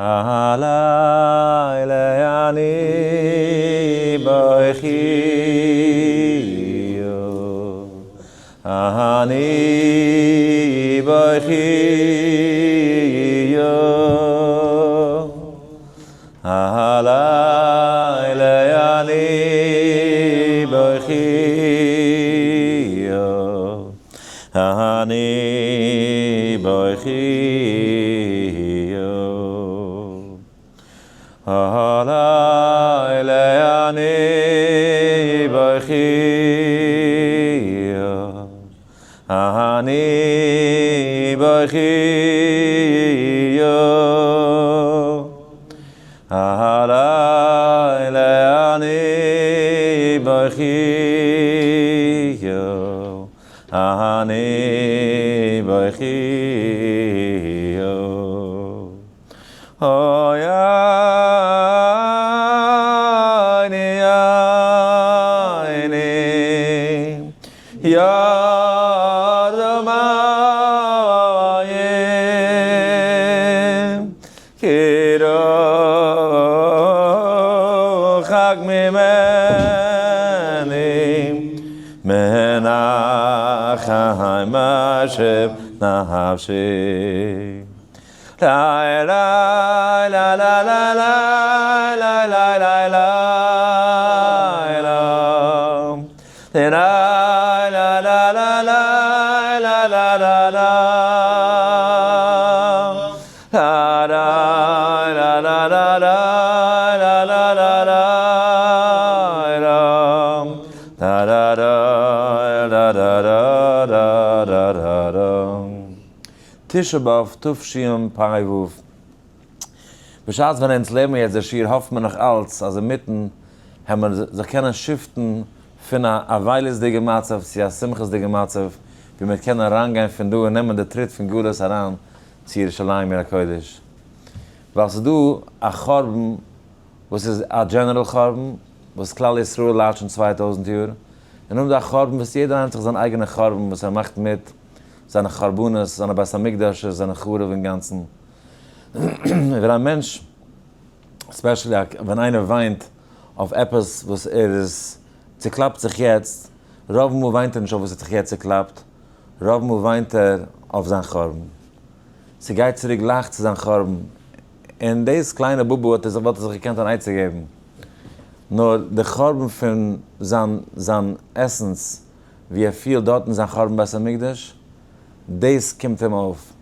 הלילה אני בוכיה, אני בוכיה, הלילה אני בוכיה, אני בוכיה, הלילה אני בוכיה, אני בוכיה, הלילה אני בוכיה, אני בוכיה. אוי עיני עיני ירדו מים כי רחק ממני מנחם אשב נפשי. La la la la la la la la la la la la la la la la la la la La la la la la la la la la la la da da da da da da da da da. תשעה באב תשפ"ו. בשעת ווען אונז לערנען מיר יעצט דער שיעור האפט מען נאך אלץ אז אינמיטן העט מען זיך קענען shift ן פון א אבילות מצב צו א שמחות'דיגע מצב, ווי מען קען אריינגיין פון דא און נעמען די טריט פון גלות אריין צו ירושלים עיר הקודש. ווייל ס'איז דא א חורבן וואס איז א general חורבן וואס כלל ישראל ליידט שוין 2000 יאר, און נאכדעם דא א חורבן וואס יעדער איינער האט זיך זיין אייגענע חורבן וואס ער מאכט מיט, זיינע חרבנות, זיינע בית המקדש'ס זענען חרוב אינגאנצן. ווען א מענטש, especially ווען איינער וויינט אויף עפעס וואס ער איז צוקלאפט זיך יעצט, רוב מאל וויינט ער נישט אויף וואס האט זיך יעצט צוקלאפט, רוב מאל וויינט ער אויף זיין חורבן. ס'גייט צוריק גלייך צו זיין חורבן. און דאס קליינע בובו האט ער זיך, וואלט ער זיך געקענט אן עצה געבן. נאר די חורבן פון זיין זיין essence, ווי ער פילט דארט אין זיין חורבן בית המקדש, דאס קומט אים אויף.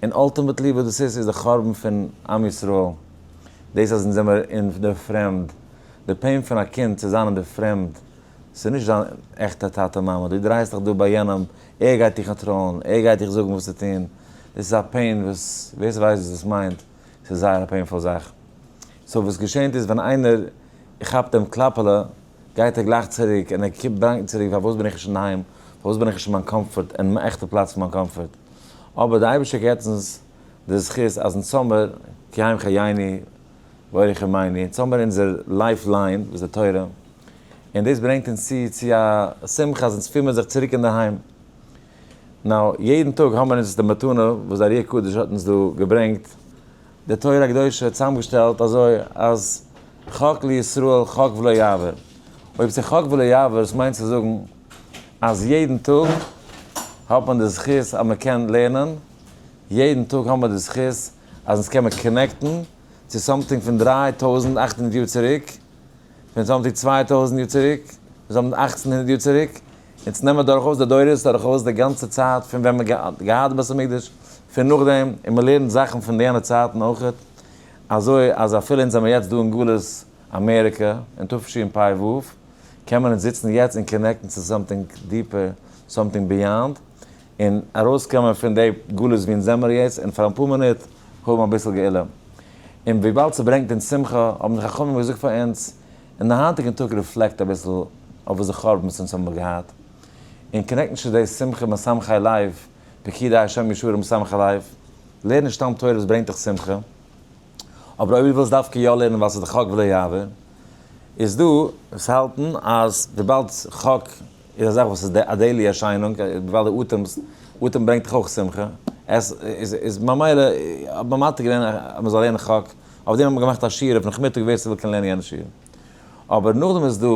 און ultimately וואס דאס איז, איז די חורבן פון עם ישראל. דאס אז אונז זעמיר אין די פרעמד. די pain פון א קינד צו זיין אין די פרעמד, ס'איז נישט זיין עכטע טאטע מאמע, דו דרייסט דיך דא ביי יענעם, ער גייט דיך control ן, ער גייט דיך זאגן וואס צו טון. דאס איז א pain וואס ווער ס'ווייסט וואס דאס מיינט, ס'איז זייער א painful זאך. so וואס געשענט איז ווען איינער כאפט דעם קלאפעלע, גייט ער גלייך צוריק און ער קומט ברענגט צוריק פארוואס בין איך נישט אינדערהיים, פארוואס בין איך נישט אין מיין comfort, אין מיין עכטע פלאץ פון מיין comfort. אבער די אייבערשטער געבט אונז די זכות אז אונז האמיר כי הם חיינו ואורך ימינו, אונז האמיר אונזער life line וואס איז די תורה, און דאס ברענגט אונז צו צו א שמחה אז אונז פילן מיר זיך צוריק אינדערהיים. now, יעדן טאג האמיר אונז די מתנה וואס די ארי הקדוש האט אונז דא געברענגט, די תורה הקדושה צוזאמגעשטעלט אזוי אז חק לישראל חק ולא יעבור. אויב ס'איז חק ולא יעבור, דאס מיינט צו זאגן אז יעדן טאג האט מען די זכות אז מען קען לערנען, יעדן טאג האבן מיר די זכות אז אונז קען מען connect ן צו something פון 3800 יאר צוריק, פון something 2000 יאר צוריק, פון something 1800 יאר צוריק, אונז נעמען דורכאויס די דורות, דורכאויס די גאנצע צייט פון ווען מען האט געהאט בית המקדש, פון נאכדעם, און מען לערנט זאכן פון די יענע צייטן אויכעט, אזוי אז אפילו אונז זעמיר יעצט דא אין גלות אמעריקע, אין תשפ"ו, קען מען אונז זיצן יעצט און connect ן צו something deeper, something beyond, און ארויסקומען פון די גלות ווי אונז זעמיר יעצט, און פאר אפאר מינוט האבן אביסל גאולה. און וויבאלד ס'ברענגט אונז שמחה, האבן די חכמים געזאגט פאר אונז, אין די היינטיגן טאג reflect אביסל אויף וואס די חורבנות אונז האבן געהאט, און connect נישט צו די שמחה משמחי לב, פקודי השם ישרים משמחי לב, לערן נישט סתם תורה וואס ברענגט דיך שמחה, אבער אויב דו ווילסט דווקא יא לערנען ווייל ס'איז די חק ולא יעבור, איז דא וואס האלטן אז וויבאלד חק איז א זאך וואס איז א daily ערשיינונג, וויבאלד דו אטעמסט, אטעם ברענגט דיך אויך שמחה, עס איז ממילא האט מען מתיר געווען אז מען זאל לערנען חק. אויף דעם האט מען געמאכט א שיעור אויף נאכמיטאג ווער ס'וויל קען לערנען יענע שיעור. אבער נאכדעם איז דא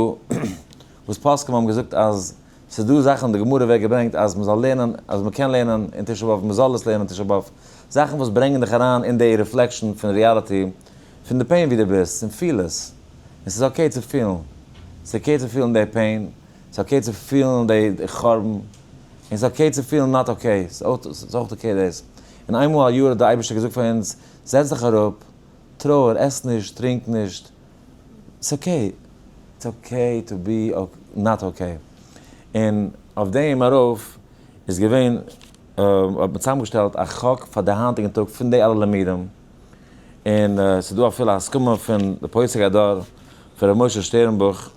וואס פוסקים האבן געזאגט אז ס'איז דא זאכן אין די גמרא ווערט געברענגט אז מ'זאל לערנען, אז מ'קען לערנען אין תשעה באב, מ'זאל עס לערנען תשעה באב, זאכן וואס ברענגען דיך אריין אין די reflection פון reality, פון די pain ווי דו ביסט, און פיל עס. און ס'איז okay צו פילן. ס'איז okay צו פילן די pain, ס'איז okay צו פילן די חורבן, און ס'איז okay צו פילן not okay, ס'איז אויך okay דאס. און איינמאל א יאר האט דער אייבערשטער געזאגט פאר אונז, זעץ דיך אראפ, טרויער, עס נישט, טרינק נישט, ס'איז okay, it's okay to be not okay. און אויף דעם ארויף איז געווען, האט מען צוזאמגעשטעלט א חק פאר די היינטיגן טאג פון די אלע לימודים, און ס'איז דא אפילו א הסכמה פון די פוסק הדור פון ר' משה שטערנבוך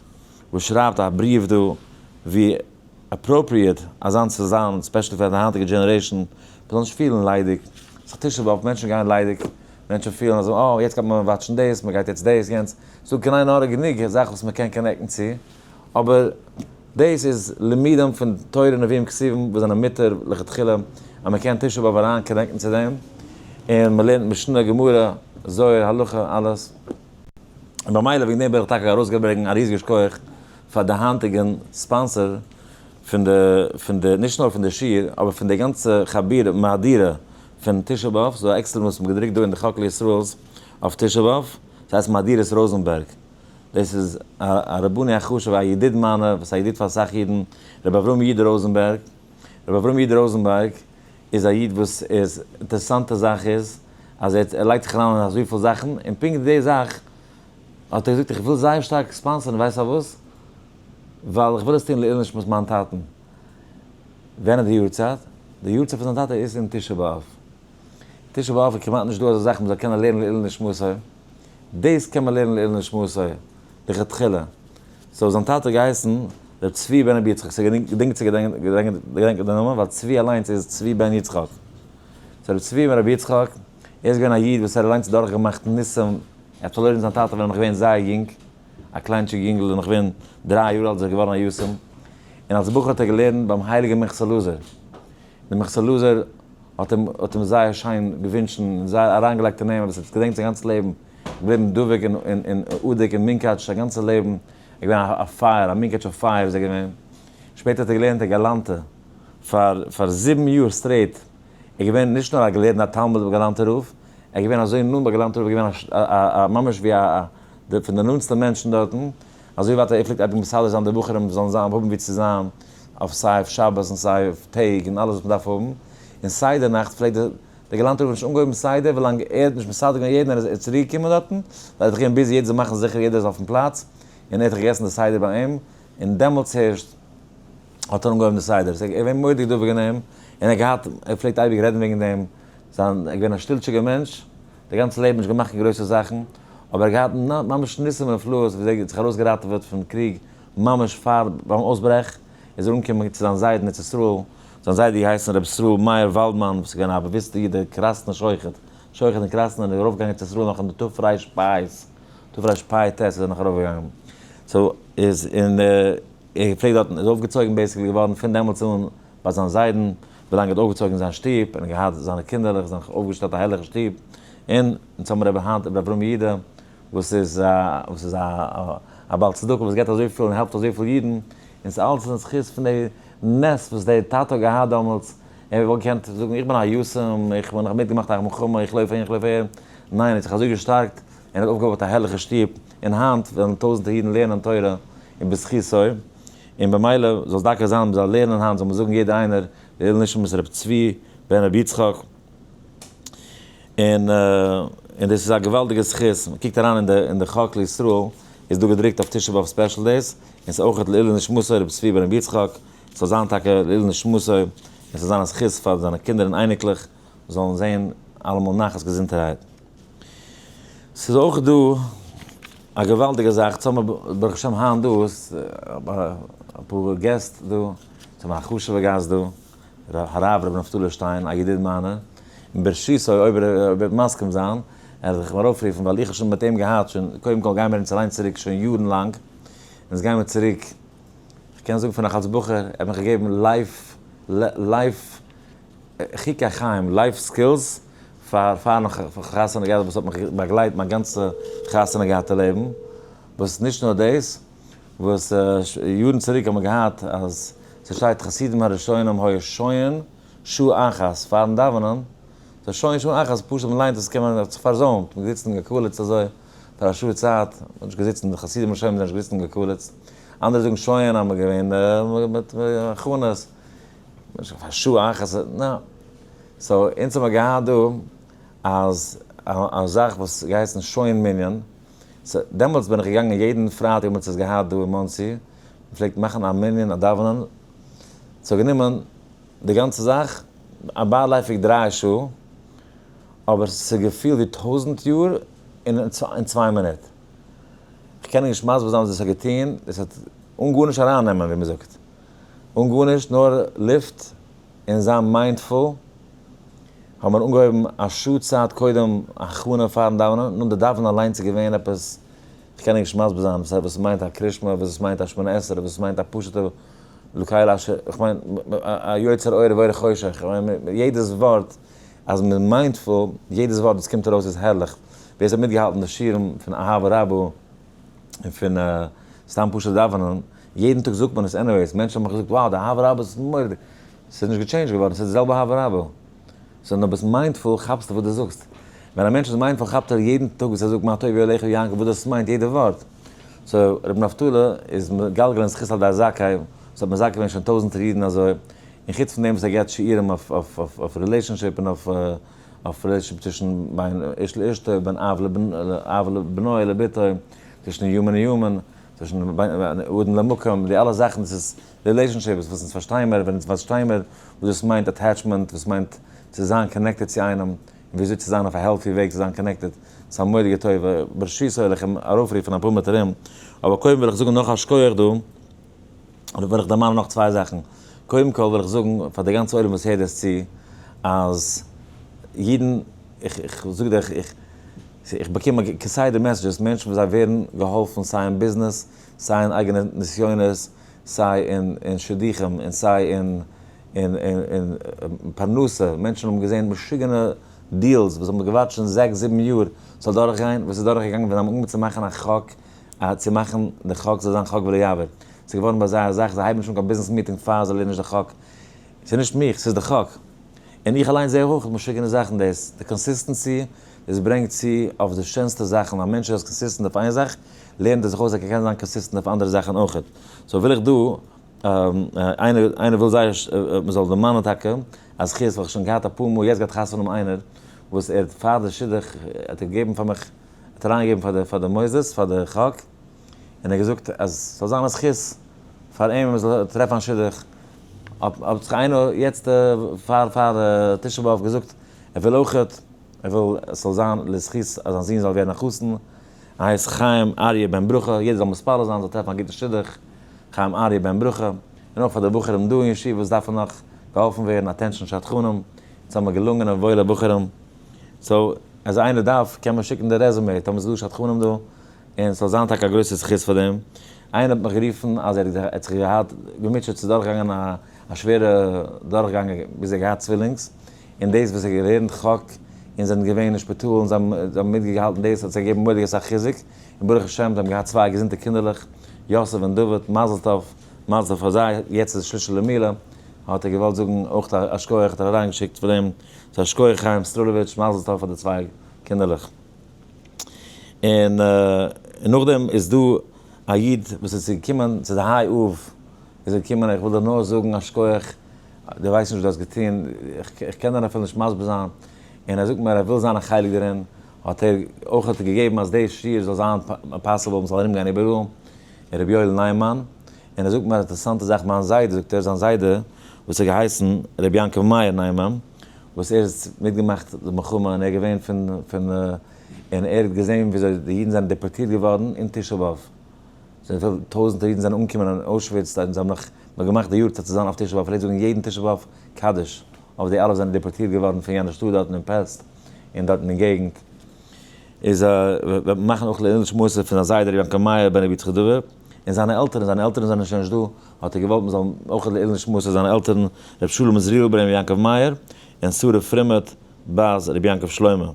וואס שרייבט א בריוו דא ווי appropriate אזאנס צו זיין, especially פאר די היינטיגע generation, מ'זאל נישט פילן ליידיג, ס'איז תשעה באב, מענטשן גייען ליידיג, מענטשן פילן אז אה, יעצט גייט מען watch ן דאס, מ'גייט יעצט דאס, יענץ, ס'דא קיין עין הרע גענוג זאכן וואס מ'קען connect ן צו, אבער דאס איז לימודים פון תורה נביאים כתובים וואס זענען מותר לכתחילה אז מ'קען תשעה באב אריין connect ן צו דעם, און מ'לערנט משנה גמרא זוהר הלכה אלעס, און במילא וועגן דעם וויל איך טאקע ארויסגעברענגן א ריזיגע שכוח פאר די היינטיגן sponsor פון די פון די נישט נאר פון די שיעור אבער פון די גאנצע חבירה מהדורה פון תשעה באב, ס'איז דא א עקסטערע וואס מ'האט געדרוקט דא אין די חק לישראל'ס אויף תשעה באב, ס'הייסט מהדורת ראזענבערג, דאס איז א רבני החשוב א ידיד מיינער וואס איז א ידיד פאר אסאך אידן, רבי אברהם יודא ראזענבערג, רבי אברהם יודא ראזענבערג איז א איד וואס איז, אינטערעסאנטע זאך איז אז ער ער לייגט זיך אריין אין אזויפיל זאכן און פונקט די זאך האט ער געזאגט איך וויל זייער שטארק sponsor ן ווייסט פארוואס? ווייל איך וויל עס טון לעילוי נשמת מיין טאטן. ווען איז די יארצייט? די יארצייט פון זיין טאטע איז אין תשעה באב. תשעה באב איז כמעט נישט דא אזא זאך מ'זאל קענען לערנען לעילוי נשמתו. דאס קען מען לערנען לעילוי נשמתו לכתחילה. so זיין טאטע האט געהייסן ר' צבי בן רבי יצחק, ס'איז גענוג צו געדענקען די נאמען ווייל צבי אליינס איז צבי בן יצחק. so ר' צבי בן רבי יצחק, ער איז געווען א איד וואס ער אליינס האט דורכגעמאכט ניסים, ער האט פארלוירן זיין טאטע ווען ער איז נאך געווען זייער יונג, א קליינטשיג יונגל איז נאך געווען 3 יאר אלט איז ער געווארן א יתום, און אלס בחור האט ער געלערנט ביים הייליגן מנחת אלעזר, דער מנחת אלעזר האט אים האט אים זייער שיין געווינטשן און זייער אריינגעלייגט אין אים אז ער האט געדענקט זיין גאנץ לעבן, געבליבן דבוק און און אדוק אין מונקאטש זיין גאנצע לעבן, ער איז געווען א פייער, א מונקאטשער פייער איז ער געווען, שפעטער האט ער געלערנט אין גאלאנטע פאר פאר 7 יאר straight, ער איז געווען נישט נאר א געלערנטער תלמיד ביי גאלאנטער רב, ער איז געווען אזוי נאנט ביי גאלאנטער רב, ער איז געווען א א ממש ווי א די פון די נאנטסטע מענטשן דארטן, אזוי ווייט ער פלעגט אייביג מסדר זיין די בחורים זאלן זיין האבן ווי צו זיין, אויף סיי אויף שבת און סיי אויף טעג און אלעס וואס מ'דארף האבן, און סדר נאכט פלעגט די דער גאלאנטער רב האט נישט אנגעהויבן סדר ווילאנג ער האט נישט מסדר געווען יעדן, ער איז צוריק געקומען דארטן, ווייל ער האט זיך געווען busy יעדער זאל מאכן זיכער יעדער איז אויפן פלאץ, און ער האט זיך געגעסן די סדר ביי אים, און דעמאלטס הערשט האט ער אנגעהויבן די סדר, ס'איז געווען מורא'דיג דבוק אין אים, און ער האט געהאט, ער פלעגט אייביג רעדן וועגן דעם, זיין, ער איז געווען א שטילטשיגער מענטש, די גאנצע לעבן נישט געמאכט קיין גרויסע זאכן, אבער ער האט געהאט ממש ניסים ונפלאות ווי אזוי ער האט זיך ארויסגעראטעוועט פון קריג ממש פאר ביים אויסברעך, איז ער אנגעקומען צו זיין זיידן ארץ ישראל, זיין זיידע האט געהייסן רבי ישראל מאיר וואלדמאן וואס איז געווען א באוויסטע איד דער קראסנער שוחט, שוחט אין קראסנע און איז ארויפגעגאנגען ארץ ישראל נאך אין די תר"פ, תרפ"ט איז ער נאך ארויפגעגאנגען, so איז און ער פלעגט דארטן איז אויפגעצויגן basically געווארן פון דעמאלטס אן ביי זיין זיידן, ווילאנג ער האט אויפגעצויגן זיין שטוב און געהאט זיינע קינדערלעך זיך אויפגעשטעלט א הערליכע שטוב, און אונז האבן רבי היינט רבי אברהם יהודה וואס איז א וואס איז א א בעל צדקה וואס געבט אזויפיל און העלפט אזויפיל אידן, און ס'איז אלעס אין זכות פון די נס וואס די טאטע האט געהאט דעמאלטס, ער וואלט געקענט זאגן איך בין א יתום, איך בין איך האב מיטגעמאכט א מלחמה, איך לויף אהין איך לויף אהער, ניין ער האט זיך אזוי געשטארקט און האט אויפגעבויט א הערליכע שטוב, און היינט וועלן טויזנטער אידן לערנען תורה און בזכותו, און במילא זאל עס דוקא זיין מ'זאל לערנען היינט זאל מען זאגן יעדער איינער לעילוי נשמת רבי צבי בן רבי יצחק, און און דאס איז א געוואלדיגע זכות, מען קוקט אריין אין די אין די חק לישראל איז דא געדרוקט אויף תשעה באב special דאס, און ס'איז אויך לעילוי נשמתו רבי צבי בן רבי יצחק, ס'זאל זיין טאקע לעילוי נשמתו, און ס'זאל זיין א זכות פאר זיינע קינדער און אייניקלעך זאלן זען אלעמאל נחת געזונטערהייט. ס'איז אויך דא א געוואלדיגע זאך, צו האבן ברוך השם היינט דא אפאר געסט דא, צו האבן א חשוב'ע גאסט דא, הרב ר' נפתלי שטיין, א ידיד מיינער, און ברשותו אויב ער וועט מסכים זיין, ער זאל זיך מיר ארויפרופן, ווייל איך האב שוין מיט אים געהאט שוין, קודם כל גייען מיר אונז אליין צוריק שוין יארן לאנג, אונז גייען מיר צוריק, איך קען זאגן פון נאך אלס בחור, ער האט מיך געגעבן life, life, חוקי החיים, life skills. פאר פאר נאך חתונה געהאט וואס האט מיך באגלייט מיין גאנצע חתונה געהאטע לעבן, וואס נישט נאר דאס, וואס יארן צוריק האט מען געהאט אז ס'שטייט חסידים הראשונים היו שוהין שעה אחת פארן דאווענען, סאו שוהין שעה אחת פשוט מ'ליינט עס קען מען האט זיך פארזוימט, מ'איז געזיצן און געקאלעצט אזוי פאר א שעה צייט, מ'האט נישט געזיצן, די חסידים הראשונים זענען נישט געזיצן און געקאלעצט, אנדערע זאגן שוהין אז מ'איז געווען מיט הכנות, פאר שעה אחת, נא. so אונז האמיר געהאט דא אז א זאך וואס געהייסן שוהין מנין, so דעמאלטס בין איך געגאנגען יעדן פרייטאג האבן אונז עס געהאט דא אין מאנסי, מ'פלעגט מאכן א מנין א דאווענען, ס'האט גענומען די גאנצע זאך א ביילייפיג 3 שעה, אבער ס'איז געפילט ווי 1000 יאר אין 2 מינוט. כ'קען נישט מסביר זיין וואס דאס האט געטון, דאס האט אן גארנישט ארייננעמען ווי מ'זאגט, אן גארנישט נאר לופט און זיין mindful, האבן מיר אנגעהויבן א שעה צייט קודם הכנה פארן דאווענען, נאך די דאווענען אליינס איז געווען עפעס, כ'קען נישט מסביר זיין וואס מיינט א קרישמע, וואס עס מיינט א שמונה עשרה, וואס עס מיינט א פשוט'ע לקהל אשר, כ'מיין א יוצר אור ובורא חושך, כ'מיין יעדעס ווארט אז מ'איז mindful, יעדעס ווארט וואס קומט ארויס איז הערליך. ווער עס האט מיטגעהאלטן די שיעורים פון אהבה רבה און פון סתם פשוט דאווענען, יעדן טאג זאגט מען עס anyways, מענטשן האבן מיך געזאגט, wow, די אהבה רבה איז מורא'דיג. ס'איז נישט גע change ט געווארן, ס'איז די זעלבע אהבה רבה. so ווען דו ביסט mindful כאפסטו וואס דו זאגסט. ווען א מענטש איז mindful כאפט ער יעדן טאג וואס ער זאגט מה טובו אוהליך יעקב וואס דאס מיינט יעדע ווארט. so רבי נפתלי איז מגלגל אין זכות על ידי זכאי, וואס האט מזכה געווען שוין טויזענטער אידן אזוי, און חוץ פון דעם וואס ער געבט שיעורים אויף relationship און אויף relationship צווישן בין איש לאשתו, בין אב לבנו לבתו, צווישן human און human, צווישן אדם למקום, די אלע זאכן דאס איז relationships וואס אונז פארשטייען מיר, ווען אונז פארשטייען מיר וואס דאס מיינט attachment, וואס מיינט צו זיין connected צו איינעם, און וויאזוי צו זיין אויף א healthy וועג צו זיין connected, ס'איז א מורא'דיגע טובה, ברשות וועל איך אים ארויפרופן אפאר מינוט ארום, אבער קודם וויל איך זאגן נאך א שכוח דא, אדער וויל איך דערמאנען נאך צוויי זאכן, קודם כל וויל איך זאגן פאר די גאנצע עולם וואס הערט דאס צו, אז אידן, איך זאג דיך, איך באקום כסדר messages, מענטשן וואס זיי ווערן געהאלפן סיי אין ביזנעס, סיי אין אייגענע נסיונות, סיי אין שידוכים, און סיי אין פרנסה, מענטשן האבן געזען משוגענע deals וואס האבן געווארט שוין זעקס זיבן יאר ס'זאל דורכגיין, וואס איז דורכגעגאנגען ווען זיי האבן אנגעהויבן צו מאכן א חק, צו מאכן די חק זאל זיין חק ולא יעבור. ס'איז געווארן ביי זיי א זאך, זיי הייבן נישט אן קיין ביזנעס meeting פאר זיי לערנען נישט די חק. ס'איז נישט מיך, ס'איז די חק. און איך אליין זע אויך משוגענע זאכן דאס, די consistency, דאס ברענגט צו אויף די שענסטע זאכן, א מענטש איז consistent אויף איין זאך, לערנט ער זיך אויס אז ער קען זיין consistent אויף אנדערע זאכן אויך. so וויל איך דא, איינער וויל זייער מ'זאל דערמאנען טאקע, א זכות וואס איך שוין געהאט אפאר מאל, יעצט גייט חתונה האבן איינער, וואס ער האט פאר די שידוך האט ער געגעבן פאר מיך, האט אריינגעגעבן פאר די פאר די מוסדות, פאר די חק, און ער האט געזאגט אז ס'זאל זיין א זכות פאר אים אז ער זאל טרעפן א שידוך, האט זיך איינער יעצט פאר פאר תשעה באב געזאגט ער וויל אויכעט, ער וויל עס זאל זיין לזכות אז זיין זון זאל ווערן א חתן, ער הייסט חיים אריה בן ברכה, יעדער זאל מתפלל זיין זאל טרעפן א גוטן שידוך, חיים אריה בן ברכה, און אויך פאר די בחורים דא אין ישיבה וואס דארפן נאך געהאלפן ווערן, attention שדכנים, אונז האבן געלונגענע וואוילע בחורים, so אז איינער דארף קען מען שיקן די resume, טאמער ס'איז דא שדכנים דא, און ס'זאל זיין טאקע א גרויסע זכות פאר דעם. איינער האט מיך גערופן אז ער האט זיך געהאט געמוטשעט צו דורכגאנגען א שווערע דורכגאנג ביז ער האט געהאט צווילינגס, און דאס וואס ער האט געלערנט חק און זענען געווען אין שפיטאל און זיי האבן מיטגעהאלטן דאס האט זיי געגעבן מורא'דיג אסאך חיזוק, און ברוך השם זיי האבן געהאט צוויי געזונטע קינדערלעך, יוסף און דוד, מזל טוב, מזל טוב פאר זיי, יעצט איז שלישי למילה, האט ער געוואלט זאגן אויך א שכוח האט ער אריינגעשיקט פאר דעם, so א שכוח חיים סטרולעוויטש, מזל טוב פאר די צוויי קינדערלעך. און נאכדעם איז דא א איד וואס איז געקומען צו די היי אב, איז ער געקומען איך וויל דיר נאר זאגן א שכוח, דו ווייסט נישט וואס דו האסט געטון, איך קען דיר אפילו נישט מסביר זיין, און ער זאגט מיר ער וויל זיין א חלק דערין, האט ער אויך האט ער געגעבן אז די שיעור זאל זיין possible מ'זאל ארום גיין איבעראל, רבי יואל ניימאן, און ער זאגט מיר א אינטערעסאנטע זאך, מיין זיידע זאגט ער, זיין זיידע וואס האט געהייסן רבי יעקב מאיר ניימאן, וואס ער האט מיטגעמאכט די מלחמה און ער איז געווען פון פון און ער האט געזען וויאזוי די אידן זענען דעפארטירט געווארן אין תשעה באב, אזויפיל טויזנטער אידן זענען אנגעקומען אין אוישוויץ און זיי האבן נאך נאך געמאכט די יארצייט צו זיין אויף תשעה באב, פלעגט זאגן יעדן תשעה באב קדיש אויף די אלע וואס זענען דעפארטירט געווארן פון יענע שטאט דארטן אין פעסט און דארטן אין געגנט. איז וועט מען מאכן אויך לעילוי נשמתו פון זיין זיידע רבי יעקב מאיר בן רבי יצחק דוד און זיינע עלטערן, זיינע עלטערן זענען שוין נישט דא, האט ער געוואלט מען זאל אויך לעילוי נשמתו זיינע עלטערן רבי שלום עזריאל בן רבי יעקב מאיר און שרה פרימעט בת רבי יעקב שלמה.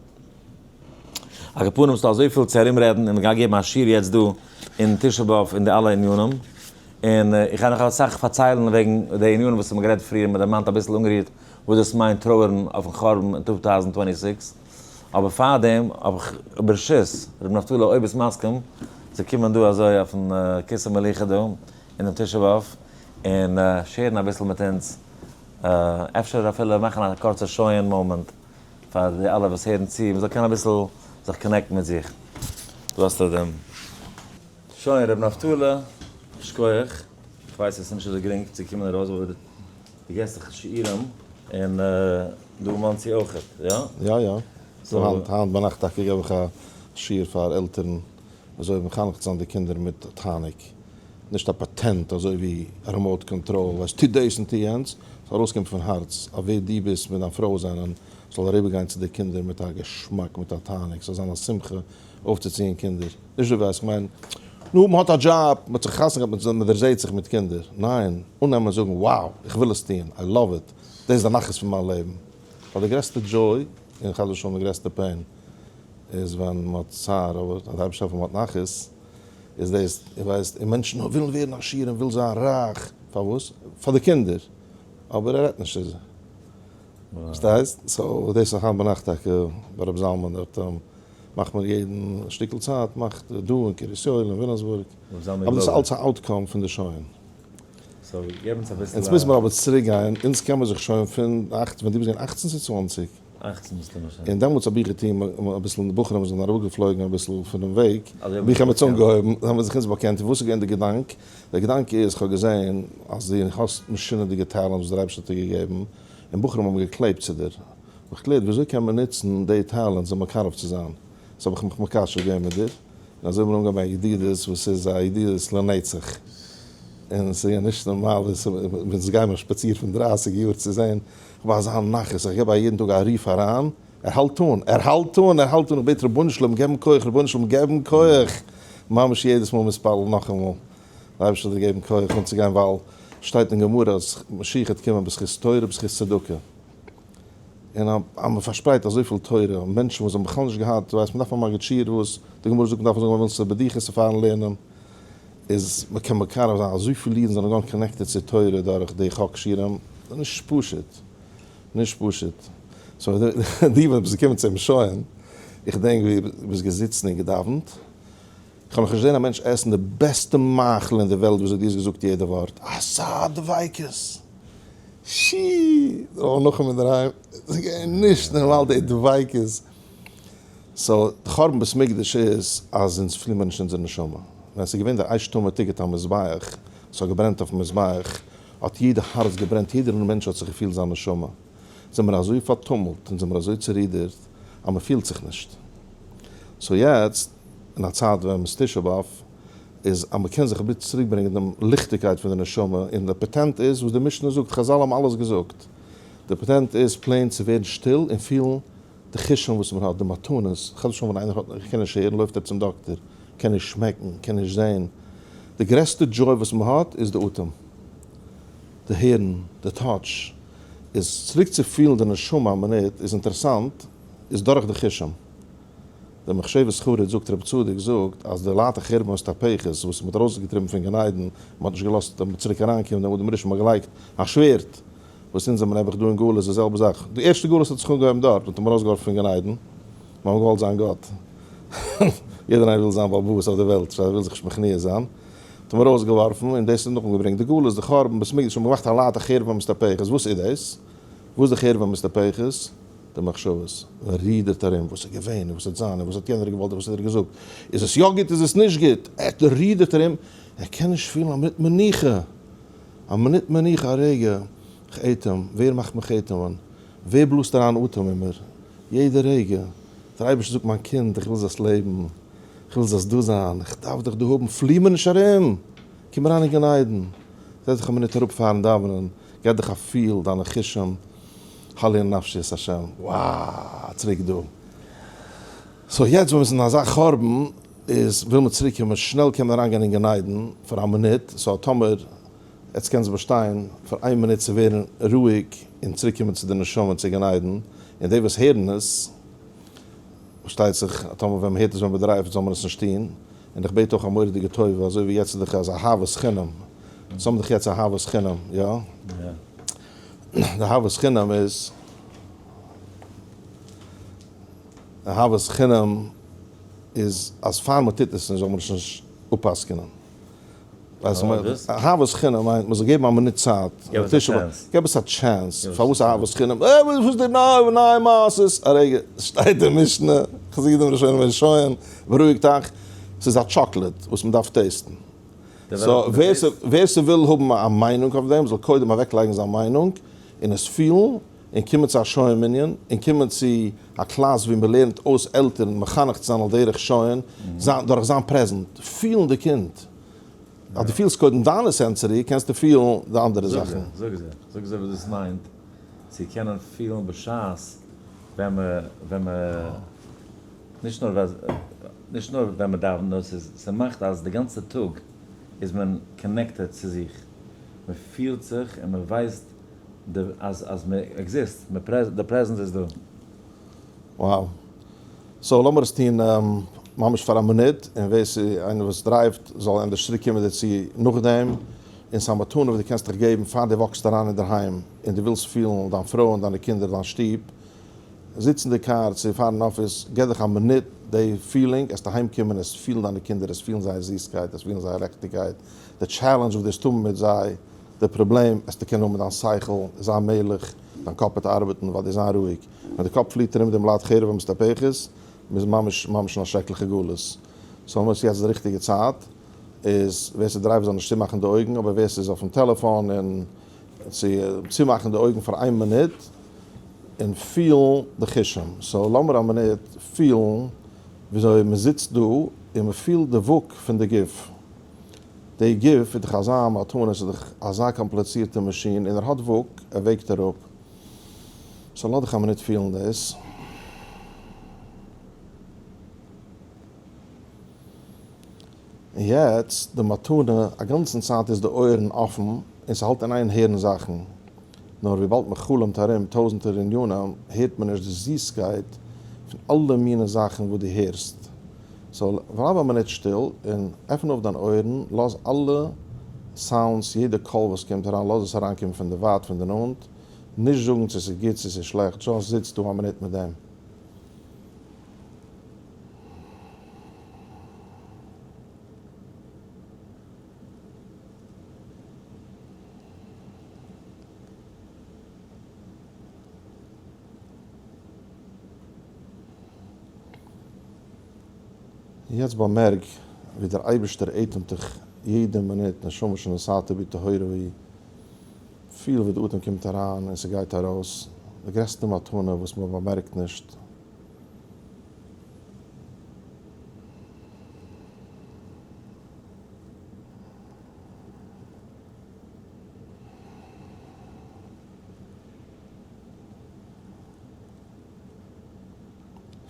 על כל פנים ס'דא אזויפיל צו ארום רעדן און מ'גייט געבן א שיעור יעצט דא אין תשעה באב אין די אלע ענינים, און איך גיי נאך אסאך פארציילן וועגן די ענינים וואס מ'האט גערעדט פריער, מ'האט דערמאנט אביסל אנגערירט וואס דאס מיינט טרויערן אויפן חורבן אין 2026, אבער פארדעם האב איך ברשות ר' נפתלי אויב ביסט מסכים צו קומען דא אזוי אויפן כסא מלוכה דא אינעם תשעה באב און share ן אביסל מיט אונז, אפשר אפילו מאכן א קורצע שויען מאמענט פאר די אלע וואס הערן צו, מ'זאל קענען אביסל זיך connect ן מיט זיך. דא האסטו דעם. שוין ר' נפתלי, שכוח, איך ווייס עס איז נישט אזוי גרינג צו קומען ארויס אבער דו געסט דאך שיעורים און דא אין מאנסי אויכעט, יא? יא יא, סאו היינט היינט ביינאכט טאקע געב איך א שיעור פאר עלטערן וויאזוי מחנך צו זיין די קינדער מיט תענוג, נישט א פאטענט אזוי ווי א remote control, ווייסט טו דאס און טו יענץ, ס'זאל ארויסקומען פון הארץ, אז ווער דו ביסט מיט דיין פרוי זענען, זאל אריבערגיין צו די קינדער מיט א געשמאק, מיט א תענוג, ס'זאל זיין א שמחה אויפצוציען קינדער, נישט דו ווייסט, כ'מיין, נו, מ'האט א דזשאב, מ'האט זיך חתונה געהאט, מ'דערזעהט זיך מיט קינדער, ניין, אננעמען און זאגן, wow, איך וויל עס טון, I love it, דאס איז די נחת פון מיין לעבן. ווייל די גרעסטע joy, און חס ושלום די גרעסטע pain, איז ווען מ'האט צער, אבער אז די אייבערשטער העלפט מ'האט נחת, איז דאס, איר ווייסט, און מענטשן ווילן ווערן עשיר און ווילן זיין רייך, פארוואס? פאר די קינדער, אבער ער רעדט נישט צו זיי, פארשטייסט? so דאס איז היינט ביינאכט טאקע ביי רבי זלמן דארט מאכט מען יעדן שטיקל צייט מאכט דא אין קרית יואל אין וויליאמסבורג, אבער דאס איז אלץ א outcome פון די שוין. אונז מוז מיר אבער צוריק גיין, אונז קען מיר זיך שוין פון אכט, ווען דו ביסט געווען אכצן צו צוואנציג? אכצן ביסטו נאך שוין. און דעמאלטס האב איך געטון אביסל, די בחורים זענען אראפגעפלויגן אביסל פונעם וועג, האב איך עמיץ אנגעהויבן, האבן מיר זיך אונז באקענט, און וואס איז געווען די געדאנק? דער געדאנק איז, כ'האב געזען אז דו האסט משונה'דיגע talent וואס דער אייבערשטער האט דיר געגעבן, און בחורים האבן געקלעבט צו דיר. האב איך געקלערט וויאזוי קען מען נוצן די talent זיי מקרב צו זיין, so האב איך מיך מקשר געווען מיט דיר, און אזוי האבן מיר אנגעהויבן א ידידות וואס איז א ידידות לנצח, און ס'איז געווען נישט נארמאל ווען אונז גיימער שפאציר פון דרייסיג יאר צו זען, כ'האב אזא נחת, איך געב א יעדן טאג א רוף אריין, ער האלט אן, ער האלט אן, ער האלט אן, איך בעט רבונו של עולם געב אים כח, רבונו של עולם געב אים כח, ממש יעדעס מאל מתפלל נאכאמאל, דער אייבערשטער זאל דיר געבן כח אנצוגיין, ווייל שטייט אין גמרא אז משיח וועט קומען בזכות תורה ובזכות צדקה. און אז מען פארשפרייט אזויפיל תורה, מענטשן וואס האבן בכלל נישט געהאט, דו ווייסט מען דארף א מגיד שיעור וואס די גמרא זאגט מען דארף זאגן א מילתא בדיחותא פארן לערנען, איז מען קען מקרב זיין אזויפיל אידן זענען געווארן connected צו תורה דורך די חק שיעורים, נישט פשוט, נישט פשוט. so דו ווען ביסט געקומען צום שוין, איך געדענק ווי ביסט געזיצן און געדאווענט, איך האב נאך נישט געזען א מענטש עסן די בעסטע מאכל אין די וועלט וויאזוי דו האסט געזאגט יעדע ווארט, אזא דביקות! שי! דער ר' נחום אינדערהיים איז געווען נישט נארמאל די דביקות. so די חורבן בית מקדש איז אז אונז פילן מיר נישט אונזער נשמה. ווען ס'איז געווען דער אש תמיד תוקד המזבח, ס'האט געברענט אויפן מזבח, האט יעדע הארץ געברענט, יעדער מענטש האט זיך געפילט זיין נשמה. זעמיר אזוי פארטומלט און זעמיר אזוי צורודערט אז מ'פילט זיך נישט. so יעצט אין א צייט ווען מ'איז תשעה באב איז אז מ'קען זיך אביסל צוריקברענגען דעם ליכטיגקייט פון די נשמה, און די פאטענט איז וואס די משנה זאגט, חזל האבן אלעס געזאגט, די פאטענט איז plain צו ווערן שטיל און פילן די חושים וואס מען האט, די מתנות, חס ושלום ווען איינער האט קען נישט הערן לויפט ער צום דאקטער, קען נישט שמעקן, קען נישט זען, די גרעסטע joy וואס מען האט איז די אטעם, די הערן, די touch, איז צוריק צו פילן די נשמה א מינוט איז אינטערעסאנט, איז דורך די חושים. די מחשבת חרד זאגט רבי צדוק זאגט אז די להט החרבה המתהפכת וואס מ'האט ארויסגעטריבן פון גן עדן, מ'האט נישט געלאזט צוריק אריינקומען דעם אדם הראשון, מ'האט געלייגט א שווערד, וואס אונז זעמיר נעבעך דא אין גלות די זעלבע זאך, די ערשטע גלות האט זיך אנגעהויבן דארט, מ'האט אים ארויסגעווארפן פון גן עדן, מ'האט געוואלט זיין גאט, יעדער איינער וויל זיין בעל הבית אויף די וועלט, ער וויל זיך נישט מכניע זיין, מ'האט אים ארויסגעווארפן, און דאס האט נאכדעם געברענגט די גלות, די חורבן, בית המקדש, מ'האט געמאכט א להט החרבה המתהפכת, וואס איז דאס? וואס איז די חרבה המתהפכת? די מחשבות, מען רודערט ארום וואס איז געווען און וואס וועט זיין און וואס האט יענער געוואלט און וואס האט ער געזאגט, איז עס יא גוט איז עס נישט גוט, ער רודערט ארום, ער קען נישט פילן א מינוט מנוחה, א מינוט מנוחה א רגע, איך אטעם, ווער מאכט מיך אטעמען? ווער בלאזט אריין אטעם אין מיר? יעדע רגע, דער אייבערשטער זאגט מיין קינד איך וויל זאלסט לעבן, איך וויל זאלסט דא זיין, איך דארף דיך דא האבן, פלי מיר נישט ארום, קום אריין אין גן עדן, זעץ דיך א מינוט אראפ פארן דאווענען, געב דיך א פיל דיינע חושים, הללי נפשי את השם, wow צוריק דא. so יעצט ווען מ'איז אין אזא חורבן איז וויל מען צוריק קומען, שנעל קען מען אריינגיין אין גן עדן פאר א מינוט, so טאמער עטס קענטס באשטיין פאר איין מינוט צו ווערן רואיג און צוריק קומען צו די נשמה צו גן עדן, און די וואס הערן עס, פארשטייט זיך טאמער ווען מ'הערט עס ווען מ'דרייווט זאל מען עס נישט טון, און איך בעט אויך א מורא'דיגע טובה, אזוי ווי יעצט איז דאך אז אהבת חינם, אונז האבן דאך יעצט אהבת חינם, יא? די אהבת חינם איז, אהבת חינם איז אז פאר מ'טוט עס נישט זאל מען עס נישט אפ'פסק'נען. אהבת חינם מיינט מ'זאל געבן א מינוט צייט, געב עס א chance, פארוואס אהבת חינם? אה וואס איז די נייע מעשות? א רגע, ס'שטייט אין משנה, חסידים ראשונים וראשונים, בארואיגט אייך, ס'איז א טשאקלעד וואס מ'דארף taste ן. so ווער ס'וויל האבן א מיינונג אויף דעם זאל קודם אוועקלייגן זיין מיינונג און עס פילן, און קומען צו א שוין מנין, און קומען צו א קלאס ווי מ'לערנט אויס עלטערן מחנך צו זיין על דרך שוין, דורך זיין present, פילן די קינד. אז דו פילסט קודם דיינע sensory, קענסטו פילן די אנדערע זאכן. זאג זיי, זאג זיי וואס דאס מיינט צו קענען פילן בשעת ווען מ, ווען מ, נישט נאר, נישט נאר ווען מען דאווענט, נאר ס'איז, ס'מאכט אז די גאנצע טאג איז מען connected צו זיך, מען פילט זיך און מען ווייסט די אז אז מען exist, מען די presence איז דא. Wow. So לאמיר עס טון ממש פאר א מינוט, און ווער ס'איז איינער וואס דרייווט זאל ענדערש צוריק קומען דערצו נאכדעם, און ס'איז א מתנה וואס דו קענסט דיך געבן פאר דו walk סט אריין אינדערהיים און דו ווילסט פילן דיין פרוי און דיינע קינדער דיין שטוב, זיץ אין די קאר צו פארן אין אפיס, געב דיך א מינוט די feeling, עסט אהיים קומען עסט פילן דיינע קינדער, עסט פילן זייער זיסקייט, עסט פילן זייער לעכטיגקייט, די challenge וואס דו עסט האבן מיט זיי, די פראבלעם, עסטו קענען האבן מיט דיין שכל, זיין מלך, דיין קאפ וועט ארבעטן ווייל דו זיין רואיג. ווען די קאפ פליעט ארום דעם לייט חרב המסתפחת, מ'איז ממש ממש אין א שרעקליכע גלות. so האמיר עס יעצט די ריכטיגע צייט, איז ווער ס'דרייווט זאל נישט צומאכן די אויגן, אבער ווער ס'איז אויפן טעלעפאן און צו צומאכן די אויגן פאר איין מינוט און פילן די חושים. so לאמיר א מינוט פילן וויאזוי מ'זיצט דא און מ'פילט די וואג פון די גוף. די גוף איז דאך אזא מתנה, ס'איז דאך אזא קאמפליצירטע מאשין, און ער האט וואג, ער וועגט אראפ. so לאז דיך א מינוט פילן דאס. און יעצט די מתנה, א גאנצן צייט איז די אויערן אפן און ס'האלט אין איין הערן זאכן, נאר וויבאלד מ'חלומ'ט ארום טויזנטער ענינים הערט מען נישט די זיסקייט פון אלע מיני זאכן וואס דו הערסט. so בלייב א מינוט שטיל און עפן אויף דיין אויערן, לאז אלע sounds, יעדע קול וואס קומט אריין, לאז עס אריינקומען פון די ווייט פון די נאנט, נישט זאגן צו ס'איז גוט צו ס'איז שלעכט, just זיץ דא א מינוט מיט דעם. יעצט באמערק ווי דער אייבערשטער אטעמט דיך יעדע מינוט, נשמה שנתת בי טהורה היא, פיל ווי די אטעם קומט אריין און ס'גייט ארויס, די גרעסטע מתנה וואס מען באמערקט נישט.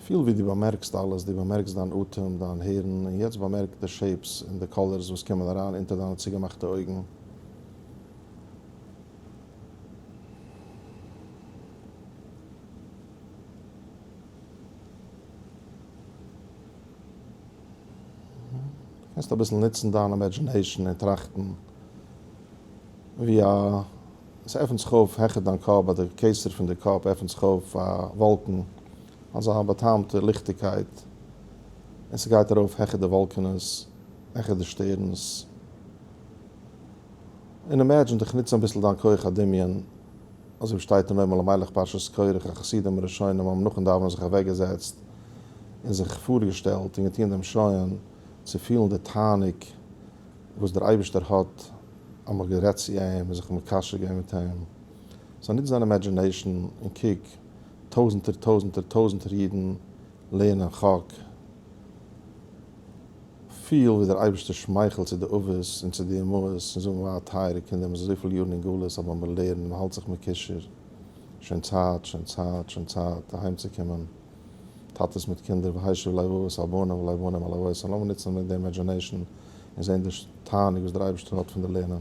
פיל ווי דו באמערקסט אלעס, דו באמערקסט דיין אטעם, דיין הערן, און יעצט באמערק די shapes און די colors וואס קומען אריין אונטער דיינע צוגעמאכטע אויגן. קענסט אביסל נוצן דיין imagination און טראכטן ווי א עס עפנט זיך אויף העכער דיין קאפ, ביי די כתר פון די קאפ עפנט זיך אויף א וואלקן, אזא באטעמטע ליכטיגקייט, און ס'גייט ארויף העכער די וואלקענעס, העכער די שטערנס. און imagine דיך, נוץ אביסל דיין כח הדמיון, אזוי ווי שטייט אין נועם אלימלך פרשת קרח, החסידים הראשונים האבן נאכן דאווענען זיך אוועקגעזעצט און זיך פארגעשטעלט און געטון דעם שוין צו פילן די תענוג וואס דער אייבערשטער האט אז מ'האט גערעדט צו אים און זיך מקשר געווען מיט אים. so נוץ דיין imagination און קוק, טויזנטער טויזנטער טויזנטער אידן לערנען חק, פיל ווי דער אייבערשטער שמייכלט צו די אבות און צו די אמהות און זאגן wow טייערע קינדער מ'איז אזויפיל יארן אין גלות אבער מ'לערנט, מ'האלט זיך מקושר, שוין צייט, שוין צייט, שוין צייט אהיימצוקומען, טאטעס מיט קינדער והשיב לב אבות על בנים ולב בנים על אבות, לאמיר נוצן מיט די imagination און זען די תענוג וואס דער אייבערשטער האט פון די לערנען.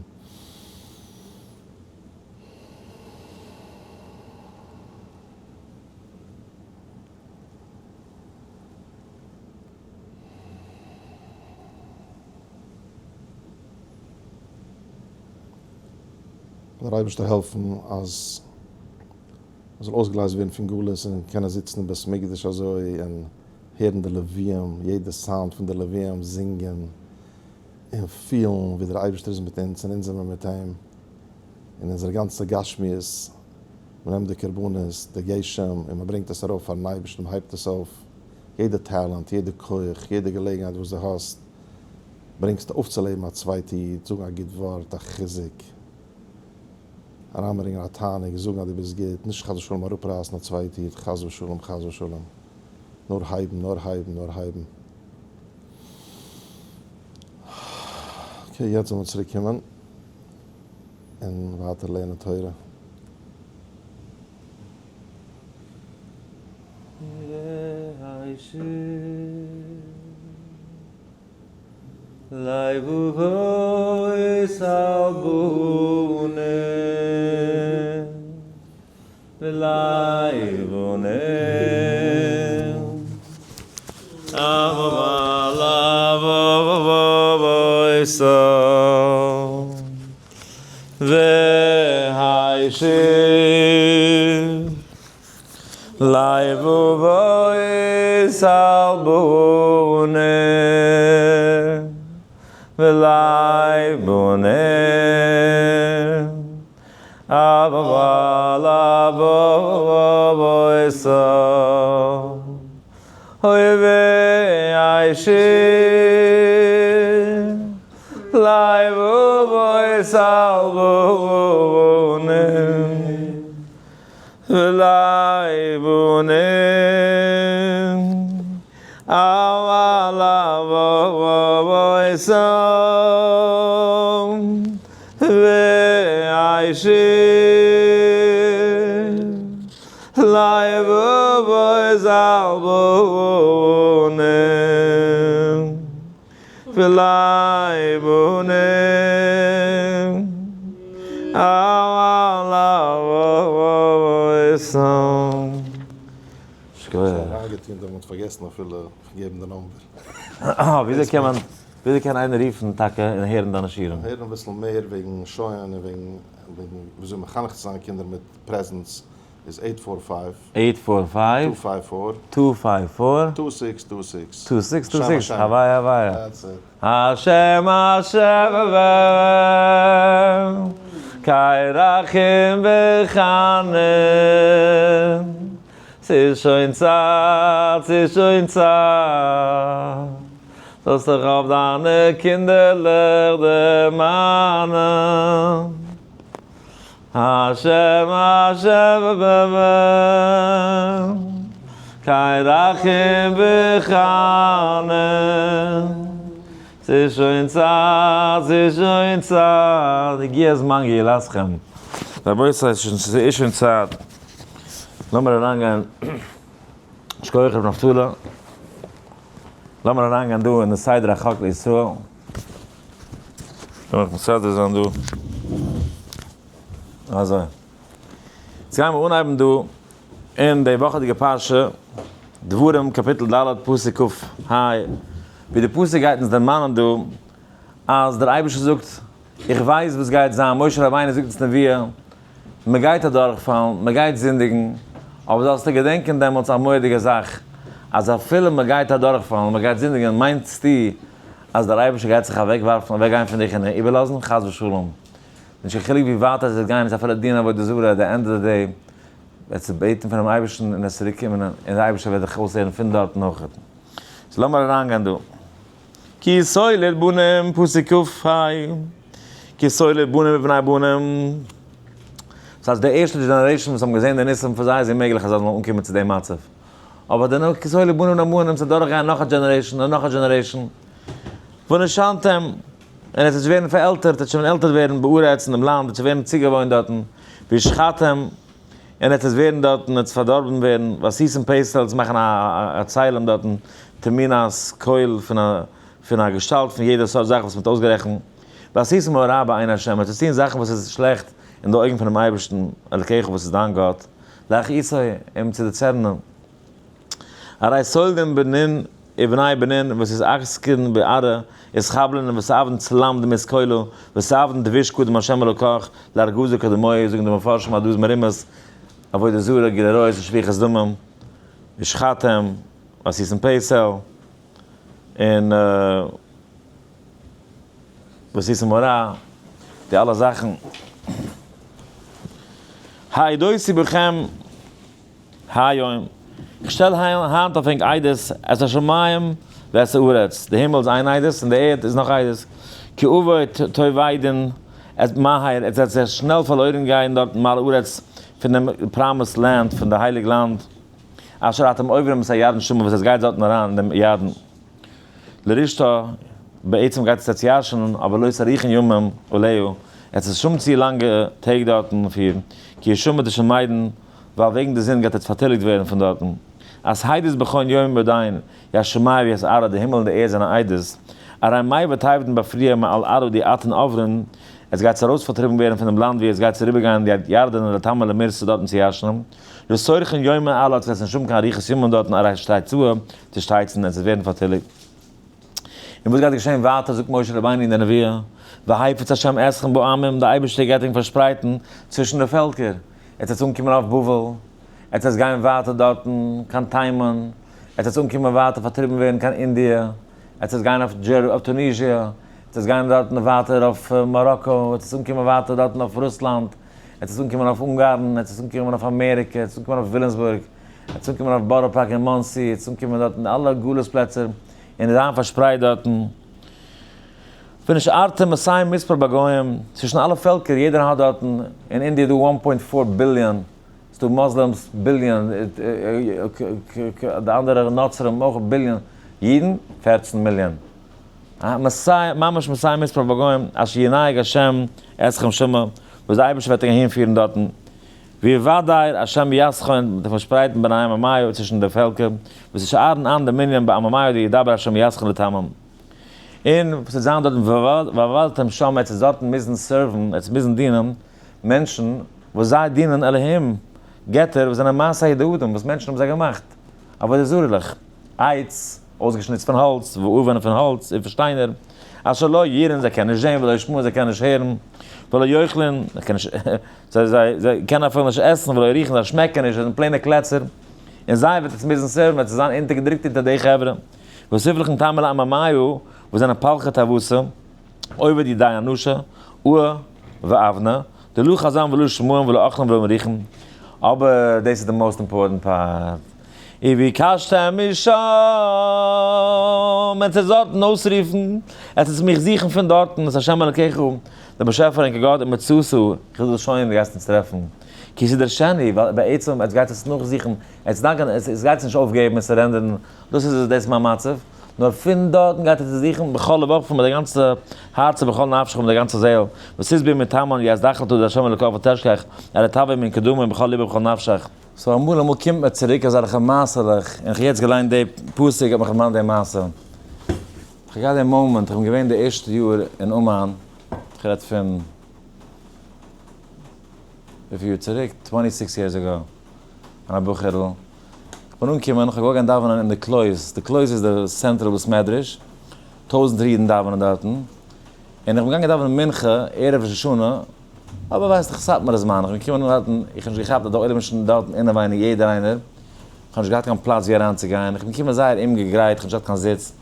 זאל דער אייבערשטער העלפן אז מען זאל אויסגעלייזט ווערן פון גלות און קענען זיצן אין בית מקדש אזוי און הערן די לוויים, יעדע sound פון די לוויים זינגען און פילן ווי דער אייבערשטער איז מיט אונז און אונז זעמיר מיט אים, און אונזער גאנצע גשמיות, מען נעמט די קרבנות, די גשם, און מען ברענגט עס ארויף פארן אייבערשטן, מען הייבט עס אויף, יעדע talent, יעדע כח, יעדע געלעגנהייט וואס דו האסט, ברענגסטו אויפצולעבן א צווייטע איד, זאגן א גוט ווארט, א חיזוק, אריינברענגען א תענוג, זאגן אז דו ביסט גוט, נישט חס ושלום אראפרייסן א צווייטע איד, חס ושלום, חס ושלום, נאר הייבן, נאר הייבן, נאר הייבן. Okay, יעצט זאל מען צוריק קומען און ווייטער לערנען תורה. לבבות על בנים ולב בנים והשיב לבבות על בנים ולב בנים אבל אבוי אוי והשיב לבבות על בנים ולב בנים אבל אבוי והשיב לבבות על בנים ולב בנים אבל אבוי אריינגעטון דער מ'האט פארגעסן אפילו געבן די number. אה, וויאזוי קען מען, וויאזוי קען איינער רופן טאקע און הערן דיינע שיעורים? הערן אביסל מער וועגן שוין און וועגן וויאזוי מחנך צו זיין קינדער מיט presence איז eight four five. Eight four five. Two five four. Two five four. Two six two six. Two six two six. הוואי הוואי. השם השם קל רחום וחנון ס'איז שוין צייט, ס'איז שוין צייט, זאלסט דיך אויף דיינע קינדערלעך דערמאנען. השם השם קל רחום וחנון ס'איז שוין צייט, ס'איז שוין צייט, הגיע זמן גאולתכם. רבותי, ס'איז שוין צייט. לאמיר אריינגיין, שכוח ר' נפתלי, לאמיר אריינגיין דא אין די סדר החק לישראל, לאמיך מסדר זיין דא, אזוי, יעצט גייען מיר אנהייבן דא אין די וואכעדיגע פרשה, דברים קאפיטל ד' פסוק כ ה, ווי די פסוק גייט אונז דערמאנען דא, אז דער אייבערשטער זאגט, איך ווייס וואס גייט זיין, משה רבינו זאגט אונז נבואה, מען גייט אדורכפאלן, מען גייט זינדיגן, אבער זאלסטו געדענקען דעמאלטס א מורא'דיגע זאך, אז אפילו מען גייט אדורכפאלן, מען גייט זינדיגן, מיינסטו אז דער אייבערשטער גייט זיך אוועקווארפן, אוועקגיין פון דיך און איבערלאזן? חס ושלום. נישט קיין חילוק ווי ווייט עס וועט גיין, איז אפילו דין עבודה זרה, at the end of the day, וועסטו בעטן פונעם אייבערשטן און עס צוריק קומען, און דער אייבערשטער וועט דיך אויסהערן פון דארטן אויך. So לאמיר אריינגיין דא. כי תוליד בנים, פסוק כ ה, כי תוליד בנים ובני בנים. דאס הייסט די ערשטע generation וואס האבן געזען די ניסים פאר זיי איז אוממעגליך אז זיי זאלן אנקומען צו דעם מצב. אבער דערנאך כי תוליד בנים ובני בנים ס'וועט דורכגיין נאך א generation און נאך א generation. ונושנתם, און עס וועט ווערן פארעלטערט, עס וועט שוין עלטער ווערן בארץ אין דעם לאנד, עס וועט ווערן צוגעוואוינט דארטן, והשחתם, און עס וועט ווערן דארטן, עס וועט פארדארבן ווערן, ועשיתם פסל, עס מאכן א צלם דארטן, תמונת כל פון א פון א געשטאלט פון יעדע סארט זאך וואס מען האט אויסגערעכנט, ועשיתם הרע בעיני השם, עס וועט טון זאכן וואס איז שלעכט אין די אויגן פונעם אייבערשטן אלקיך וואס איז דיין גאט, להכעיסו, אים צו דערצערנען. הרי תולדים בנין. ובני בנין וואס איז עסקין בערה ותחבלין ותעבדון צלם דמות כולו ותעבדון דבוש קדם השם אלקיך להרגזו קדמוי זאגן די מפרשים אז דא איז מרומז עבודה זרה גילוי עריות און שפיכת דמים ושחטם ועשיתם פסל און ועשיתם הרע די אלע זאכן העדותי בכם היום, איך שטעל היינט אויף ענק עדות, את השמים ואת הארץ, די הימל איז איין עדות און די ערד איז נאך עדות, כי אבד תאבדון את מהר, עס וועט זיך שנעל פארלוירן גיין דארטן מעל הארץ פון דעם promised land, פון די הייליג לאנד, אשר אתם עוברים את הירדן שמה וואס עס גייט דארטן אריין אין דעם ירדן. לרשתה, בעצם גייט עס יעצט ירש'נען, אבער לא תאריכון ימים עליה, עס איז שוין צו לאנגע טעג דארטן פיר, כי ישמד תשמדון, ווייל וועגן די זינד גייט עטס פארטיליגט ווערן פון דארטן. אז העדות בכון יום עדיין, השמים וית ארעא, די הימל און די ערד זענען עדות. ארי מי ותיבדן באפריע מעל ארעא די אתון עברין, עטס גייטס ארויס פארטריבן ווערן פון דעם לאנד ווי עטס גייטס אריבער גיין די ירדן און לטמא למרסה דארטן צו ירש'נען. לא תאריכון יומין עליה, עטס וועטס נישט האבן קיין אריכות ימים דארטן ארי שתצאו צו שטייצן עס וועט ווערן פארטיליגט. און וואס גייט געשען ווייטער זאגט משה רבינו אין די נבואה, והפיץ השם אתכם בעמים, די אייבערשטער גייט ענק פארשפרייטן צווישן די פעלקער, עטס וועטס אנקומען אויף בבל, עטס וועטס גיין ווייטער דארטן קיין תימן, עטס וועטס אנקומען ווייטער פארטריבן ווערן קיין אינדיע, עטס וועטס גיין אויף טוניזיע, עטס וועטס גיין דארטן ווייטער אויף מאראקא, עטס וועטס אנקומען ווייטער דארטן אויף רוסלאנד, עטס וועטס אנקומען אויף אונגארן, עטס וועטס אנקומען אויף אמעריקע, עטס וועטס אנקומען אויף וויליאמסבורג. עטס אנקומען אויף בארא פארק און מאנסי, עטס אנקומען דארט אין אלע גלות פלעצער, און זיין פארשפרייט דארטן. ונשארתם מתי מספר בגוים, צווישן אלע פעלקער, יעדער האט דארטן, אין אינדיע איז דא one point four billion, ס'איז דא Muslims billion, די אנדערע נוצרים אויך ביליאן, אידן 14 מיליאן. ממש מתי מספר בגוים, אשר ינהג השם אתכם שמה, וואס די אייבערשטער וועט ענק אהינפירן דארטן. ויבדל השם אתכם די פארשפרייטן בין עממיו צווישן די פעלקער, וואס איז שארן אן דעם מנין בעממיו די ידבר השם אתכם לטמאם. און וואס וועט זיין דארטן ועבדתם שם עטס וועט דארטן מוזן serve ן, עטס מוזן דינען מענטשן וואס זיי דינען אלהים, געטער וואס זענען מעשה ידי אדם, וואס מענטשן האבן זיי געמאכט, עבודה זרה'לעך, עץ, אויסגעשניצט פון האלץ, ואבן פון האלץ און פון שטיינער, אשר לא יראון זיי קענען נישט זען, ולא ישמעון זיי קענען נישט הערן, ולא יאכלון, זיי קענען נישט, זיי זיי קענען אפילו נישט עסן, ולא יריחון זיי שמעקן נישט, זיי זענען plain ע קלעצער, און זיי וועט עטס מוזן serve ן, וועט עטס זיין אונטערגעדרוקט אונטער די חברה, ותפלחון טמא לעממיו, וואס זענען פלחי תאוותא, עובד ידי אנשא, אוה ואבנה, דלא חזן ולא שמען ולא אכלן ולא מריחן, אבער דאס איז די most important part. ובקשתם משם, עטס וועט דארטן אויסרופן, עטס וועט מיך זוכן פון דארטן, את השם אלקיך, דער באשעפער ענקער גאט, ומצאת, איך וויל דאס שוין, דו גייסט אונז טרעפן. כי תדרשנו, ווייל בעצם עטס גייטס עס נאכזוכן, עטס דאנקען, עטס גייטס נישט אויפגעבן און surrender ן, דאס איז עס, דאס איז מיין מצב, נאר פון דארטן גייט עטס זוכן בכל לבבכם מיט די גאנצע הארץ ובכל נפשכם מיט די גאנצע זעהל, ותשבעו מתמן יזדחלתו לה' אלקיך ותשכח אל תבוא מן קדומים בכל לבך ובכל נפשך. so אמאל אמאל קומט מיר צוריק אזעלכע מעשה'לעך, און איך האב יעצט געליינט די פסוק האט מיך דערמאנט די מעשה. איך האב געהאט די moment, איך בין געווען די ערשטע יאר אין אומאן, איך רעד פון וויפיל יאר צוריק, twenty six years ago, און א בחור'ל, איך בין אנגעקומען, איך האב געוואלט גיין דאווענען אין די קלויז, די קלויז איז די central בית מדרש, טויזענטער אידן דאווענען דארטן, און איך בין געגאנגען דאווענען מנחה ערב ראש השנה, אבער ווייסט דאך סאטמארע זמן, איך בין געקומען דארטן, איך האב נישט געכאפט אז די עולם איז שוין דארטן אינעווייניג יעדער איינער, איך האב נישט געהאט קיין פלאץ ווי אריינצוגיין, איך בין געקומען זייער אומגעגרייט, איך האב נישט געהאט קיין זיץ,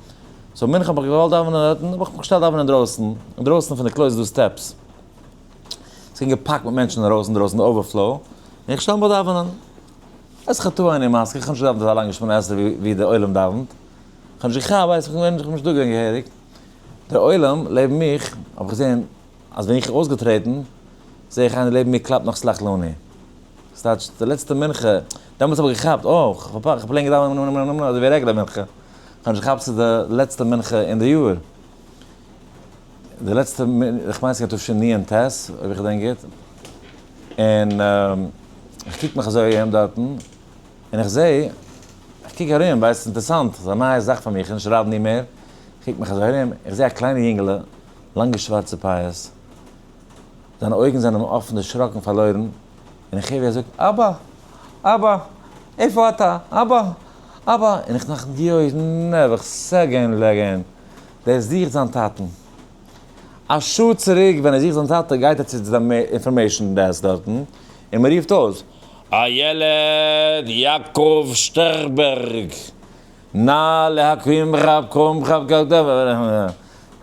so מנחה האב איך געוואלט דאווענען דארטן, האב איך מיך געשטעלט דאווענען אינדרויסן, אינדרויסן פון די קלויז איז דא steps, ס'איז געווען געפאקט מיט מענטשן אינדרויסן, אינדרויסן די overflow, און איך שטעל מיך דאווענען, עס חטא אני מזכיר, איך האב נישט געדאווענט אזא לאנגע שמונה עשרה ווי די עולם דאווענט, איך האב נישט געכאפט, ווייסט איך בין נישט דא געווען געהעריג, דער עולם לעבן מיך, האב איך געזען אז ווען איך האב אויסגעטרעטן, זע איך איינער לעבן מיר קלאפט נאך סלח לנו. ס'טייטש די לעצטע מנחה, דעמאלטס האב איך געכאפט, אה, כ'האב plain געדאווענט אזוי ווי regular מנחה. כ'האב נישט געכאפט ס'איז די לעצטע מנחה אין די יאר. די לעצטע, איך מיין ס'געווען תשנ ט, אויב איך געדענק גוט. און איך קוק מיך אזוי ארום דארטן, און איך זע, איך קוק ארום, ווייסט, ס'אינטערעסאנט, ס'איז א נייע זאך פאר מיך, נישט ראדני מער. איך קוק מיך אזוי ארום, איך זע א קליינע יונגעלע, לאנגע שווארצע פאות, זיינע אויגן זענען אפן דערשראקן פארלוירן, און איך הער ווי ער זאגט, אבא! אבא! איפה אתה? אבא! אבא! און איך נאך יוי נעבעך סעגען לעגען, דער זוכט זיין טאטן. א שעה צוריק ווען ער זוכט זיין טאטע גייט ער צו די information desk דארטן און מען רופט אויס, הילד יעקב שטערבערג, נא להקים רב קום רב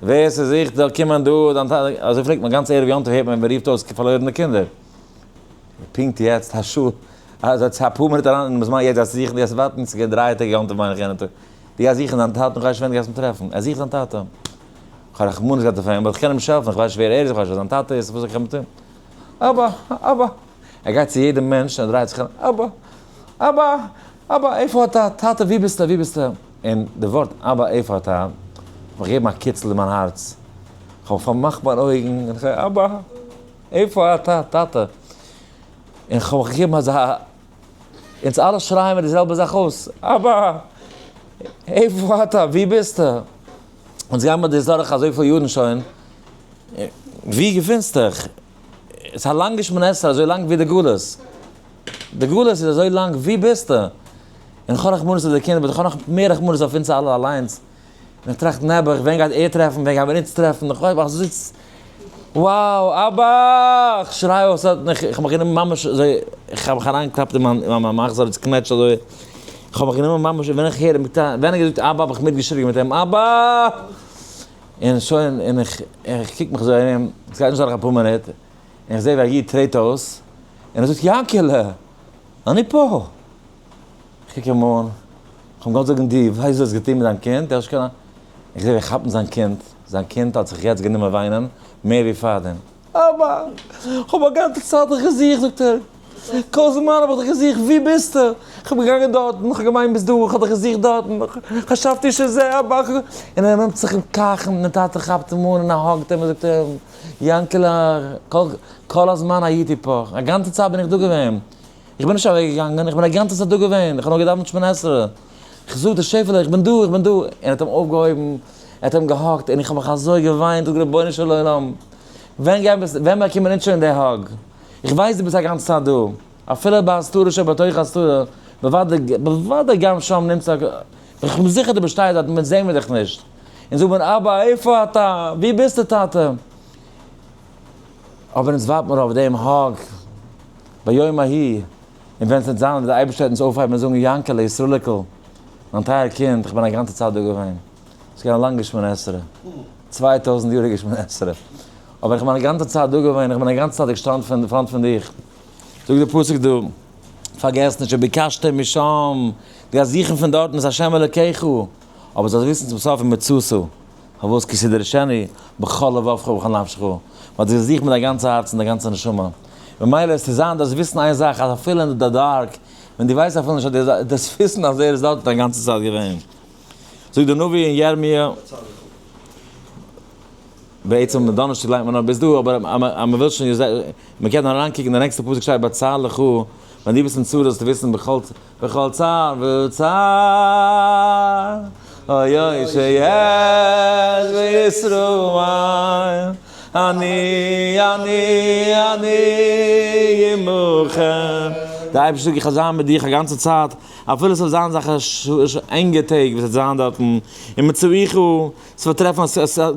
ווער ס'זוכט זאל קומען דא, דיין טאטע, אזוי פלעגט מען גאנץ ערב יום טוב הערט מען ווען מען רופט אויס פארלוירענע קינדער. פונקט יעצט א שעה, אזוי צו אפאר מינוט אריין אינעם זמן יעצט גייסטו זוכן, דו גייסט ווארטן, ס'איז געווען דריי טעג יום טוב מיין איך יענע טאג, דו גייסט זוכן דיין טאטן, כ'ווייס נישט ווען דו גייסט אים טרעפן, ער זוכט זיין טאטע, כ'האב רחמנות געהאט אויף אים, but כ'קען אים נישט העלפן, כ'ווייס נישט ווער ער איז, כ'ווייס נישט ווער זיין טאטע איז, וואס זאל איך אים טון? אבא! אבא! ער גייט צו יעדע מענטש און ער דרייט זיך ארום, אבא! אבא! אבא! איפה אתה? טאטע וואו ביסטו? וואו ביסטו? און די ווארט אבא איפה אתה האט מיך געגעבן א קיצל אין מיין הארץ, כ'האב פארמאכט מיין אויגן און כ'זאג אבא! איפה אתה? טאטע! און כ'האב מיך געגעבן אזא, אונז אלע שרייען מיר די זעלבע זאך אויס, אבא! איפה אתה? וואו ביסטו? אונז גייען מיר דאס דורך אזויפיל יארן שוין, וואו געפינסטו דיך? עס איז א לאנגע שמונה עשרה, אזוי לאנג ווי די גלות. די גלות איז אזוי לאנג, וואו ביסטו? און איך האב רחמנות אויף די קינדער, but איך האב נאך מער רחמנות אויף אונז אלע אליינס. און איך טראכט נעבעך, ווען גייט ער טרעפן, ווען גייען מיר אונז טרעפן, איך ווייס נישט, wow, אבא! איך שריי אויס, איך האב מיך גענומען ממש אזוי, איך האב מיך אריינגעקלאפט אין מיין מחזור, עס קנעטשט אזוי, איך האב מיך גענומען ממש, ווען איך הער, ווען ער האט געזאגט אבא האב איך מיטגעשריגן מיט אים, אבא! און שוין, און איך קוק מיך אזוי ארום, עס גייט נישט דורך אפאר מינוט, און איך זע ווי א איד טרעט אויס, און ער זאגט, יענקעלע! אני פה! איך קוק אים אן, איך האב אים געוואלט זאגן, דו ווייסט וואס דו האסט געטון מיט דיין קינד? דו האסט קיין איך זע ווי ער כאפט מיט זיין קינד, זיין קינד האט זיך יעצט גענומען וויינען מער ווי פארדעם. אבא, איך האב א גאנצע צייט דיך געזוכט, זאגט ער, כל זמן האב איך דיך געזוכט, וואו ביסטו? איך בין געגאנגען דארטן, איך האב געמיינט ביסט דא, איך האב דיך געזוכט דארטן, חשבתי שזה אבא, און ער נעמט זיך אים קאכן, און דער טאטע כאפט אים אן און ער hug ט אים און זאגט אים, יענקעלע, כל הזמן הייתי פה, א גאנצע צייט בין איך דא געווען, איך בין נישט אוועק געגאנגען, איך בין א גאנצע צייט דא געווען, איך האב נאר געדאווענט שמונה עשרה, איך זאג דיר שעפעלע, איך בין דא, איך בין דא, און ער האט אים אויפגעהויבן, ער האט אים גע hug ט, און איך האב מיך אזוי געוויינט, זאג רבונו של עולם, ווען גייען מיר, ווען באקומען אונז שוין די hug? איך ווייס דו ביסט א גאנצע צייט דא, אפילו בהסתרה שבתוך הסתרה, בוודאי, בוודאי גם שם נמצא, איך בין זיכער דו ביסט שטייט דארט, אונז זעהן מיר דיך נישט, אונז זאג מיר אבא איפה אתה, וואו ביסטו טאטע? אבער אונז ווארט מיר אויף דעם hug ביום ההיא, און ווען ס'וועט זיין וועט דער אייבערשטער אונז אויפהייבן און זאגן, יענקעלע, ישראל'יקל, מיין טייער קינד, איך בין א גאנצע צייט דא געווען. ס'איז געווען א לאנגע שמונה עשרה, 2000 יאריגע שמונה עשרה, אבער איך בין א גאנצע צייט דא געווען, איך בין א גאנצע צייט געשטאנען פון front פון דיך. זאגט דער פסוק דא, פארגעס נישט, וביקשתם משם, דו גייסט זוכן פון דארטן את ה' אלוקיך, אבער זאלסט וויסן צום סוף ומצאת. פארוואס כי תדרשנו בכל לבבך ובכל נפשך, ווייל דו האסט געזוכט מיט דיין גאנצע הארץ און דיין גאנצע נשמה. ממילא איז צו זיין דארפסט וויסן איין זאך אז אפילו אין די dark, ווען דו ווייסט אפילו נישט אז דו דארפסט וויסן אז ער איז דארט דיין גאנצע צייט געווען. זאגט דער נביא אין ירמיה, בעצם דאנערשטאג ליינט מען נאר ביז דא, אבער אז מען וויל שוין מען קען אריינקוקן די נעקסטע פסוק שטייט בצר לך, ווען דו ביסט אין צרה זאלסטו וויסן בכל בכל צר וצר, אוי אוי שיש בישראל, אני אני אני עמכם. דער אייבערשטער זאגט איך וועל זיין מיט דיך א גאנצע צייט, אפילו עס וועט זיין אזעלכע ענגע טעג וואס וועט זיין דארטן, ומצאוך, עס וועט טרעפן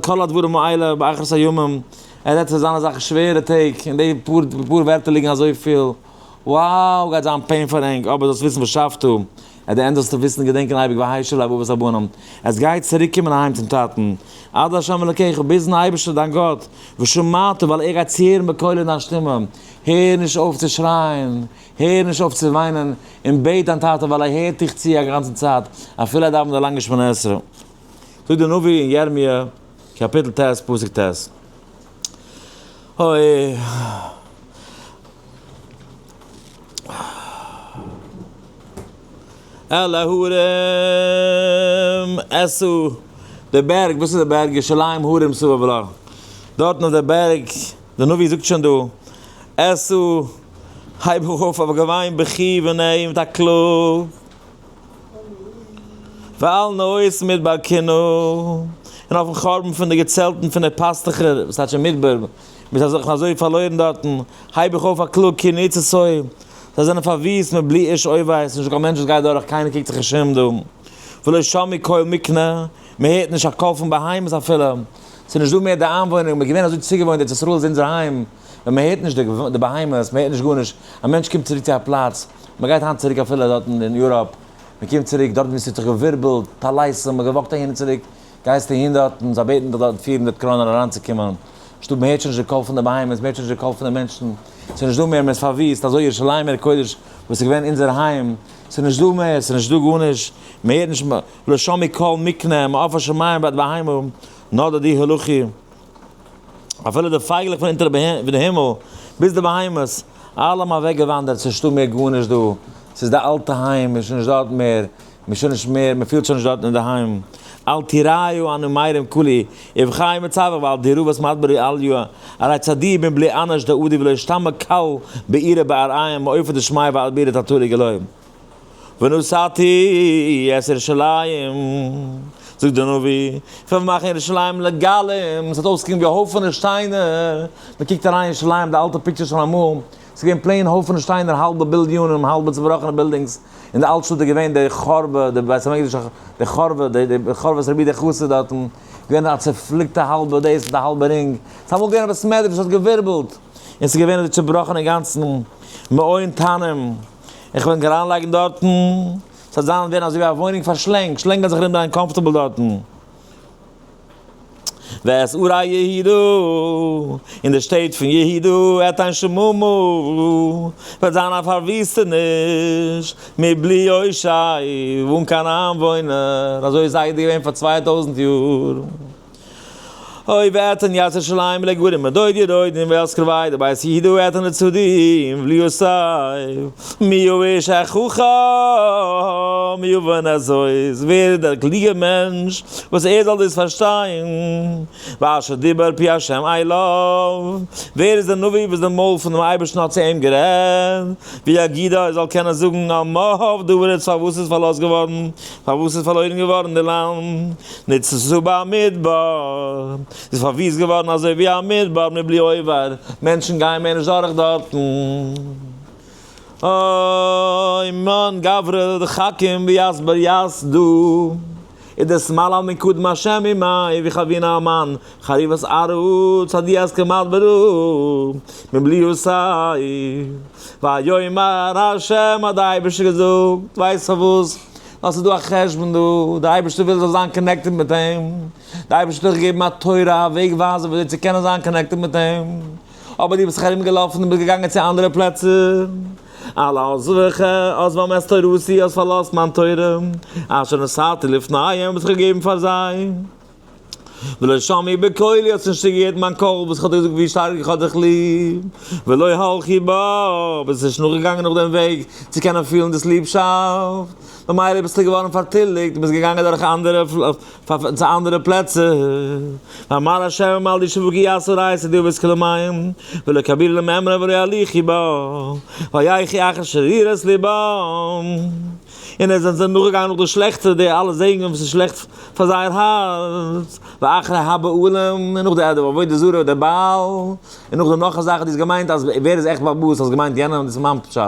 כל הדברים האלה באחרית הימים, ער רעדט עס וועט זיין אזעלכע שווערע טעג, אין די פאר ווערטער ליגן אזויפיל. Wow גייט זיין pain פאר ענק, אבער זאלסט וויסן ושבתו, at the end זאלסטו וויסן געדענקען אייביג והשיב לב אבות הבנים, עס גייט צוריק קומען אהיים צום טאטן, עד לה' אלקיך, ביזן אייבערשטער דיין גאט, ושמעת ווייל ער גייט צוהערן בקולו דיין שטימע, הער נישט אויף צו שרייען, הער נישט אויף צו וויינען, און בעט דיין טאטע ווייל ער הערט דיך צו א גאנצן צייט, אפילו ער דאווענט די לאנגע שמונה עשרה. זאגט דער נביא אין ירמיה קאפיטל ט' פסוק ט', אוי. אל ההרים אשא, די בערג, וואס איז די בערג? ירושלים הרים סביב לה, דארטן אויף די בערג, די נביא זאגט שוין דא, אשא, הייב איך אויף א געוויין בכי ונהי מיט א קלאג. ועל נאות מדבר קינה, און אויפן חורבן פון די געצעלטן פון די פאסטוכער, וואס טייטש אין מדבר, מ'איז אזוי אזוי פארלוירן דארטן, הייב איך אויף א קלאג כי נצצוי. זיי זענען פארוויסט מבלי איש עובר, ס'איז נישטא קיין מענטש וואס גייט דורך, קיינער קוקט זיך נישט אום דא. ולא שמעו קול מקנה, מען הערט נישט א קול פון בהמות אפילו. ס'איז נישט דא מער די איינוואוינער, מ'איז געווען אזוי צוגעוואוינט ארץ ישראל איז אונזער היים, ווען מען הערט נישט די בהמות, מען הערט נישט גארנישט, א מענטש קומט צוריק צו א פלאץ, מען גייט היינט צוריק אפילו דארטן אין Europe, מען קומט צוריק דארט ווי ס'האט זיך געווירבלט, טליתים, מען האט גע walk ט אהין און צוריק, גייסטו אהין דארטן, זיי בעטן דיך דארטן 400 קראנען אריינצוקומען, שטוב, מען הערט שוין נישט די קול פון די בהמות, מען הערט שוין נישט די קול פון די מענטשן, ס'איז נישט דא מער, מען איז פארוויסט, אזוי ירושלים עיר הקודש וואס איז געווען אונזער היים, ס'איז נישט דא מער, ס'איז נישט דא גארנישט, מען הערט נישט, לא שמעו קול מקנה, מעוף השמים ועד בהמה, נדדו הלכו. אפילו די פייגלעך פון אונטער די הימל, ביז די בהמות, אלע האבן אוועק געוואנדערט, ס'איז נישטא מער גארנישט דא, ס'איז די אלטע היים, מ'איז שוין נישט דארט מער, מ'איז שוין נישט מער, מ'פילט שוין נישט דארט אינדערהיים. אל תיראו אנו מרים כולי, ובכי מצווך ואל תיראו וואס מדברי אל יו, הרי צדי מבלי אנש דעודי ולא ישתמע קל בעירה בעריים מעופף דשמיא ועד בירה תתורי גלוי. ונשאתי את ירושלים, זאגט דער נביא, איך וועל מאכן ירושלים לגלים, ס'וועט אויסקוקן ווי הויפענע שטיינער, מען קוקט אריין ירושלים די אלטע pictures פון אמאל, ס'איז געווען plain הויפענע שטיינער, האלבע בילדיונען, האלבע צובראכענע buildings, אין די אלט שטאט איז געווען די חורבה, די בית המקדש, די חורבה, די חורבת רבי דער חסיד דארטן, געווען א צופליקטע האלבע דאס מיט א האלבע רינג, ס'איז אמאל געווען א בית מדרש וואס האט געווירבלט, און ס'איז געווען אזוי צובראכן אינגאנצן, מעון תנים. איך וועל ענק אריינלייגן דארטן, ס'וועט זיין ווערן אזוי ווי א וואוינונג פאר שלענג, שלענג וועלן זיך ארומדרייען comfortable דארטן. ואת ערי יהודה, אין די שטעט פון יהודה, אתן שממה, וועט זיין א פארוויסטעניש, מבלי יושב, אן קיין איינוואוינער, אזוי איז זיידע געווען פאר 2000 יאר. אוי ואתן ירושלים לגרים מדוד ירודים ואת קרבי דבית יהודה אתן לצדדים וליוסף מי הוא איש החכם יבן הזאת ווער איז דער קלוגער מענטש וואס ער זאל דאס פארשטיין ואשר דיבר פי השם אליו ווער איז דער נביא וואס דער מויל פונעם אייבערשטן האט צו אים גערעדט ויגידה ער זאל קענען זאגן על מה אבדה הארץ פארוואס איז פארלאזט געווארן פארוואס איז פארלוירן געווארן די לאנד נצצו במדבר, איז פארוויסט געווארן אזוי ווי א מדבר מבלי עובר, מענטשן גייען מער נישט דורך דארטן. אוי מאן גברא דחכים ויסבר יסדו, איז דאס מעלה מן קדם השם עמי וחבינה אמן, חריבת ארץ עדי אז כמדברו מבלי עושי, ויאמר השם האט די אייבערשטער געזאגט, ווייסט פארוואס? ווייל ס'איז דא א חשבון דא, דער אייבערשטער וויל זאלסט זיין connected מיט אים, דער אייבערשטער האט דיך געגעבן א תורה, א וועג ווייזער ווי אזוי צו קענען זיין connected מיט אים, אבער דו ביסט זיך ארום געלאפן און ביסט געגאנגען צו אנדערע פלעצער, על עזבך עזבם את תורתי, האסט פארלאזט מיין תורה, אשר נתתי לפניהם, וואס איך האב געגעבן פאר זיי. ולא שמעו בקולי, האסט נישט צוגעהערט מיין קול וואס איך האב דיר געזאגט ווי שטארק איך האב דיך ליב, ולא הלכו בה, ביסט נישט נאכגעגאנגען נאך דעם וועג צו קענען פילן דאס ליבשאפט, ממילא ביסטו געווארן פארטיליגט און ביסט געגאנגען דורך אנדערע צו אנדערע פלעצער. ואמר ה' אל ישבו כי יעשו רייסא דו ביסט כלמים, ולא כבירו למימרא ולא הליכו בה, ויחי אחר שרירות לבם. און עס זענען זיי נאכגעגאנגען נאך די שלעכטע, די אלע זעגן וואס איז שלעכט פאר זייער הארץ, ואחרי הבעלים, און נאך די עבודה זרה, דער בעל, און נאכדעם נאך א זאך, דו האסט געמיינט אז ווער איז עכט בעל הבית, האסט געמיינט יענעם, דאס איז מיין פשט,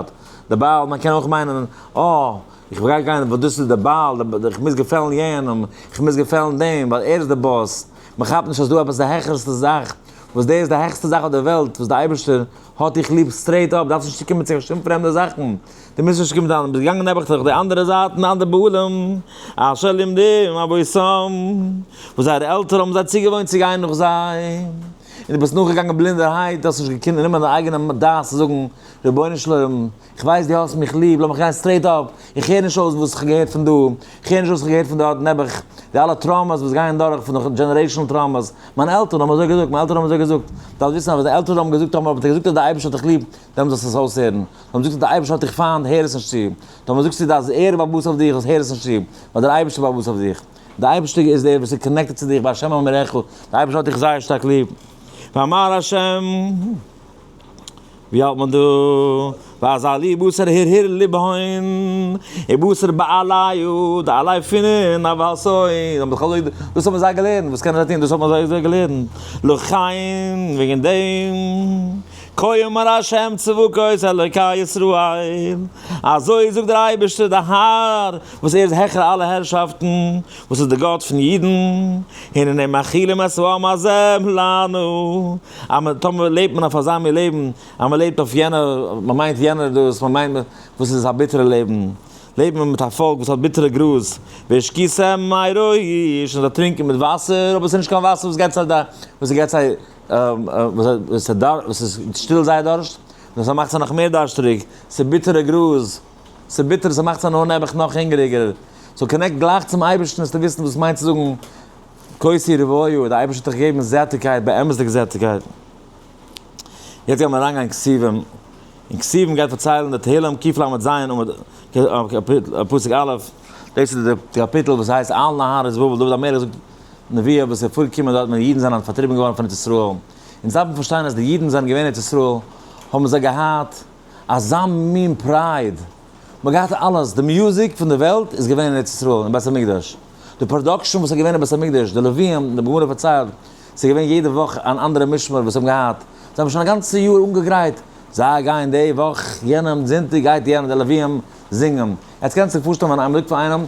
דער בעל, מען קען אויך מיינען, אה, איך גיי גיין ווייל דאס איז דער בעל, איך מוז געפעלן יענעם, איך מוז געפעלן דעם, ווייל ער איז דער boss, מען כאפט נישט אז דא עפעס די העכערסטע זאך, וואס דאס איז די העכסטע זאך אויף דער וועלט, וואס דער אייבערשטער האט דיך ליב straight up, דארפסט נישט צוקומען צו קיין שום פרעמדע זאכן, דו מוזט נישט קומען דאן, ביסט געגאנגען נעבעך דורך די אנדערע זייט און אנדערע בעלים, אשר לימדום אבותם, וואס זייערע עלטערן האבן זיי צוגעוואוינט צו גיין נאך זיי, און דו ביסט נאכגעגאנגען בלינדערהייט, דו האסט נישט געקענט נעמען דיין אייגענע דעת צו זאגן, רבונו של עולם, איך ווייס דו האסט מיך ליב, לאמיך גיין straight up, איך הער נישט אויס וואס איך האב געהערט פון דא, איך הער נישט וואס איך האב געהערט פון דארט, נעבעך, די אלע traumas וואס גייען דורך פון די generational traumas, מיינע עלטערן האבן אזוי געזאגט, מיינע עלטערן האבן אזוי געזאגט, דארפסט וויסן אז וואס די עלטערן האבן געזאגט האבן אבער געזאגט אז דער אייבערשטער האט דיך ליב, דעמאלט זאלסטו עס אויסהערן. טאמער זאגסטו דער אייבערשטער האט דיך פיינט, הער עס נישט צו. טאמער זאגסטו אז ער איז בעל הבית אויף דיך, הער עס נישט צו, ווייל דער אייבערשטער איז בעל הבית אויף דיך. דער אייבערשטער איז דער וואס איז connected צו דיך, והשם אמריך, דער אייבערשטער האט דיך זייער שטארק ליב. ואמר השם, ווי האלט מען דא? ואזלי בתר הרהור לבהון, ובתר בעליו, די עלי פונען, אבל סוי, דאס האבן זיי געלערנט, וואס קענען זיי טון, דאס האבן זיי אזוי געלערנט, לכן, וועגן דעם. כה אמר ה' צבקות אלוקי ישראל, אזוי זאגט דער אייבערשטער דער האר, וואס ער איז העכער אלע הערשאפטן, וואס איז דער גאט פון אידן, הנני מאכילים את העם הזה לנו, אז מען טאמער לעבט מען אויף אזא מין לעבן, אז מען לעבט אויף יענער, מען מיינט יענער דאס, מען מיינט וואס איז א ביטערע לעבן, לעבט מען מיט א פאלק וואס האט ביטערע גראז, והשקיתם מי רויש, און זיי טרינקען מיט וואסער, אבער עס איז נישט קיין וואסער וואס געבט זיי וואס געבט זיי וואס איז שטיל זייער דארשט, נאר ס'מאכט זיי נאך מער דארשטריג, ס'איז ביטערע גראז, ס'איז ביטער, ס'מאכט זיי נאר נעבעך נאך הונגעריגער, so connect גלייך צום אייבערשטן וועסטו וויסן וואס מיינט צו זאגן כוסי רוויה, דער אייבערשטער האט דיך געגעבן זעטיגקייט, באמת'דיגע זעטיגקייט. יעצט גייען מיר אריינגיין אין כתובים, און כתובים גייט פארציילן די תהלים קל"ז עמוד פסוק א', דאס איז די קאפיטל וואס הייסט על נהרות בבל, דוד המלך זאגט נבואה וואס איז פארגעקומען דארט ווען די אידן זענען פארטריבן געווארן פון ארץ ישראל. אונז דארפן פארשטיין אז די אידן זענען געווען אין ארץ ישראל האבן זיי געהאט אזא מין pride, מען האט געהאט אלעס, די music פון די וועלט איז געווען אין ארץ ישראל אין בית המקדש, די production וואס איז געווען אין בית המקדש, די לוויים, די גמרא פארציילט, ס'איז געווען יעדע וואך אן אנדערע משמר וואס האבן געהאט, זיי האבן שוין א גאנצע יאר אנגעגרייט, זיי גייען די וואך, יענעם זונטאג גייט יענער, די לוויים זינגען. עטס קענטס זיך פארשטעלן ווען איינער זאגט פאר איינעם,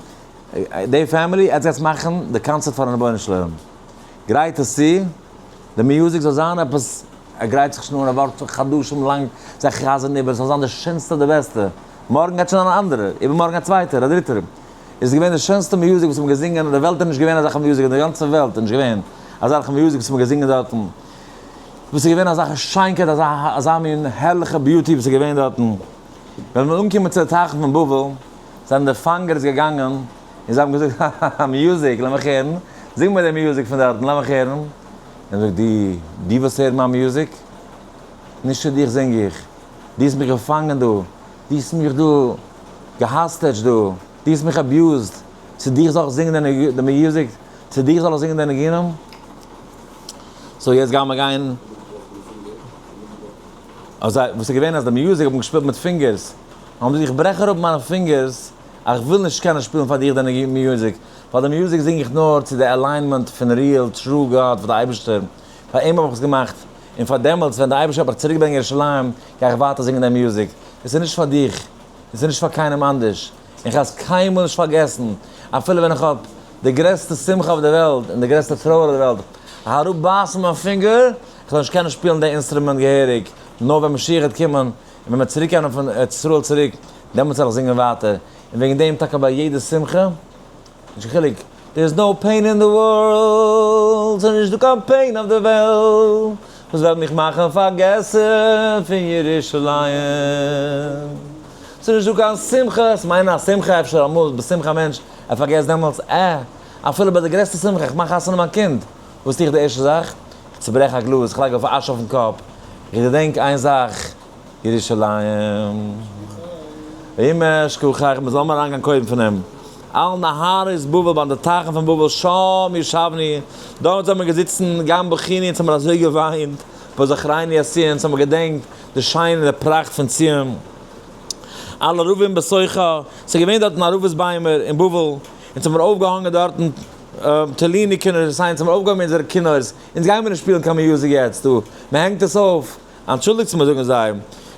די family, עטס גייטס מאכן די קאנצערט פארן רבונו של עולם, גרייט עס צו, די music זאל זיין עפעס, ער גרייט זיך שוין אן, ער ווארט חדשים לאנג, זיי חזר'ן איבער, עס זאל זיין די שענסטע די בעסטע, מארגן גייט שוין זיין אן אנדערער, איבערמארגן א צווייטער, א דריטער, עס איז געווען די שענסטע music וואס מ'האט געזינגען, אין די וועלט איז נישט געווען אזעלכע music, אין די גאנצע וועלט איז נישט געווען אזעלכע music וואס מ'האט געזינגען דארטן, וואס איז געווען אזעלכע שיינקייט, אזא אזא מין הערליכע beauty וואס איז געווען דארטן. ווען מ'איז אנגעקומען צו די טייכן פון בבל, זענען די פאנגערס געגאנגען און זיי האבן געזאגט, האהאהא, music, לאמיך הערן, זינג מיר די music פון דארטן, לאמיך הערן. און זאגט, דו, דו ווילסט הערן מיין music? נישט צו דיך זינג איך, דו האסט מיך געפאנגען דא, דו האסט מיך דא גע hostage דא, דו האסט מיך abused, צו דיך זאל איך זינגען די music? צו דיך זאל איך זינגען די ניגונים? so יעצט גיימער גיין. אזוי וואס איז געווען אז די music האט מען געשפילט מיט פינגערס, האבן זיי איך ברעך אראפ מיינע פינגערס אז איך וויל נישט קענען שפילן פאר דיך די music, ווייל די music זינג איך נאר צו די alignment פון real true God פאר די אייבערשטער, פאר אים האב איך עס געמאכט, און פאר דעמאלטס ווען די אייבערשטער וועט מיך צוריק ברענגען ירושלים גיי איך ווייטער זינגען די music, עס איז נישט פאר דיך, עס איז נישט פאר קיינעם אנדערש, און כ'גיי עס קיינמאל נישט פארגעסן, אפילו ווען איך האב די גרעסטע שמחה אויף די וועלט און די גרעסטע טרויער אויף די וועלט, אראפבייסן מיין פינגער, איך זאל נישט קענען שפילן די אינסטרומענט געהעריג, נאר ווען משיח וועט קומען, און ווען מ'וועט צוריק קומען פון ארץ ישראל צוריק, דעמאלטס וועל איך זינגען ווייטער, און וועגן דעם טאקע ביי יעדע שמחה, נישט קיין חילוק, there is no pain in the world, ס'איז נישט דא קיין pain אויף די וועלט, וואס וועט מיך מאכן פארגעסן פון ירושלים, ס'איז נישט דא קיין שמחה, ס'מיינט א שמחה אפשר אמאל בשמחה א מענטש, ער פארגעסט דעמאלטס, אה, אפילו ביי די גרעסטע שמחה, איך מאך חתונה מיין קינד, וואס טו איך די ערשטע זאך? איך צוברעך א גלאז, איך לייג אויף אש אויפן קאפ, איך געדענק איין זאך, ירושלים. אם אשכחך, מען זאל מיר אריינגיין קודם פון אים. על נהרות בבל, ביי די טייכן פון בבל, שם ישבנו, דארט זענען מיר געזיצן, גם בכינו, אונז האבן מיר אזוי געוויינט, בזכרנו את ציון, אונז האבן מיר געדענקט די שיין און די פראכט פון ציון. על ערבים בתוכה, ס'איז געווען דארטן ערבות ביימער אין בבל, אונז האבן מיר אויפגעהאנגען דארטן תלינו כינורותינו, אונז האבן מיר אויפגעהויבן אונזערע כינור'ס, אונז גיימיר נישט שפילן קיין music יעצט דא, מען הענגט עס אויף, אנטשולדיגטס מיר זאגן זיי,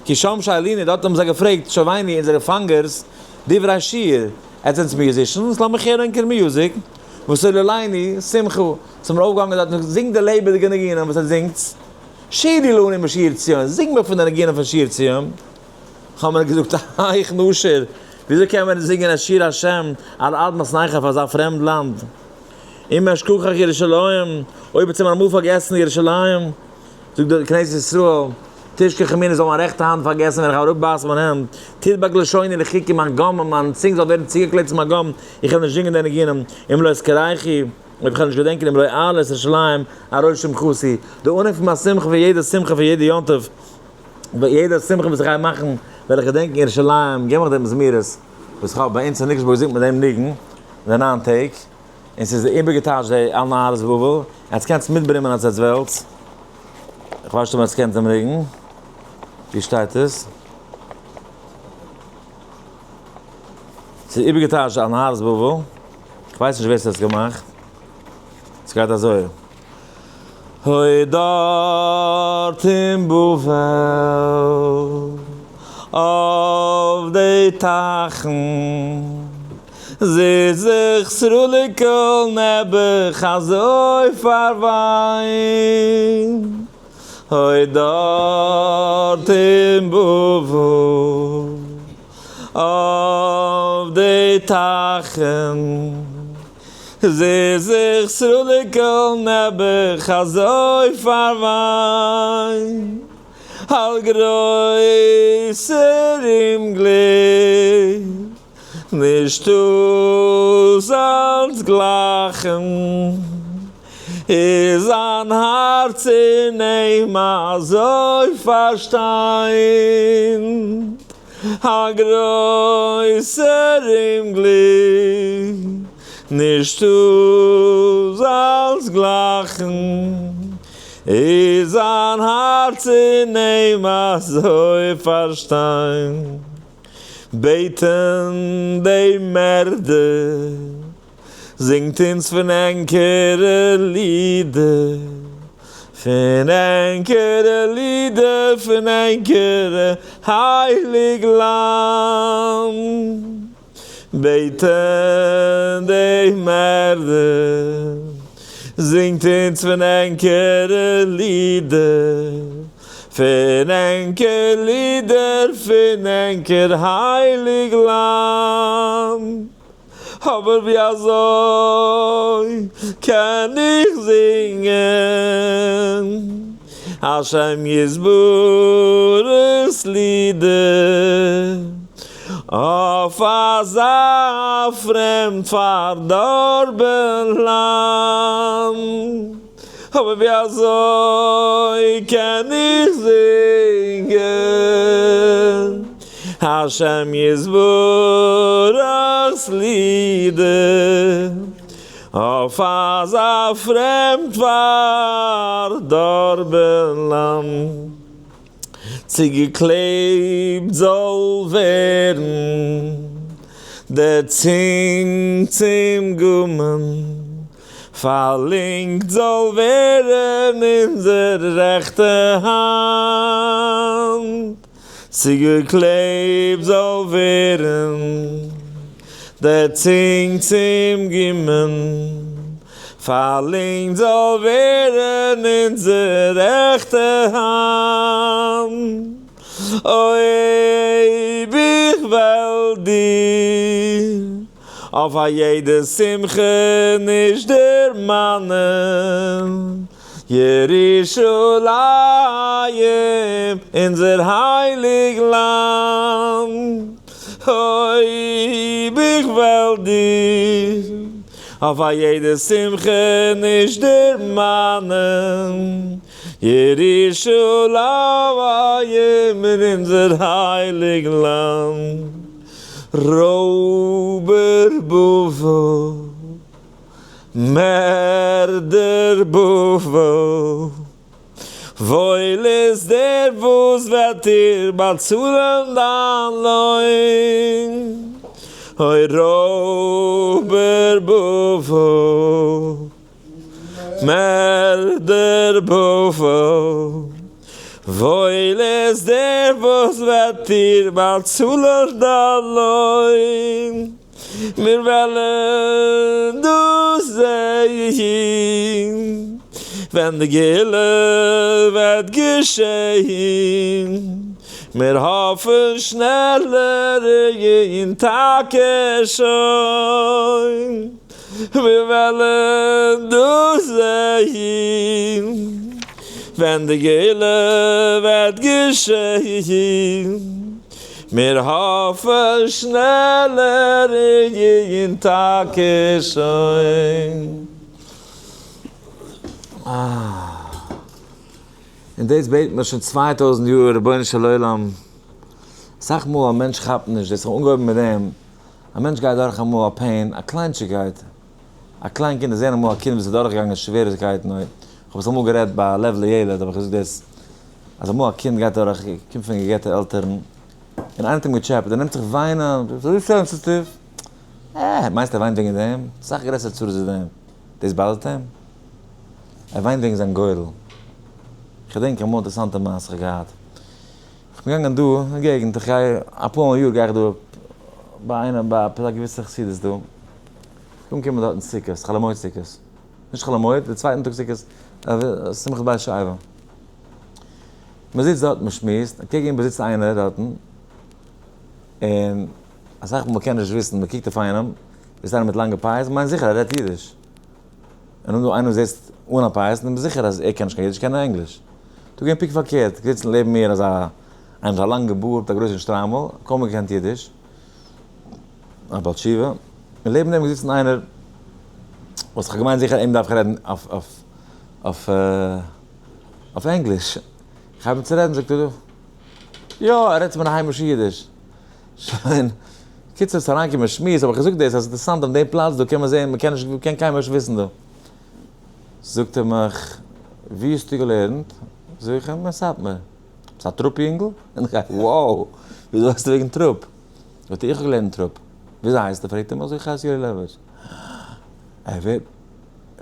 כי שם שאלונו, דארט האבן זיי געפרעגט שובינו אונזערע פאנגערס, דברי שיר, עטס זענטס musicians, לאמיך הערן ענקער music, וסוללנו שמחה, אונז האבן מיר אויפגעהאנגען דארט און זינגט די לעבעדיגע ניגונים וואס עטס זינגטס, שירו לנו משיר ציון, זינג מיר פון די ניגונים פון שיר ציון. האבן מיר געזאגט, היאך נשיר, וויאזוי קען מען זינגען א שיר השם על אדמת נכר אויף אזא פרעמד לאנד? אם אשכחך ירושלים, אויב האט מען אמאל פארגעסן ירושלים, זאגט די כנסת ישראל, תשכח ימיני זאל מיין רעכטע האנט פארגעסן ווען איך אראפבייסן מיין הענט, תדבק לשוני לחכי מיין gum, מיין צונג זאל ווערן צוגעקלעבט צו מיין gum, איך וועל נישט זינגען די ניגונים, אם לא אזכרכי, אויב איך וועל נישט געדענקען אם לא אעלה את ירושלים על ראש שמחתי, די אנהייב פון מיין שמחה פון יעדע שמחה פון יעדע יום טוב, ביי יעדע שמחה וואס איך גיי מאכן וועל איך געדענקן ירושלים, געב מיך דעם זמירות וואס איך האב ביי אונז אין ניקלשבורג זינגט מען דעם ניגון די ניין טעג, און ס'איז איבערגעטייטשט די על נהרות בבל, עטס קענטס מיטברומען אז עטס ווילטס, איך ווייס נישט אויב עטס קענט דעם ניגון, ווי שטייט עס? ס'איז איבערגעטייטשט על נהרות בבל, איך ווייס נישט ווער ס'האט עס געמאכט, ס'גייט אזוי. אוי דארט אין בבל אויף די טייכן זיצט זיך סרוליקל נעבעך אזוי פארוויינט. אוי דארט אין בבל אויף די טייכן זיצט זיך סרוליקל נעבעך אזוי פארוויינט. א גרויסער אומגליק, נישטא זיינס גלייכן, איז זיין הארץ אין אים אזוי פארשטיינט. א גרויסער אומגליק, נישטא זיינס גלייכן, איז זיין הארץ אין אים אזוי פארשטיינט. בעטן די מערדער, זינגט אונז פון ענקערע לידער, פון ענקערע לידער, פון ענקערע הייליג לאנד. בעטן די מערדער, זינגט אונז פון ענקערע לידער, פון ענקער לידער, פון ענקער הייליג לאנד. אבער ווי אזוי קען איך זינגען השם יתברך'ס לידער אויף אזא פרעמד פארדארבען לאנד? אבער ווי אזוי קען איך זינגען השם יתברך'ס לידער אויף אזא פרעמד פארדארבען לאנד? צוגעקלעבט זאל ווערן דער צונג צום גומען, פארלינקט זאל ווערן אונזער רעכטע האנט, צוגעקלעבט זאל ווערן דער צונג צום גומען, פארלינקט זאל ווערן אונזער רעכטע האנט. אויב איך וועל דיר אויף א יעדע שמחה נישט דערמאנען, ירושלים אונזער הייליג לאנד. אויב איך וועל דיר אויף א יעדע שמחה נישט דערמאנען, ירושלים אונזער הייליג לאנד. רויבער בבל, מערדער בבל, וואויל איז דער וואס וועט דיר באצאלן דיין לוין. אוי רויבער בבל, מערדער בבל, וואויל איז דער וואס וועט דיר באצאלן דיין לוין. מיר וועלן דאס זעהן ווען די גאולה וועט געשעהן, מיר האפן שנעלער און טאקע שוין, מיר וועלן דאס זעהן ווען די גאולה וועט געשעהן, מיר האפן שנעלער און טאקע שוין. און דאס בעט מען שוין 2000 יאר, רבונו של עולם. אסאך מאל א מענטש כאפט נישט, דאס האט אנגעהויבן מיט דעם, א מענטש גייט דורך אמאל א pain, א קליינטשיגקייט, א קליין קינד, זעהן אמאל א קינד וואס איז דורכגעגאנגען שוועריגקייטן, אוי, איך האב עס אמאל גערעדט ביי לב לילד, האב איך געזאגט דאס, אז אמאל א קינד גייט דורך, קומט פון גע'גט'ע עלטערן, און איינער האט אים געטשעפעט, ער נעמט זיך וויינען, אזוי sensitive, אה, מיינסט ער וויינט וועגן דעם? אסאך גרעסערע צרות ווי דעם, דאס bother ט אים? ער וויינט וועגן זיין גורל. כ'געדענק אמאל אינטערעסאנטע מעשה כ'האב געהאט. כ'בין געגאנגען דא אין געגנט, איך גיי אפאר מאל א יאר גיי איך דא ביי איינעם ביי עפעס א געוויסע חסידות דא. אנגעקומען דארטן סוכות, חול המועד סוכות. נישט חול המועד, די צווייטן טאג סוכות, שמחת בית השואבה. מ'זיצט דארט מ'שמועסט, אקעגן איבער זיצט איינער דארטן, און אסאך מאל מ'קען נישט וויסן, מ'קוקט אויף איינעם, איז איינער מיט לאנגע פאות, מ'מיינט זיכער ער רעדט אידיש. און אויב איינער זעצט אן א פאות, איז מען זיכער אז ער קען נישט קיין אידיש, קען ער ענגליש. דא געווען פונקט פארקערט, געזיצן לעבן מיר אזא איינער מיט א לאנגע בארד, מיט א גרויסן שטריימל, קוים געקענט אידיש, א בעל תשובה, און לעבן דעם געזיצן איינער וואס כ'האב געמיינט זיכער אים דארף איך רעדן אויף אויף אויף אויף ענגליש. כ'הייב אן צו רעדן זאגט ער יא, ער רעדט צו מיר היימישע אידיש. שוין. קיצור ס'איז אריינגעקומען שמועס האב איך געזאגט דאס אז אינטערעסאנט אויף דעם פלאץ דא קען מען זעהן מ'קען נישט מ'קען קיינמאל נישט וויסן דא. זאגט ער מיך ווי האסטו געלערנט? זאג איך אים אין סאטמאר. ביסט א טרופ יונגל? און איך גיי wow וויאזוי ווייסטו וועגן טרופ? זאגט ער איך האב געלערנט אין טרופ. וויאזוי הייסטו? פרעגט ער מיך זאג איך הייס יואלי לעבאוויטש. ער ווערט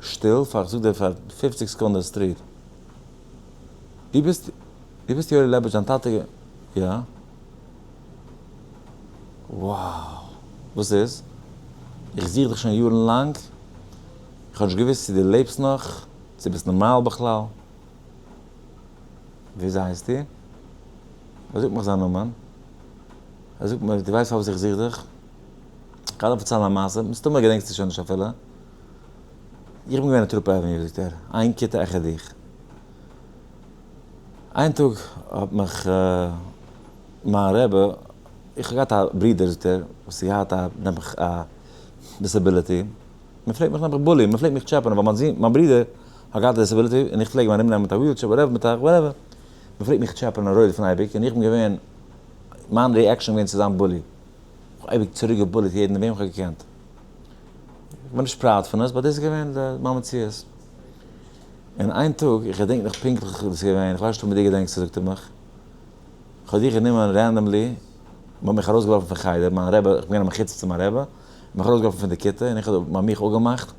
שטיל פאר איך זאג דיר פאר פופציג סעקונדעס straight. דו ביסט דו ביסט יואלי לעבאוויטש דיין טאטע יא? Wow! וואס איז? איך זוך דיך שוין יארן לאנג, איך האב נישט געוואוסט צו דו לעבסט נאך, צו ביסט נארמאל בכלל. וויאזוי הייסטו? ער זאגט מיך זיין נאמען. ער זאגט מיר, דו ווייסט פארוואס איך זוך דיך? איך גיי דיר פארציילן א מעשה, מסתמא געדענקסטו שוין נישט אפילו. איך בין געווען אין טרופ Avenue, זאגט ער, איין כיתה העכער דיך. איין טאג האט מיך מיין רבי, איך האב געהאט א ברודער זאגט ער, וואס האט געהאט א נעבעך א disability, מען פלעגט מיך נעבעך bully ן, מען פלעגט מיך טשעפענען ווייל מיין זון, מיין ברודער האט געהאט א disability און איך פלעג אים ארום נעמען מיט א wheelchair whatever מיט א whatever, מען פלעגט מיך טשעפענען און רודף'ן אייביג און איך בין געווען, מיין reaction איז געווען צו זיין bully, איך האב אייביג צוריק גע bully ט יעדן וועם איך האב געקענט, איך בין נישט proud פון עס but דאס איז געווען מיין מציאות. און איין טאג, איך געדענק נאך פונקטליך וואס איז געווען, איך ווייס נישט אויב דו געדענקסט עס, זאגט ער מיך, איך האב דיך גענומען randomly, מען האט מיך ארויסגעווארפן פון חדר, מיין רבי, איך בין געווען א מחוצף צו מיין רבי, מען האט מיך ארויסגעווארפן פון די כיתה, און איך האב מיך אפגעמאכט,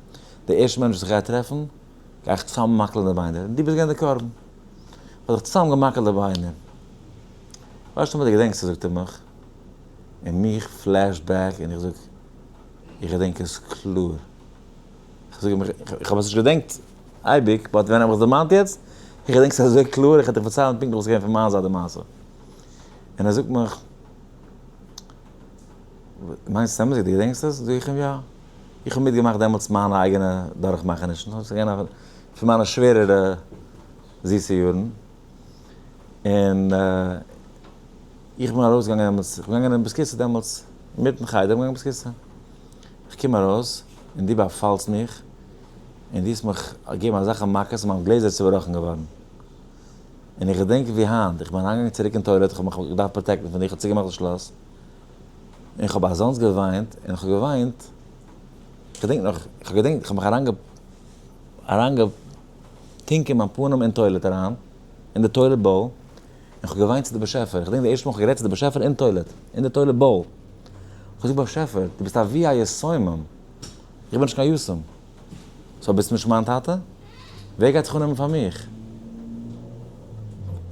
די ערשטע מענטש וואס איך גיי טרעפן, גיי איך צוזאממאקלען די ביינער, און דו ביסט געווען די קרבן, איך האב דיך צוזאמגעמאקלט די ביינער. ווייסט נישט אויב דו געדענקסט עס, זאגט ער מיך, און מיך flash back, און איך זאג, איך געדענק עס קלאר. כ'זאג אים, איך האב עס נישט געדענקט אייביג, but ווען האב איך עס דערמאנט יעצט, איך געדענק עס אזוי קלאר, איך וועל דיך פארציילן פונקטליך וואס איז געווען פון מיין זייט די מעשה. און ער זאגט מיך, מיינסט אמת'דיג דו געדענקסט עס? זאג איך אים, יא. איך האב מיטגעמאכט דעמאלטס מיינע אייגענע דורכמאכענישן, ס'איז געווען א פון מיינע שווערערע זיסע יארן, און איך בין ארויסגעגאנגען דעמאלטס, איך בין געגאנגען אין בית כסא דעמאלטס, אינמיטן חדר בין איך געגאנגען אין בית כסא. איך קום ארויס און דו באפאלסט מיך און דו האסט מיך געגעבן אזעלכע מכות אז מיין גלעזער איז צובראכן געווארן. און איך געדענק ווי היינט, איך בין אריינגעגאנגען צוריק אין toilet, איך האב מיך געדארפט protect ן פון דיר, איך האב צוגעמאכט די שלאס, און איך האב אזאנס געוויינט, און איך האב געוויינט, איך געדענק נאך, איך האב געדענקט, איך האב מיך אריינגעטונקען מיין פנים אין toilet אריין, אין די toilet bowl, און איך האב געוויינט צו די באשעפער, איך געדענק די ערשטע מאל איך האב גערעדט צו די באשעפער אין toilet, אין די toilet bowl. כ'האב געזאגט באשעפער, דו ביסט אבי היתומים, איך בין נישט קיין יתום, so ביסט נישט מיין טאטע? ווער גייט זיך אננעמען פאר מיך?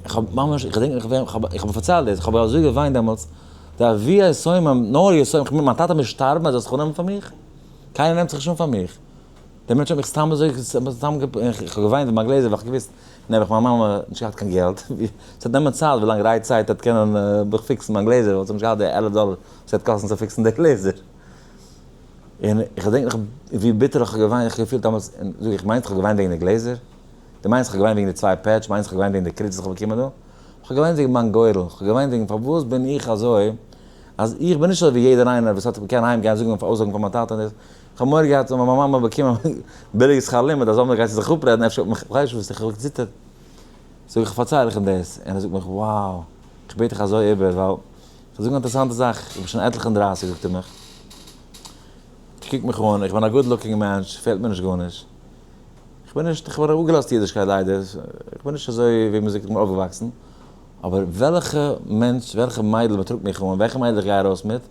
איך האב ממש, איך געדענק נאך ווען, איך האב פארציילט דאס, איך האב אזוי געוויינט דעמאלטס, די אבי היתומים, נאר יתומים, איך מיין מיין טאטע מוז שטארבן אז ער זאל זיך אננעמען פאר מיך? קיינער נעמט זיך נישט אן פאר מיך. דער מענטש האט מיך סתם אזוי, סתם, איך האב געוויינט ווען מיין גלעזער, ווייל איך האב געוואוסט, נעבעך מיין מאמע האט נישט געהאט קיין געלט, ס'וועט נעמען צייט ווילאנג Right Side וועט קענען מיך fix ן מיין גלעזער, ווייל זיי האבן נישט געהאט די 11 דאלער וואס ס'וועט קאסטן צו fix ן די גלעזער. און איך געדענק נאך ווי ביטער איך האב געוויינט, איך האב געפילט דעמאלטס, און זאג איך, מיינסט איך האב געוויינט וועגן די גלעזער? דו מיינסט איך האב געוויינט וועגן די צוויי פעטש? מיינסט איך האב געוויינט וועגן די קריץ וואס איך האב באקומען דא? איך האב געוויינט וועגן מיין גורל, איך האב געוויינט וועגן פארוואס בין איך אזוי, אז איך בין נישט אזוי ווי יעדער איינער וואס האט קען אהיים גיין זאגן אויסזאגן פאר מיין טאטע און דאס, איך האב מורא געהאט אז מיין מאמע באקומען ביליגע שכר לימוד אז אויב גייט זי זיך אפרעדן אפשר וועט מיך, כ'ווייס נישט וואס, איך האב געציטערט, זאג איך פארצייל איך אים דאס, און ער זאגט מיך wow, איך בעט דיך אזוי איבער, ווייל, כ'וועל זאגן א אינטערעסאנטע זאך, איך בין שוין עטליכע און דרייסיג זאגט ער מיך, קוק מיך אן, איך בין א good looking מענטש, פעלט מיר נישט גארנישט, איך בין נישט, איך האב אפגעלאזט אידישקייט ליידער, איך בין נישט אזוי ווי מ'זאגט איך בין אויפגעוואקסן, אבער וועלכע מענטש, וועלכע מיידל מ'טראגט מיך אן, וועלכע מיידל איך גיי ארויס מיט,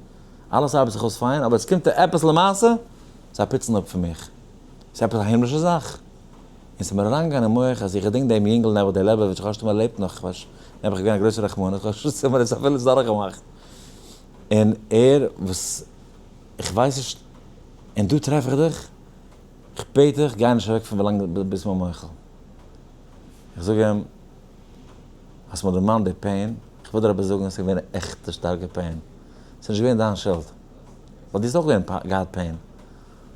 אלעס ארבעט זיך אויס פיין, אבער עס קומט עפעס למעשה, זיי פוצן אפ פון מיך. ס'איז עפעס א הימלישע זאך? און ס'איז מיר אריינגעגאנגען אין מח אז איך געדענק דעם יונגל נעבעך דער לעבאוויטש, איך האב נישט ער לעבט נאך, איך ווייס נעבעך געווען א גרויסער רחמנות, איך האב נישט מיר דאס אפילו נישט דורכגעמאכט. און ער וואס איך ווייס נישט, און דא טרעף איך דיך, איך בעט דיך גיי נישט אוועק פון ווילאנג דו ביסט מיר מוחל. איך זאג אים, האסט מיר דערמאנט די pain, איך וויל דיר עפעס זאגן, עס איז געווען עכטע שטארקע pain, עס איז נישט געווען דיין שולד, ווייל דו האסט אויך געווען געהאט pain,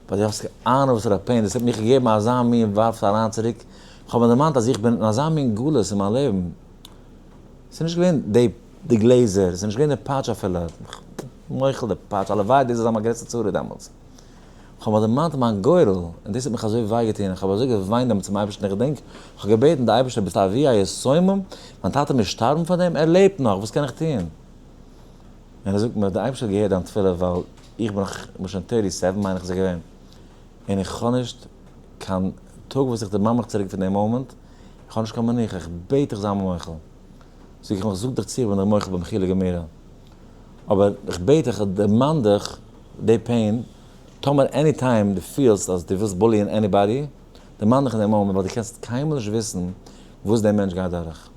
ווייל דו האסט קיין אהנונג וואס פאר א pain, דאס האט מיך געגעבן אזא מין ווארף אריין צוריק, איך האב מיר דערמאנט אז איך בין אין אזא מין גלות אין מיין לעבן, עס איז נישט געווען די די גלעזער, עס איז נישט געווען די פאטש אפילו, מוחל די פאטש, הלוואי דאס זאל זיין מיין גרעסטע צרה דעמאלטס. כ'האב מיך דערמאנט מיין גורל, און דאס האט מיך אזוי וויי געטון, איך האב אזוי געוויינט דעמאלט צום אייבערשטן, איך געדענק, איך האב געבעטן די אייבערשטער ביסט אבי היתומים, מיין טאטע מוז שטארבן פאר דעם, ער לעבט נאך, וואס קען איך טון? און ער זאגט מיר, די אייבערשטער האט געהערט דיין תפילה, ווייל איך בין נאך, איך בין שוין 37 מיין איך איז ער געווען, און איך האב נישט קיין טאג וואס איך דערמאן מיך צוריק פון דעם מאמענט, איך האב נישט קיין מנוחה, איך בעט דיך זיי מיר מוחל. זאג איך אים, איך זאג דיך צו איך בין דיר מוחל במחילה גמורה, אבער איך בעט דיך, דערמאן דיך די pain, טאמער any time דו פילסט אז דו ווילסט bully ען anybody, דערמאן דיך אין דעם מאמענט, ווייל דו קענסט קיינמאל נישט וויסן וואס דער מענטש גייט דורך.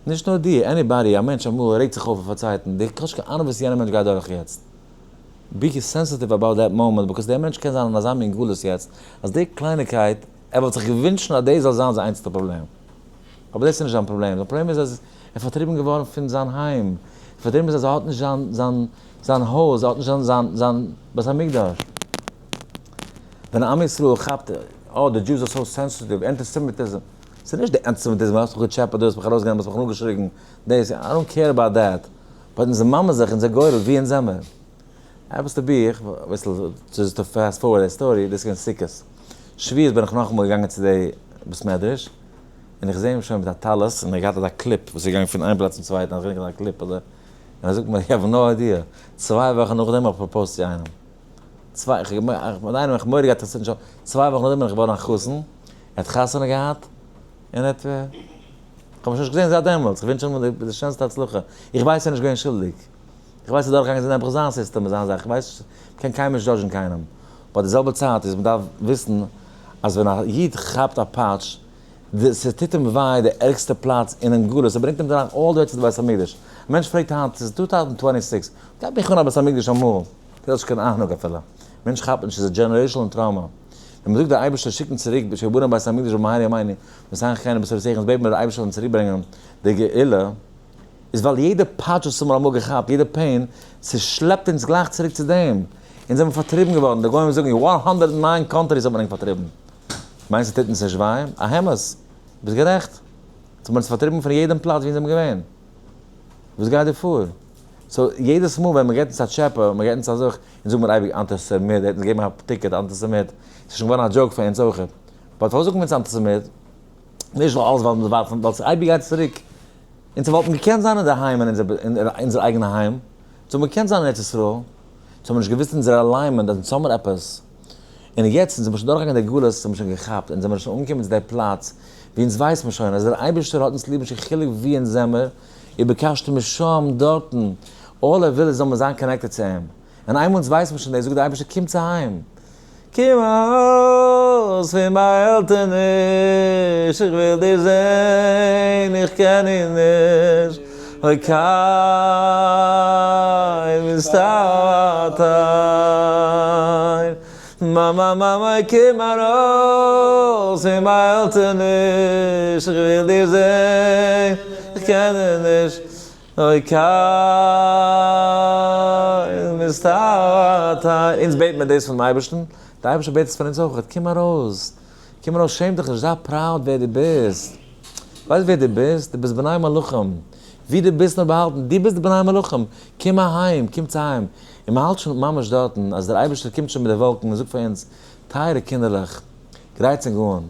נישט נאר דו, anybody, א מענטש אמאל רעגט זיך אויף אויף א צווייטן, דו האסט קיין אהנונג וואס יענער מענטש גייט דורך יעצט. be sensitive about that moment, because דער מענטש קען זיין אין אזא מין גלות יעצט, אז די קלייניקייט, ער וואלט זיך געווינטשן אז דאס זאל זיין זיין איינציגסטע פראבלעם. אבער דאס איז נישט זיין פראבלעם, זיין פראבלעם איז אז ער איז פארטריבן געווארן פון זיין היים, פארטריבן איז אז ער האט נישט זיין זיין זיין הויז, ער האט נישט זיין זיין זיין בית המקדש. ווען עם ישראל כאפט, אה, די Jews are so sensitive, antisemitism, ס'איז נישט די אנטיסעמיטיזם, האסט מיך געטשעפעט, דו האסט מיך ארויסגענומען, האסט מיך נאכגעשריגן, דאס, I don't care about that, but אונזער מאמע זיך, אונזער גורל, ווי אונז זעמער. עפעס די בוך, אביסל just to fast forward די story, דאס איז געווען סוכות. שבועות בין איך נאכאמאל געגאנגען צו די בית מדרש, און איך זע אים שוין מיט א טלית, און ער האט געהאט אזא clip וואס איז געגאנגען פון איין פלאץ צום צווייטן, אזוי אזא clip אזוי, און ער זאגט מיר, you have no idea, צוויי וואכן נאכדעם האב איך proposed צו איינעם. צוויי, איך האב מיט איינעם איך מורא געהאט אז ס'נישט, צוויי וואכן נאכדעם בין איך געווארן א חתן, ער האט חתונה געהאט, און ער האט, איך האב אים שוין נישט געזען זייט דעמאלטס, איך ווינטש אים די שענסטע הצלחה, איך ווייס ער איז נישט געווען שולדיג, איך ווייס ער איז דורכגעגאנגען זיין נעבעך זיין סיסטעם און זיין זאך, איך ווייס נישט, מ'קען קיינמאל נישט judge ן קיינעם, but די זעלבע צייט איז מ'דארף וויסן אז ווען א איד כאפט א פאטש, ס'טוט אים וויי די ערגסטע פלאץ אינעם גלות, ס'ברענגט אים דערנאך all the way צו די בית המקדש. א מענטש פרעגט היינט, ס'איז 2026, גייט מיך אן א בית המקדש אמאל? דו האסט נישט קיין אהנונג אפילו. מענטש כאפט נישט, ס'איז א generational trauma. ווען מ'זאגט דער אייבערשטער שיקט אונז צוריק שיבנה בית המקדש במהרה ימינו, ותען חיינו בשורות אונז בעט מיר דער אייבערשטער זאל אונז צוריקברענגען די גאולה, איז ווייל יעדע פאטש וואס האבן מיר אמאל געכאפט, יעדע pain, ס'שלעפט אונז גלייך צוריק צו דעם. אונז זעמיר פארטריבן געווארן, די גוים זאגן 109 countries האט מען ענק פארטריבן. מיינסט ס'טוט אונז נישט וויי? א אמת, ביסט גערעכט. אונז האבן אונז פארטריבן פון יעדעם פלאץ ווי אונז זעמיר געווען. וואס גייט דיר פאר? so יעדעס מאל ווען מ'געט אונז א טשעפע, מ'געט אונז א זאך, אונז זאגן מיר אייביג אנטיסעמיט, ער האט אונז געגעבן א ticket אנטיסעמיט, ס'איז שוין געווארן א joke פאר אונז אויכעט. but פארוואס זאגן מיר אונז אנטיסעמיט? נישט ווייל אלעס ווייל מיר ווארפן, ווייל ס'אייביג גייט צוריק. אונז וואלטן געקענט זיין אינדערהיים אין אונזער אייגענע היים, אונז האבן געקענט זיין אין ארץ ישראל, אונז האבן נישט געוואוסט אונזער alignment אז אונז האמיר עפעס, און יעצט אונז זעמיר שוין דורכגעגאנגען די גלות, אונז האבן שוין געכאפט, אונז זעמיר שוין אנגעקומען צו די פלאץ ווי אונז ווייסט מען שוין אז דער אייבערשטער האט אונז ליב נישט קיין חילוק ווי אונז זעמיר, וביקשתם משם דארטן, all ער וויל איז זאל מען זיין connected צו אים, און איינמאל אונז ווייסט מען שוין דאס זאגט דער אייבערשטער קומטס אהיים, קום ארויס פון באהעלטעניש, איך וויל דיר זען, איך קען איר נישט, אוי קיין מסתתר, מאמע מאמע קום ארויס פון באהעלטעניש, איך וויל דיר זען, איך קען איר נישט, אוי קיין מסתתר. אונז בעט מען דאס פונעם אייבערשטן, דער אייבערשטער בעט עס פון אונז אויך, קום ארויס, קום ארויס, שעם דיך נישט, זיי proud ווער דו ביסט, ווייסט ווער דו ביסט? דו ביסט בני מלכים, ווי דו ביסט נאר באהאלטן, דו ביסט בני מלכים, קום אהיים, קום צו היים, און מען האלט שוין ממש דארטן, אז דער אייבערשטער קומט שוין מיט די וואלקן און זאגט פאר אונז, טייערע קינדערלעך, גרייטס ענק אן,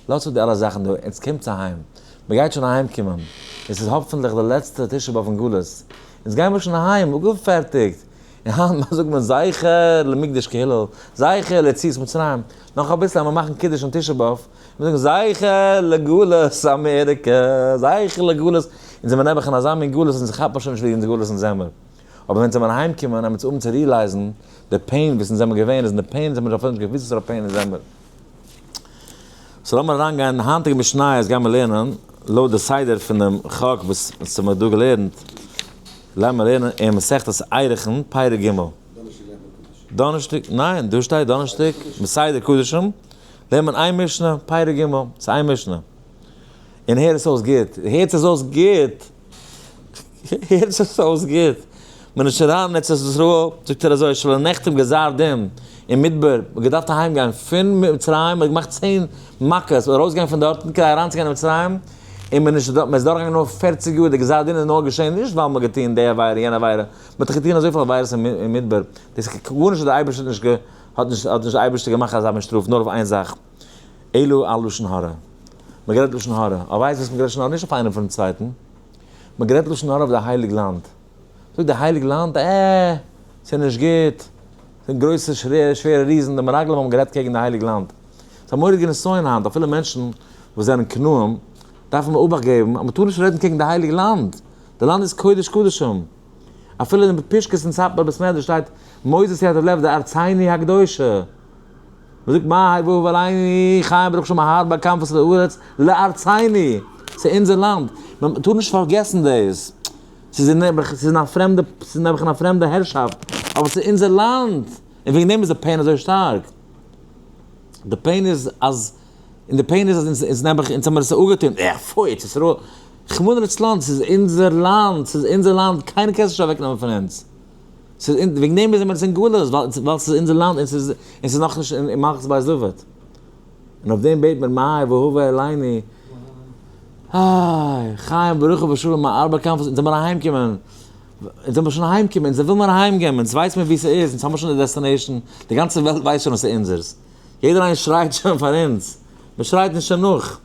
לאזט אפ די אלע זאכן דא, עטס קומטס אהיים, מען גייט שוין אהיים קומען, עס איז האפענטליך די לעצטע תשעה באב אין גלות, אונז גיימער שוין אהיים, אפגעפערטיגט, און היינט זאגט מען זכר למקדש כהלל, זכר ליציאת מצרים, נאך אביסל אז מען מאכן קידוש אין תשעה באב, מען זאגט זכר לגלות אמעריקע, זכר לגלות, אונז זעמער נעבעך אין אזא מין גלות אונז כאפט מען שוין נישט ווי אונז גלות אונז זעמער, אבער ווען זעמער אהיים קומען עמער צו אנצו realize ן די pain וואס אונז זעמער געווען, איז אין די pain זעמער אפילו נישט געוואוסט וואסערע pain אונז זעמער. So לאמיר אריינגיין אין היינטיגע משניות גיימיר לערנען לויט די סדר פונעם חק וואס אונז האמיר דא געלערנט, לאמיר לערנען אין מסכת ערכין פרק ג'. דאנערשטאג, ניין, דא שטייט דאנערשטאג, מסדר קדשים, לערנט מען איין משנה, פרק ג', ס'איז איין משנה. און הער עס אויס גוט, הערטס עס אויס גוט! הערטס עס אויס גוט! מען איז שוין אריין אין ארץ ישראל, זאגט ער אזוי, שלא נחתם גזר דין אין מדבר, מען האט געדארפט אהיים גיין פון מצרים, מען האט געמאכט 10 מכות, ארויסגיין פון דארטן כדי אריינצוגיין אין מצרים, און מען איז מען איז דורכגעגאנגען נאר 40 יאר, די גזר דין איז נאר געשען נישט ווייל מען האט געטון די עבירה יענע עבירה, מען האט דאך געטון אזויפיל עבירות אין מדבר, דאס איז גארנישט וואס דער אייבערשטער האט נישט האט נישט האט נישט דער אייבערשטער געמאכט אזא מין שטראף נאר אויף איין זאך, אלא על לשון הרע. מען גערעדט לשון הרע, אבער ווייסט וואס מען גערעדט לשון הרע? נישט אויף איינעם פונעם צווייטן, מען גערעדט לשון הרע אויף די הייליג לאנד. זאגט די הייליג לאנד, אה, ס'איז נישט גוט, ס'זענען גרויסע שווערע ריזן, די מרגלים האבן גערעדט קעגן די הייליג לאנד. ס'איז א מורא'דיגע נסיון היינט, אפילו מענטשן וואס זענען קנאים, דארפן מען אבאכט געבן אז מען טאר נישט רעדן קעגן די הייליג לאנד, די לאנד איז קודש קדשים. אפילו אין פושקעס אין סאטמאר בית מדרש שטייט מוזס יטב לב דארצינו הקדושה. מען זאגט מה הביא עלינו חיים ברוך שם הרבה כנפות הארץ לארצינו, ס'איז אונזער לאנד, מען טאר נישט פארגעסן דאס, ס'איז נעבעך, ס'איז אין א פרעמדע, ס'איז נעבעך אין א פרעמדע הערשאפט, אבער ס'איז אונזער לאנד, און וועגן דעם איז די pain אזוי שטארק, די pain איז אז, און די pain איז אז אונז אונז נעבעך, אונז האמיר עס אפגעטון, אה פוי ארץ ישראל, רחמנא לצלן, ס'איז אונזער לאנד, ס'איז אונזער לאנד, קיינער קען עס נישט אוועקנעמען פון אונז. ס'איז אונ, וועגן דעם איז מען אין גלות, ווייל ווייל ס'איז אונזער לאנד און ס'איז און ס'איז נאכנישט אין מלכות בית דוד. און אויף דעם בעט מען מהר והבא אלינו, איי, חיים ברכה ושלום מארבע כנפות, אונז זאל מיר אהיימקומען, אונז זאל מיר שוין אהיימקומען, אונז וויל מיר אהיימגיין, אונז ווייס מיר וואו ס'איז, אונז האבן שוין די destination, די גאנצע וועלט ווייסט שוין אז ס'איז אונזערס. יעדער איינער שרייט שוין פאר אונז, מען שרייט נישט שוין נאך,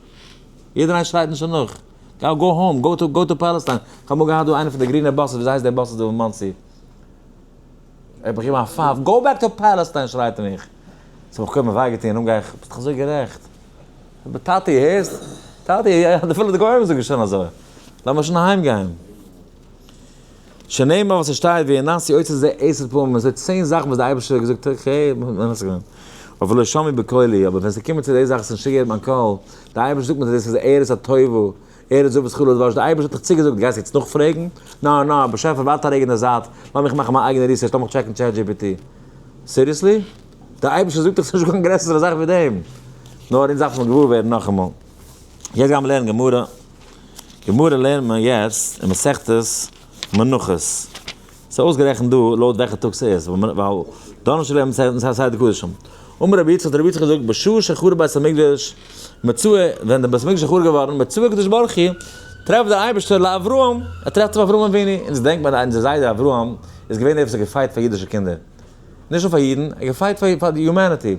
יעדער איינער שרייט נישט שוין נאך. go go home, go to go to Palestine. איך האב אמאל געהאט דא איינער פון די גרינע buses, וויאזוי הייסט די buses דא אין מאנסי? ער האט מיך געגעבן א פייף, go back to Palestine שרייט ער מיך. ס'האט מיך קודם וויי געטון, נאכדעם גיי איך, ביסט דאך אזוי גערעכט. אבער טאטי, הערסט? טאטי, אפילו די גוים זאגן שוין אזוי. לאמיר שוין אהיים גיין. שנאמר וואס עס שטייט וינשאו אותי זה עשר פעמים, עס איז 10 זאכן וואס דער אייבערשטער האט געזאגט, okay, אבל לא שמעו בקולי, אבער ווען עס קומט צו די זאך, עס איז נישט געהערט מיין קול, דער אייבערשטער זאגט מיר דאס איז ארץ הטובה, ארץ זבת חלב ודבש, דער אייבערשטער האט דיך צוגעזאגט, גייסט יעצט נאכפרעגן? נא נא, באשעפער ווארט א רגע אין די זייט, לאמיך מאכן מיין אייגענע research, לאמיך check ן ChatGPT. Seriously? דער אייבערשטער זאגט דאך ס'איז נישט קיין גרעסערע זאך ווי דעם. נאר אונז דארפן געוואר ווערן נאכאמאל. יעצט גיימיר לערנען גמרא. גמרא לערנט מען יעצט אין מסכת מנחות. ס'איז אויסגערעכנט דא לויט וועלכע טאג ס'איז, ווייל דאנערשטאג לערנט מען סדר קדשים. אמר רבי יצחק, האט רבי יצחק געזאגט, בשעה שחרב בית המקדש, מצאה, ווען דער בית המקדש איז חרוב געווארן, מצאה הקדוש ברוך הוא, טרעפט דער אייבערשטער לאברהם, ער טרעפט אויף אברהם אבינו, אונז דענקט מען אז אונזער זיידע אברהם איז געווען דער וואס האט גע fight פאר אידישע קינדער, נישט נאר פאר אידן, ער האט גע fight פאר די humanity,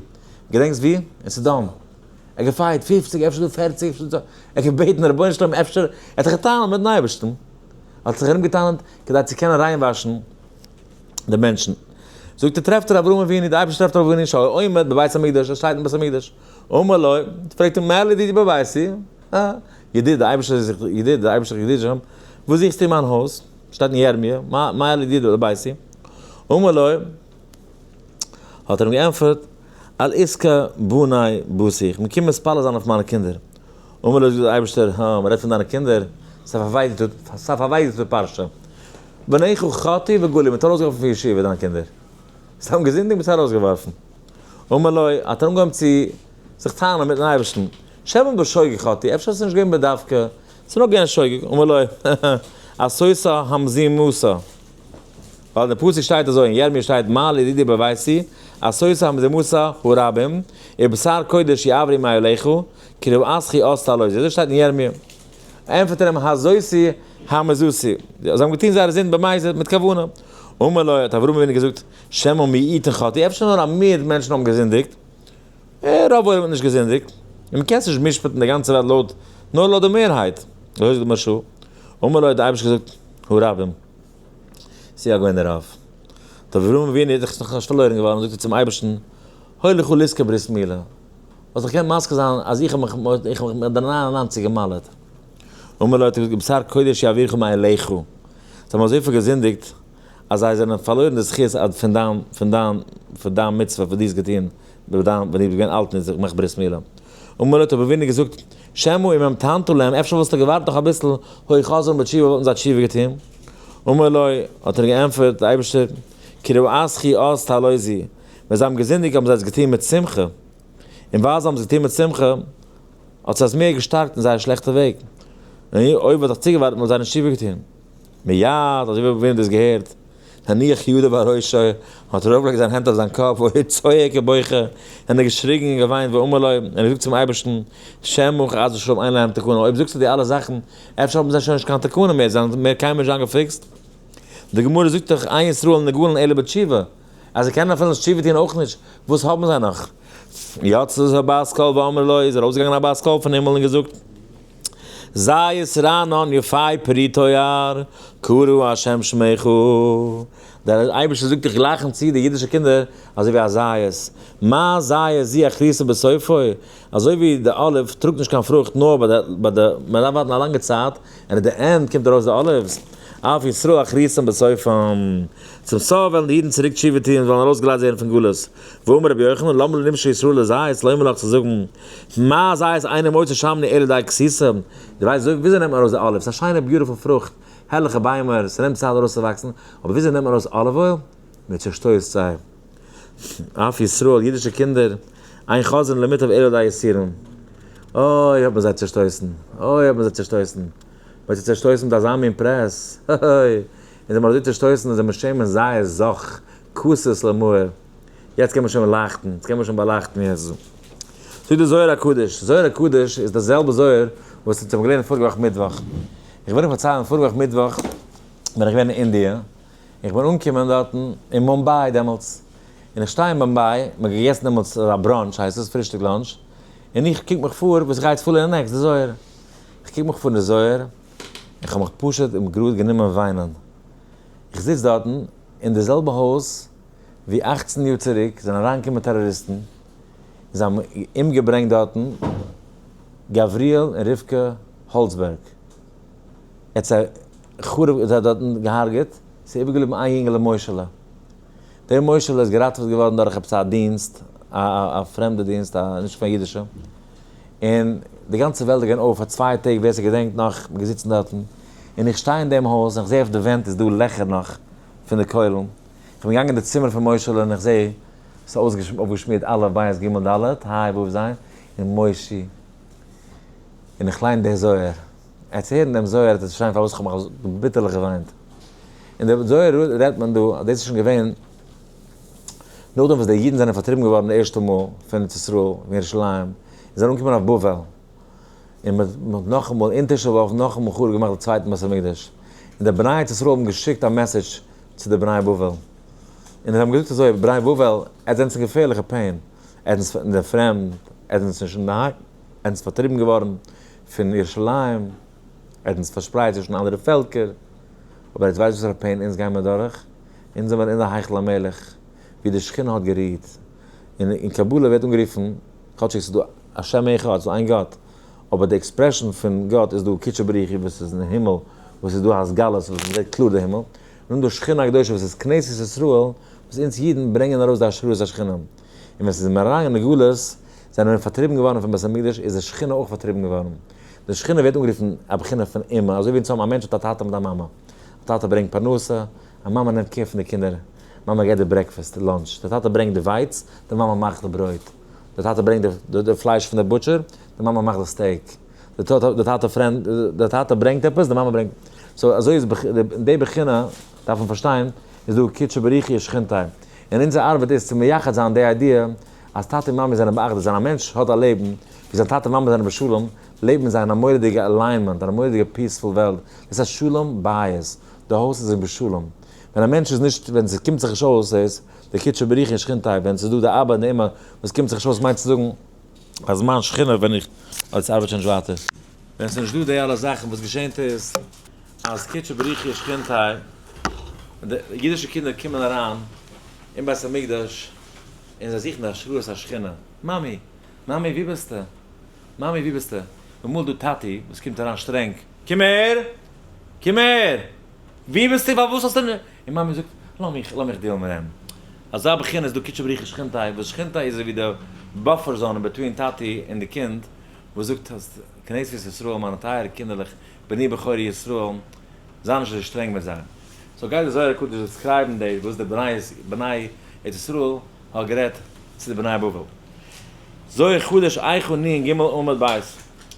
געדענקסט ווי? אין סדום, ער האט גע fight 50, אפשר דא 40, אפשר דא, ער האט געבעטן רבונו של עולם אפשר, ער האט זיך געטענה'ט מיטן אייבערשטן, ער האט זיך ארום געטענה'ט כדי צו קענען ריינוואשן די מענטשן. זאגט ער טרעפט ער אברהם אבינו, די אייבערשטער טרעפט אברהם אבינו שעומד בבית המקדש, ער שטייט אין בית המקדש, אמר לו, פרעגט אים מה לידידי בביתי, אה, ידיד, די אייבערשטער איז ידיד, די אייבערשטער איז ידיד שם, וואס זוכסטו אין מיין הויז? שטייט אין ירמיה, מה לידידי בביתי? אמר לו, האט ער אים געענטפערט, על עסקה בני באתי, איך בין געקומען מתפלל זיין אויף מיינע קינדער. אמר לו, זאגט דער אייבערשטער, הא, מען רעדט פון דיינע קינדער, ס'איז א פארווייטאגטע פרשה. בניך חטאו וגלו, מען האט ארויסגעווארפן פון ישיבה דיינע קינדער. זיי האבן געזינדיגט, מען האט זיי ארויסגעווארפן. אמר לו, האט ער אנגעהויבן צו זיך טענה'ן מיט'ן אייבערשטן, שמא בשוגג חטאו, אפשר איז עס נישט געווען בדווקא, ס'איז נאר געווען שוגג. אמר לו, עשותה המזימתה. ווייל אין די פסוק שטייט אזוי, אין ירמי' שטייט מה לידידי בביתי, עשותה המזימתה הרבים, ובשר קודש יעברו מעליך, כי רעתך עשתה הלא. אזוי שטייט אין ירמי'. ענטפערט ער אים הזותי המזותי. זיי האבן געטון זייערע זינד במזיד מיט כוונה. אמר לו, האט אברהם אבינו געזאגט, שמא מיעוטין חטאו, אפשר נאר א מיעוט מענטשן האבן געזינדיגט, רוב עולם האט נישט געזינדיגט, און מען קען עס נישט משפט'ן די גאנצע וועלט לויט, נאר לויט די מערהייט. אזוי זאגט די מהרש"א. אמר לו, האט דער אייבערשטער געזאגט, הרבים. ס'איז יא געווען דער רב. דער אברהם אבינו איז דאך נאכנישט פארלוירן געווארן, זאגט ער צום אייבערשטן, הוי לך לזכור ברית מילה. וואלסט דאך געקענט מזכיר זיין אז איך האב מיך איך האב מיך מיט די 99 גע'מל'עט. אמר לו האט ער געזאגט, בשר קודש יעבירך מעליך. זיי האבן אזויפיל געזינדיגט, אז זיי זענען פארלוירן די זכות פון דיין פון דיין פון דיין מצוה וואס דו האסט געטון ווען דו ביסט געווען אלט און האסט געמאכט ברית מילה. אמר לו האט אברהם אבינו געזאגט, שמא אם המתנת להם, אפשר וואלסטו געווארט נאך אביסל, היו חוזרין בתשובה וואלטן זיי תשובה געטון. אמר לו, האט ער געענטפערט, דער אייבערשטער, כי ראתכי אז תעלוזי, ווען זיי האבן געזינדיגט האבן זיי עס געטון מיט שמחה, און ווייל זיי האבן עס געטון מיט שמחה, האט זיי עס מער געשטארקט אין זייער שלעכטע וועג, און אויב וואלט איך צוגעווארט וואלטן זיי נישט תשובה געטון. מיד, אזוי ווי אברהם אבינו האט דאס געהערט, הניח ידיו על ראשו, האט ער ארויפגעלייגט זיין הענט אויף זיין קאפ, והיה צועק ובוכה, און ער האט געשריגן און געוויינט, ואמר לו, און ער האט געזאגט צום אייבערשטן, שמא חס ושלום אין להם תקנה, אויב זאגסטו די אלע זאכן, אפשר האבן זיי שוין נישט קיין תקנה מער, זיי וועלן מער קיינמאל נישט זיין געפיקסט. די גמרא זאגט דאך, אין ישראל נגאלין אלא בתשובה, אז זיי קענען אפילו נישט תשובה טון אויך נישט, וואס האבן זיי נאך? יצתה בת קול ואמרה לו, איז ארויסגעגאנגען א בת קול פון הימל און געזאגט, זית רענן יפה פרי תואר, קרא השם שמך. דער אייבערשטער זאגט איך גלייך אים צו די אידישע קינדער אזוי ווי א זית, מה זית זו אחריתה בסופו, אזוי ווי די olive טראגט נישט קיין פרוכט נאר ביי די, מען דארף ווארטן א לאנגע צייט, און at the end קומט ארויס די olives, אף ישראל אחריתם בסופם, צום סוף וועלן די אידן צוריק תשובה טון און וועלן ארויסגעלייזט ווערן פון גלות. ואמר רבי יוחנן, למה לי נמשלו ישראל לזית, לומר לך צו זאגן, מה זית אינו מוציא שמנו אלא על ידי כסיסה, דו ווייסט וויאזוי נעמט מען ארויס די olive, ס'איז א שיינע beautiful פרוכט, הערליכע ביימער, ס'נעמט צייט ארויסצואוואקסן, אבער וויאזוי נעמט מען ארויס olive oil? מען צעשטויסט זיי. אף ישראל, אידישע קינדער, אין חוזרין למוטב אלא על ידי יסורין. אוי האט מען זיי צעשטויסן, אוי האט מען זיי צעשטויסן. מען האט זיי צעשטויסן מיט אזא מין press, אוי, און זיי האבן אזוי צעשטויסן אז זיי משעמען זייער זך, כתית למאור. יעצט קען מען שוין לייכטן, יעצט קען מען שוין באלייכטן יעצט. זאגט דער זוהר הקדוש, זוהר הקדוש איז דער זעלבער זוהר וואס אונז האבן געלערנט פאריגע וואך מיטוואך. איך וויל אייך פארציילן, פאריגע וואך מיטוואך בין איך געווען אין אינדיע, איך בין אנגעקומען דארטן אין מומביי דעמאלטס, און איך שטיי אין מומביי, מען האט געגעסן דעמאלטס א brunch הייסט עס, פרישטאג lunch, און איך קוק מיך פאר וואס איך גיי יעצט פארלערנען next, די זוהר. איך קוק מיך פאר אין די זוהר, איך האב מיך פשוט און גראד גענומען וויינען. איך זיץ דארטן אין די זעלבע הויז ווי 18 יאר צוריק זענען אריינגעקומען טעראריסטן, און זיי האבן אומגעברענגט דארטן גבריאל און רבקה האלצבערג. ער האט זיי חרוב, זיי דארטן געהארגעט, ס'איז איבערגעבליבן איין יונגעלע משה'לע. דער משה'לע איז געראטעוועט געווארן דורך עפעס א דינסט, א פרעמדע דינסט, א נישט קיין אידישע, און די גאנצע וועלט איז געווען אויף פאר 2 טעג, ווער ס'געדענקט נאך, מ'איז געזיצן דארטן, און איך שטיי אין דעם הויז און איך זע אויף די ווענט איז דא לעכער נאך פון די קוילן, איך בין געגאנגען אין די צימער פון משה'לע און איך זע ס'איז אויפגעשמירט א' בית ג' ד' ה' ו' ז' און מושי, און איך ליין די זוהר. עטס הערן דעם זוהר עטס פארשטיין פארוואס איך האב מיך אזוי ביטערליך געוויינט. אין די זוהר רעדט מען דא אז דאס איז שוין געווען נאכדעם וואס די אידן זענען פארטריבן געווארן די ערשטע מאל פון ארץ ישראל, פון ירושלים, און זענען אנגעקומען אויף בבל, און מען האט נאכאמאל אין תשעה באב נאכאמאל חרוב געמאכט די צווייטן בית המקדש, און די בני ארץ ישראל האבן געשיקט א message צו די בני בבל, און זיי האבן געזאגט אזוי, בני בבל, עטס זענטס אין געפערליכע pain, עטס זענטס אין די פרעמד, עטס זענטס נישט אינדערהיים, עטס זענטס פארטריבן געווארן פון ירושלים, ער האט אונז פארשפרייט צווישן אנדערע פעלקער, אבער עטס ווייסט וואסערע pain אונז גיימער דורך? אונז זעמער אין די היכל המלך, ווי די שכינה האט גערוהט, און אין קבלה ווערט אנגערופן, כאטשיג ס'איז דא השם אחד, ס'איז דא איין גאט, אבער די expression פון גאט איז דא קודשא בריך הוא וואס איז אין הימל, וואס איז דא התגלות וואס מ'זעט קלאר די הימל, און דא שכינה הקדושה וואס איז כנסת ישראל, וואס אונז אידן ברענגען ארויס די השראת השכינה. און ווען ס'איז מיר אריין אין גלות, זענען מיר פארטריבן געווארן פון בית המקדש, איז די שכינה אויך פארטריבן געווארן. די שכינה ווערט אנגערופן א בחינה פון אימא, אזוי ווי אונז האבן א מענטש האט א טאטע מיט א מאמע. א טאטע ברענגט פרנסה, א מאמע נעמט care פון די קינדער, מאמע געבט די breakfast, די lunch, די טאטע ברענגט די ווייץ, די מאמע מאכט די ברויט, די טאטע ברענגט די פלייש פון די butcher, די מאמע מאכט די steak, די טאטע ברענגט עפעס, די מאמע ברענגט, so אזוי איז אין די בחינה דארף מען פארשטיין, איז דא קודשא בריך הוא ושכינתיה, און אונזער ארבעט איז צו מייחד זיין די idea אז טאטע און מאמע זענען באחדות, ווען א מענטש האט א לעבן ווי זיין טאטע און מאמע זענען בשלום, לעבן זיי אין א מורא'דיגע alignment, אין א מורא'דיגע peaceful וועלט, דאס הייסט שלום בית, די הויז איז אין בשלום. ווען א מענטש איז נישט, ווען ס'קומט זיך נישט אויס דאס, די קודשא בריך הוא ושכינתיה, ווען ס'איז דא די אבא און די אמא וואס קומט זיך נישט אויס מיינט צו זאגן אז מיין שכינה ווען איך, אוי עס ארבעט שוין נישט ווייטער. ווען ס'איז נישט דא די אלע זאכן וואס געשענט איז אז קודשא בריך הוא ושכינתיה, די אידישע קינדער קומען אריין אין בית המקדש און זיי זוכן די השראת השכינה, מאמי! מאמי ווי ביסטו? מאמי ווי ביסטו? אמאל דא טאטי וואס קומט אריין שטרענג, קום אהער! קום אהער! ווי ביסטו? פארוואס האסטו נישט? און מאמי זאגט, לאז מיך, לאז מיך deal ן מיט אים. אזא בחינה איז דא קודשא בריך הוא שכינתי', וואס שכינתי' איז אזוי ווי די buffer zone אין between טאטי און די קינד, וואס זאגט אז כנסת ישראל מיינע טייערע קינדערלעך בני בכורי ישראל, זיי נישט אזוי שטרענג מיט זיי. so גייט די זוהר הקדוש describe ן די וואס די בני ארץ ישראל האט גערעדט צו די בני בבל. זוהר חדש איכה נ ג עמוד ב',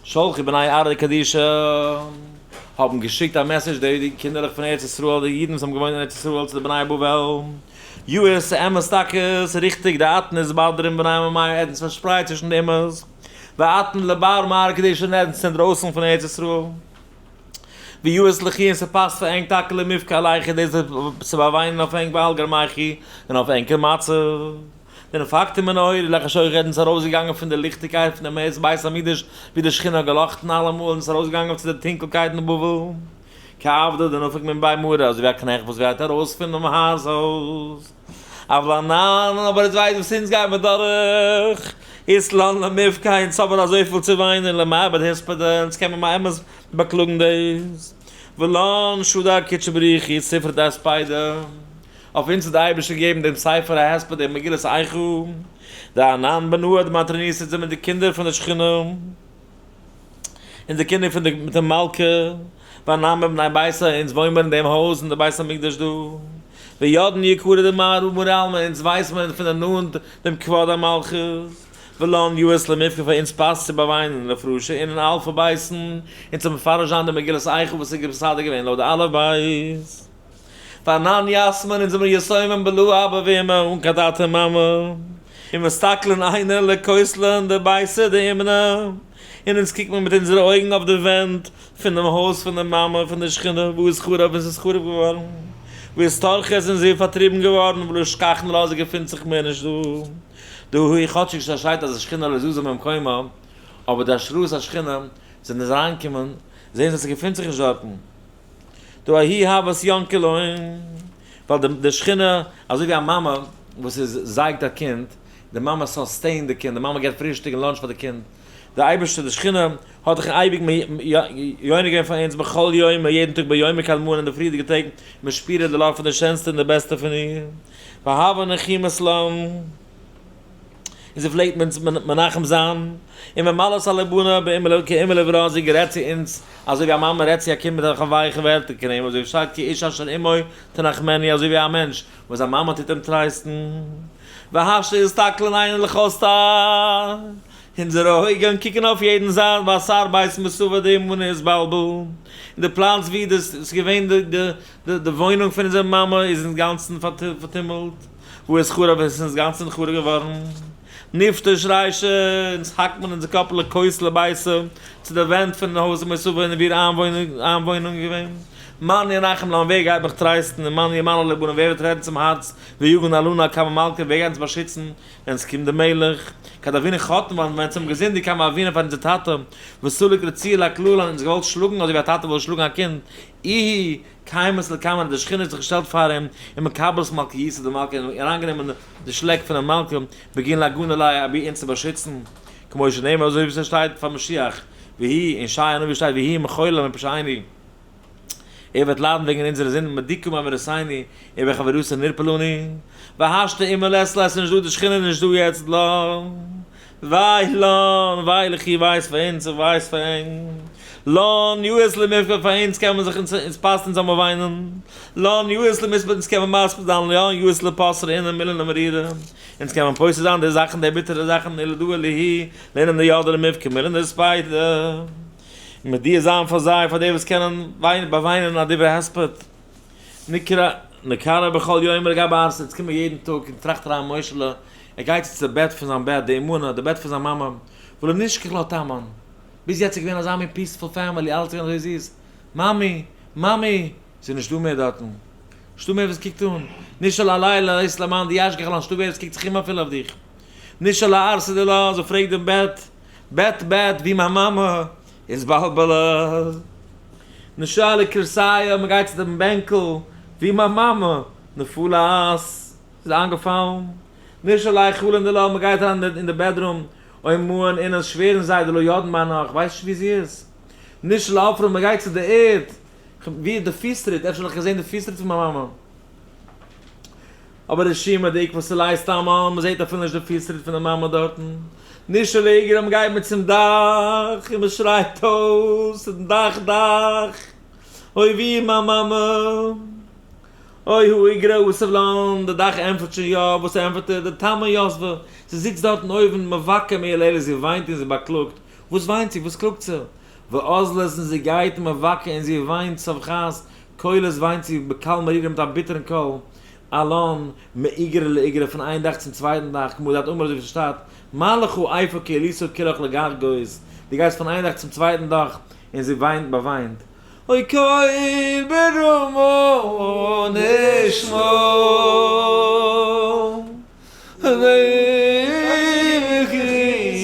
שלחו בני ארעא דקדישא האבן געשיקט א message די קינדערלעך פון ארץ ישראל, די אידן וואס האבן געוואוינט אין ארץ ישראל צו די בני בבל, יאיר ס'אמת טאקע, ס'ריכטיג, דאתון אתבדרן בני אממיא עטנס פארשפרייט צווישן די אומות, ואתון לבר מארעא קדישא און עטנס אינדרויסן פון ארץ ישראל. ויאות לכו און ס'פאסט פאר ענק טאקע למבכי עלייכו דאס צו באוויינען אויף ענק ועל גרמייכו און אויף ענקער מצב. דנפקתון מנהורא לחשוכא אונז ארויסגעגאנגען פון די ליכטיגקייט פון דעם בית המקדש ווי די שכינה האט געלאכטן אלעמאל און איז ארויסגעגאנגען צו די טונקלקייט אין בבל כעבדא דנפק מן בי מרא אזוי ווי א קנעכט וואס גייט ארויס פונעם האר'ס הויז. אבל אנן, אבער עטס ווייסט וואס אונז גייען מיר דורך, אית לן למבכי, אונז האבן אזויפיל צו וויינען, למעבד הספדא, אונז קען מען באמת באקלאגן דאס, ולן שדר קודשא בריך הוא ספרא דהספידא, אויף אונז האט דער אייבערשטער געגעבן דעם ספר ההספד דעם מגילת איכה, דאנן בנא דמטרוניתא זענען די קינדער פון די שכינה. און די קינדער פון די מיט די מלכה, ואנן בבני ביתא, אונז וואוין מיר אין דעם הויז אין די בית המקדש דא, וידען יקרא דמר ומר עלמא, אונז ווייס מען פון די נאנט דעם כבוד המלכות, ולן יאות למבכה פאר אונז פאסט צו באוויינען לפרושי אינון אלפא בית'ן, און צו מפרש זיין די מגילת איכה וואס איז מסדר געווען לויט די אלף בית. ואנן יתמין אונז זעמיר יתומים בלא אבא ואמא אן קיין טאטע און מאמע, און מסתכלין עינא לכותלין דביתא דאמנא, און אונז קוקט מען מיט אונזערע אויגן אויף די ווענט פון דעם הויז פון די מאמע פון די שכינה וואו איז חרוב און ס'איז חרוב געווארן, וואו איז תרחת און זי איז פארטריבן געווארן, ולא אשכחן לה זי געפינט זיך מער נישט דא. דא כאטשיג ס'שטייט אז די שכינה לא זזה ממקומה, אבער די השראת השכינה זענען זיי אריינגעקומען זעהן זיי ס'געפינט זיך נישט דארטן. דא אהי הוות ינקא לון, ווייל די שכינה, אזוי ווי א מאמע וואס איז זייגט א קינד, די מאמע sustain ט די קינד, די מאמע געבט פרישטאג און lunch פאר די קינד, די אייבערשטער די שכינה האט דאך אייביג יונק געווען פאר אונז בכל יומא, יעדן טאג ביומי קדמאין אין די פריערדיגע טעג, משפירא דלה פון די שענסטע און די בעסטע פון איר, והוה ניחמת לן. און זי פלעגט אונז מנחם זיין, און ממלאת על לבנא כאם לברא, זי גערעדט צו אונז אזוי ווי א מאמע רעדט צו א קינד מיט אזעלכע ווייכע ווערטער, כנאמר אזוי ווי שטייט כי איש אשר אמו תנחמנו, אזוי ווי א מענטש וואס זיין מאמע טוט אים טרייסטן, והשתא אסתכלן עינין לכל סטר, אונזערע אויגן קוקן אויף יעדן זייט, ואתר בית מותבא דאמנא אתבלבל, און די פלאץ ווי דאס איז געווען די וואוינונג פון אונזער מאמע איז אינגאנצן פארטומלט. וואו איז חרוב עס איז אינגאנצן חרוב געווארן. נפטוש רישא, אונז האקט מען אונזער קאפ לכותלי ביתא, צו די ווענט פון הויז מותבא און וואו איר איינוואוינונג איז געווען. מאן ינחם לן ווער גייט מיך טרייסטן, און מאן ימלא לבנא ווער וועט רעדן צום הארץ, ויגן עלנא קמי מלכא ווער גייט אונז באשיצן ווען עס קומט דער מלך. כד הוינן חטאן ווען אונז האבן געזינדיגט קמי אבונא פאר אונזער טאטע, וסליק רציעא לאקללן אונז געוואלט שלאגן אזוי ווי א טאטע וואלט שלאגן א קינד, איהי קיימת לקמן האט די שכינה זיך געשטעלט פאר אים און מקבלת מלכיותא דמלכא און אריינגענומען די שלעק פונעם מלכה בגין לאגנא ליה אבי אונז צו באשיצן, כמו שנאמר אזוי ווי ס'שטייט פאר משיח, והיא, אין ישעיה הנביא שטייט והוא מחולל מפשעינו, ער וועט ליידן וועגן אונזערע זינדן מדוכא מעוונותינו, ובחבורתו נרפא לנו, והשתא אימא לית ליה ס'נישט דא די שכינה איז נישט דא יעצט לה. וויי לן, וויי לכו וויי איז פאר אונז און וויי איז פאר ענק. לן יאות למבכה פאר אונז קען מען זיך אונז פאסט אונז זאל מען וויינען. לן יאות למספד אונז קען מען מספיד זיין לן יאות לפסר אינון מילין למרירא אונז קען מען פוסר זיין די זאכן די ביטערע זאכן אלא דא אלהי לענין דידע למבכה מילין דספיידא. און מודיע זיין פאר זיי פאר די וואס קענען באוויינען א דברי הספד. נקרא נקרא בכל יום לגבי ארץ, אונז קומען יעדן טאג און טראכט אריין משה'לע, ער גייט צו צו די בעט פון זיין בעט, די אמונה, די בעט פון זיין מאמע, ולא נשכח לה תמן, ביז יעצט איז געווען אזא מין peaceful family, אלעס איז געווען אזוי זיס, מאמי, מאמי, ס'איז נישטא מער דארטן, נישטא מער וואס קוקט אן, נשאל הלילה לית למאן דישגח לן, נישטא ווער עס קוקט זיך אום אפילו אויף דיך, נשאל לערסא דלה, זי פרעגט דעם בעט, בעט בעט, ווי מיין מאמע איז בלבלה. נשאלה כורסיא, מען גייט צו דעם בענקל ווי מיין מאמע, נפלת, איז איינגעפאלן. נשאלה היכלין דלה, מען גייט אריין אין די bedroom, אוי מאן אינען שווערן זיי דלא ידען מה נח, ווייסט נישט ווי זי איז. נשאלה עפרא, מען גייט צו די ערד, ווי איז די פיס טריט, אפשר האב איך געזען די פיס טריט פון מיין מאמע. אבער די שימא די עקבא ס'לייזט סתם אן, מ'זעט אפילו נישט די פיס טריט פון די מאמע דארטן. נישט שלעגער אז מ'גייט מיט צום דאך און מ'שרייט אויס דאך דאך, אוי ווי איז מיין מאמע, אוי הוא איגרא וסבלן, די דאך ענטפערט שוין יא, וואס ענטפערט ער, די טעמע יאסווע, זי זיצט דארטן אויבן מבכה מייללת, זי וויינט און זי באקלאגט, וואס וויינט זי, וואס קלאגט זי, ואזלת און זי גייט מבכה און זי וויינט צווחת קולות וויינט זי בקל מרירה מיט א ביטערן קול, אלון, מאיגרא לאיגרא פון איין דאך צום צווייטן דאך, כמו דאת אמר אזוי ווי ס'שטייט, מה לך איפה כי עלית כלך לגרגות, דו גייסט פון איין דאך צום צווייטן דאך, און זי וויינט באוויינט. אוי קול ברמה נשמע ובכי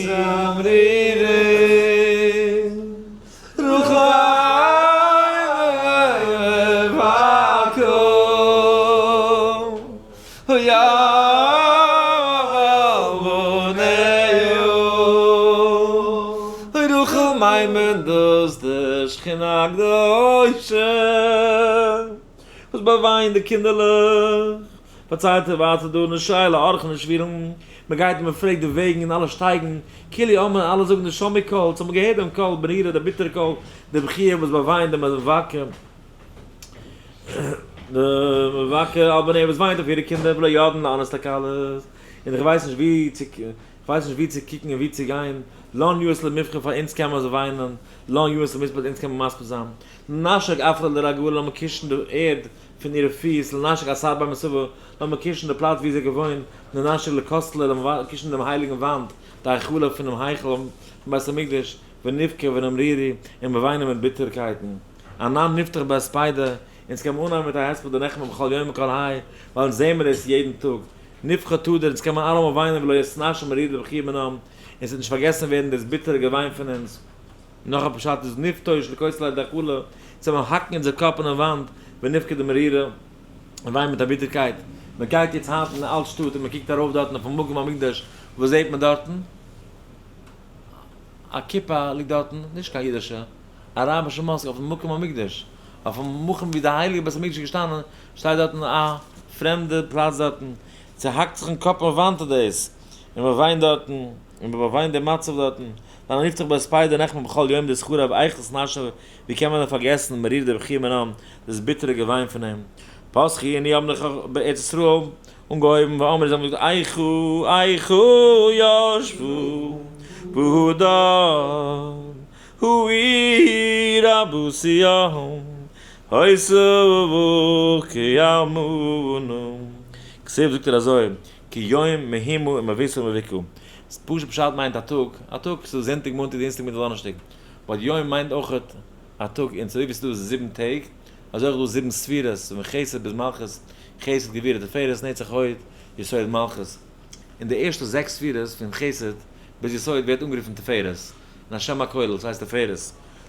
תמרורים רחל מבכה אוי על בניה אוי רחל מיינט מען דאס די שכינה הקדושה וואס באוויינט די קינדערלעך, פארציילט ער ווייטער דא נשי לאורחן ושבירן, מען גייט און מען פרעגט די וועגן און אלע שטייגן, כאילו אמר אלע זאגן די שמעו קול, צו האבן געהערט דעם קול ברירה די ביטערע קול, די בכיה וואס באוויינט די מבכה, די מבכה על בניה וואס וויינט אויף אירע קינדער ולא ידען לאן הסתכלות, און איך ווייס נישט ווי צו איך ווייס נישט ווי צו קוקן און ווי צו גיין, לן יאות למבכה פאר אונז קען מען אזוי וויינען, לן יאות למספד אונז קען מען מספיד זיין, לנשק עפרה לרגלה לאמיר קישן די ערד פון אירע פיס, לנשק אתר בי מוסבה לאמיר קישן די פלאץ ווי זי האט געוואוינט, לנשק לכותלא לאמיר קישן דעם הייליגן וואנט, די היכלא פונעם היכל פון בית המקדש, ונבכה ונמרירי, און מיר וויינען מיט ביטערקייטן. אנן נפתח בהספידא, אונז קען מען אנהייבן מיט א הספד דנחמה בכל יום וכל היי, ווייל אונז זעהן מיר דאס יעדן טאג. נבכה תדיר, אונז קען מען אלעמאל וויינען ולא יתנשא מריר לבכי בנם, און ס'וועט נישט פארגעסן ווערן דאס ביטערע געוויין פון אונז. נאך א פשט איז נפתוש לכותלי דהיכלא, צו מען האקן אונזער קאפ אינעם וואנט, ונבכה דמרירא, און וויינען מיט א ביטערקייט. מען גייט יעצט היינט אין אלט שטאט און מען קוקט ארויף דארטן אויפן מקום המקדש, וואס זעט מען דארטן? א כיפה ליגט דארטן, נישט קיין אידישע, אראבישע mosque אויפן מקום המקדש, אויפן מקום ווי די הייליגע בית המקדש איז געשטאנען, שטייט דארטן א פרעמדע פלאץ דארטן, צוהאקט זיך אין קאפ און וואנט איז דאס, און מען וויינט דארטן, און מען באוויינט די מצב דארטן, ואנן נבטח בהספידא דנחמה בכל יום דאתחרב איך אתנשא, ווי קען מען דען פארגעסן מריר די בכיה מנם, דאס ביטערע געוויין פון אים. פתחו און האבן די בארץ ישראל אנגעהויבן ואמרו זיי האבן געזאגט איכה איכה ישבה בהדר העיר רבתי היתה כאלמנה. כתיב זאגט ער אזוי, כי יום מהומה ומבותה ומבוכה. פשוט פשט מיינט א טאג, א טאג, ס'איז דא זונטאג מאנטאג דינסטאג מיטוואך דאנערשטאג, but יום מיינט אויך א טאג, און צוליב ווי ס'איז דא זיבן טעג, אזוי אויך דא זיבן ספירות, פון חסד ביז מלכות, חסד גבורה תפארת נצח הוד יסוד מלכות, און די ערשטע זעקס ספירות פון חסד ביז יסוד ווערט אנגערופן תפארת, און השם הכולל, ס'הייסט תפארת,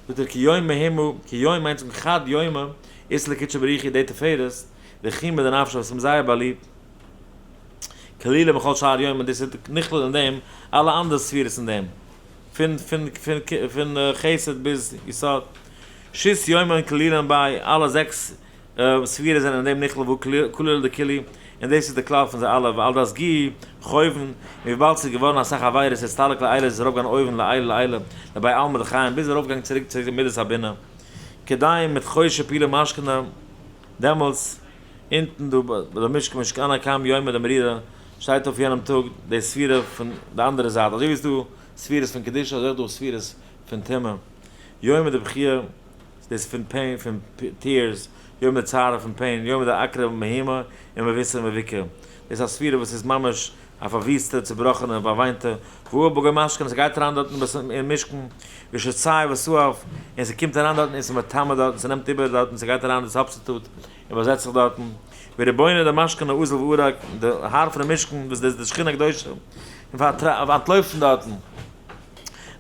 זאגט ער כי יום מהומה, כי יום מיינט זאגן חד יומא, אית לקודשא בריך הוא די תפארת, רחימא דנפשא וואס איז אים זייער באליבט, כלילה מכל שאר יום און דאס איז נכלל אין דעם אלע אנדערע ספירות אין דעם, פון פון פון פון חסד ביז יסוד, שית יומין כלילין ביה, אלע זעקס ספירות זענען אין דעם נכלל והוא כלולא דכולהו, און דאס איז די כלל פון זיי אלע, ועל דאתגו חובין, און וויבאלד ס'איז געווארן אסאך עבירות אסתלק לעילא איז עס ארויפגעגאנגען אויבן לעילא לעילא לבי עלמא דחיים ביז ארויפגעגאנגען צוריק צו מידת הבינה כדי מיט חושך פעולה משכנה דעמאלטס אונטן דא ביי די משכן משכני קם יומא דמרירא שטייט אויף יענעם טאג די ספירה פון די אנדערע זייט אזוי ווי עס איז דא ספירות פון קדושה אזוי אויך דא ספירות פון טומאה יומא דבכיה דאס פון pain פון tears, יומא דצערא פון pain, יומא דעקרא מהומה ומבותה ומבוכה, דאס איז א ספירה וואס איז ממש א פארוויסטע, צובראכענע, באוויינטע, והוא בגוי משכן, ס'גייט אריין דארטן אין משכן, ושצי וסאף, און ס'קומט אריין דארטן און ס'מטמא דארטן, ס'נעמט איבער דארטן, ס'גייט אריין די substitute און באזעצט זיך דארטן, ורבונא דמשכנא אזיל וערק, די האר פונעם משכן וואס דאס איז די שכינה הקדושה, און אנטלויפט פון דארטן,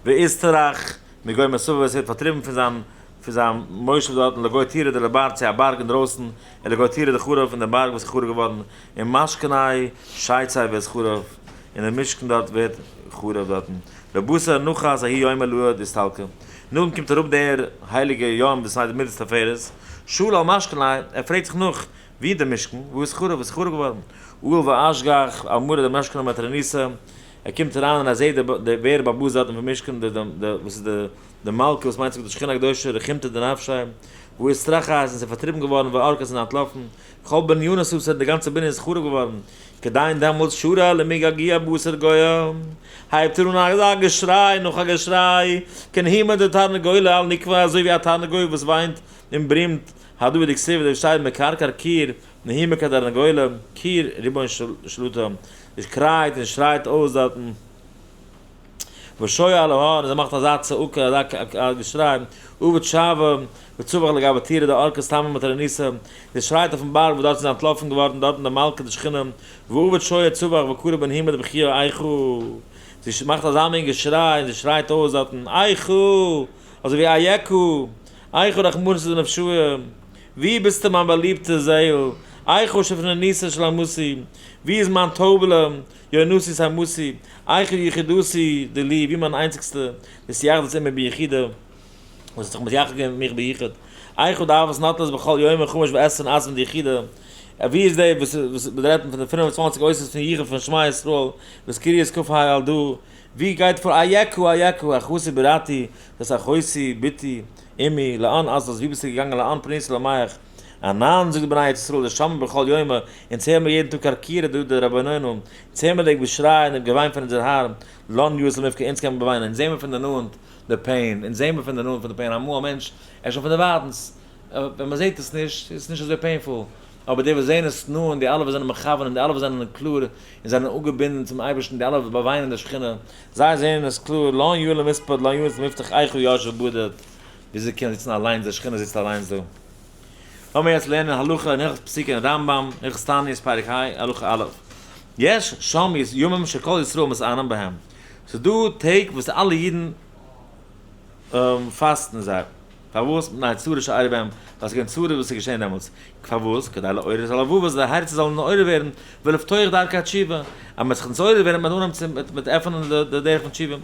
ואתטרח מגו מותביה וואס ווערט פארטריבן פון זיין פון זיין מושב דארטן לגו טורא דלבר צו א בארג אינדרויסן, און לגו טורא דחרב פון דעם בארג וואס איז חרוב געווארן, און משכני שיצי ווערט חרוב, און דער משכן דארט ווערט חרוב דארטן. לבתר נחת ההוא יומא לאיד אסתלקא. נאכדעם קומט אראפ דער הייליגער יום דאס הייסט מידת תפארת, שאל על משכני, ער פרעגט זיך נאך. ווי דער משכן, וואו איז חרוב, איז חרוב געווארן. אהל ואשגח, אמרה דער משכן המטרוניתא, ער קומט אריין און ער זעט די ווער באבוז דארטן פון משכן, די וואס איז די מלכה וואס מיינט זיך די שכינה הקדושה, רחימתא דנפשיה, וואו איז סרחת און זיי פארטריבן געווארן וארכת און אנטלאפן, כל בנין הסוסר, די גאנצע בנין איז חרוב געווארן, כדין דעמאלטס שרה למגעגוע בשר גויה, הייבט ער אן אזא געשריי נאך א געשריי, כנהימא דתרנגולא על נקבה, אזוי ווי א תרנגול וואס וויינט און ברומט, הדא דכתיב דער שטייט מקרקר קיר, נהימא כתרנגולא, קיר ריבון שלטה, עס קרייט און שרייט אויס דארטן. ושויה על ההר, און זי מאכט אזא צעקה, אזא געשריי, אבד שווה, וצווח לגבי טירה די ארקע סתמא מטרניסא, זי שרייט אויפן בארג וואס דארט איז זי אנטלאפן געווארן, דארטן די מלכה די שכינה, ואבד שויה צווח וקרא בנהימא דבכיה איכה, זי מאכט אזא מין געשריי און זי שרייט אויס דארטן, איכה, אזוי ווי איכה, איכה רחמנות דנפשיה, ווי ביסטו מיין באליבטע זעהל, איכה שפנוניתא של אמתי, ווי איז מיין טויבעלע, יונתי תמתי, איכה יחידתי דלי, ווי מיין איינציגסטע, דאס יחדות עמי ביחידה, וואס האט זיך מתייחד געווען מיט מיך ביחוד, איכה דאהבת נטלת בכל יום חמש ועשרין אתון דיחידה, ווי איז די וואס וואס רעדט מען פון די 25 אותיות פון יחוד פון שמע ישראל, וואס קריאת כ ה על דא, ווי גייט פאר איכה איכה אחותי בירתי, דאס אחותי בתי אמי, לאן אזלת ווי ביסטו געגאנגען לאן פנית למח, אנן זאגט די בני ארץ ישראל דשמעין בכל יומא, אונז הערן מיר יעדן טאג קרקירא דא דרבננו, אונז הערן מיר די געשריי און דעם געוויין פון אונזער האר, לן יאות למבכה אונז קען מען באוויינען, אונז זעהן מיר פון די נאנט די pain, אונז זעהן מיר פון די נאנט פון די pain, אמאל א מענטש ער איז שוין פון דערווייטנס, ווען מען זעהט עס נישט איז עס נישט אזוי painful, אבער די וואס זעהן עס נאנט, די אלע וואס זענען מכוון און די אלע וואס זענען קלאר און זענען אפגעבינדן צום אייבערשטן, די אלע וואס באוויינען די שכינה, זיי זעהן עס קלאר, לן יאות למספד לן יאות למבטח איכה ישב בדד, וויאזוי קען זיצן אליינס, די שכינה זיצט אליינס דא. לאמיר יעצט לערנען הלכה אין הלכות פסוקי אין רמב ם, הלכות תענית פרק ה, הלכה א'. יש שם ימים שכל ישראל מתענים בהם. ס'איז דא טעג וואס אלע אידן פאסטן זיי. פארוואס? מפני צרה שאירעה בהם, ווייל ס'איז געווען צרות וואס איז געשען דעמאלטס. פארוואס? כדי לעורר את הלבבות, די הערצער זאלן נעורר ווערן, ולפתוח דרכי התשובה. אז מ'וועט זיך נתעורר ווערן וועט מען אנהייבן צו מיט עפענען די דרך פון תשובה.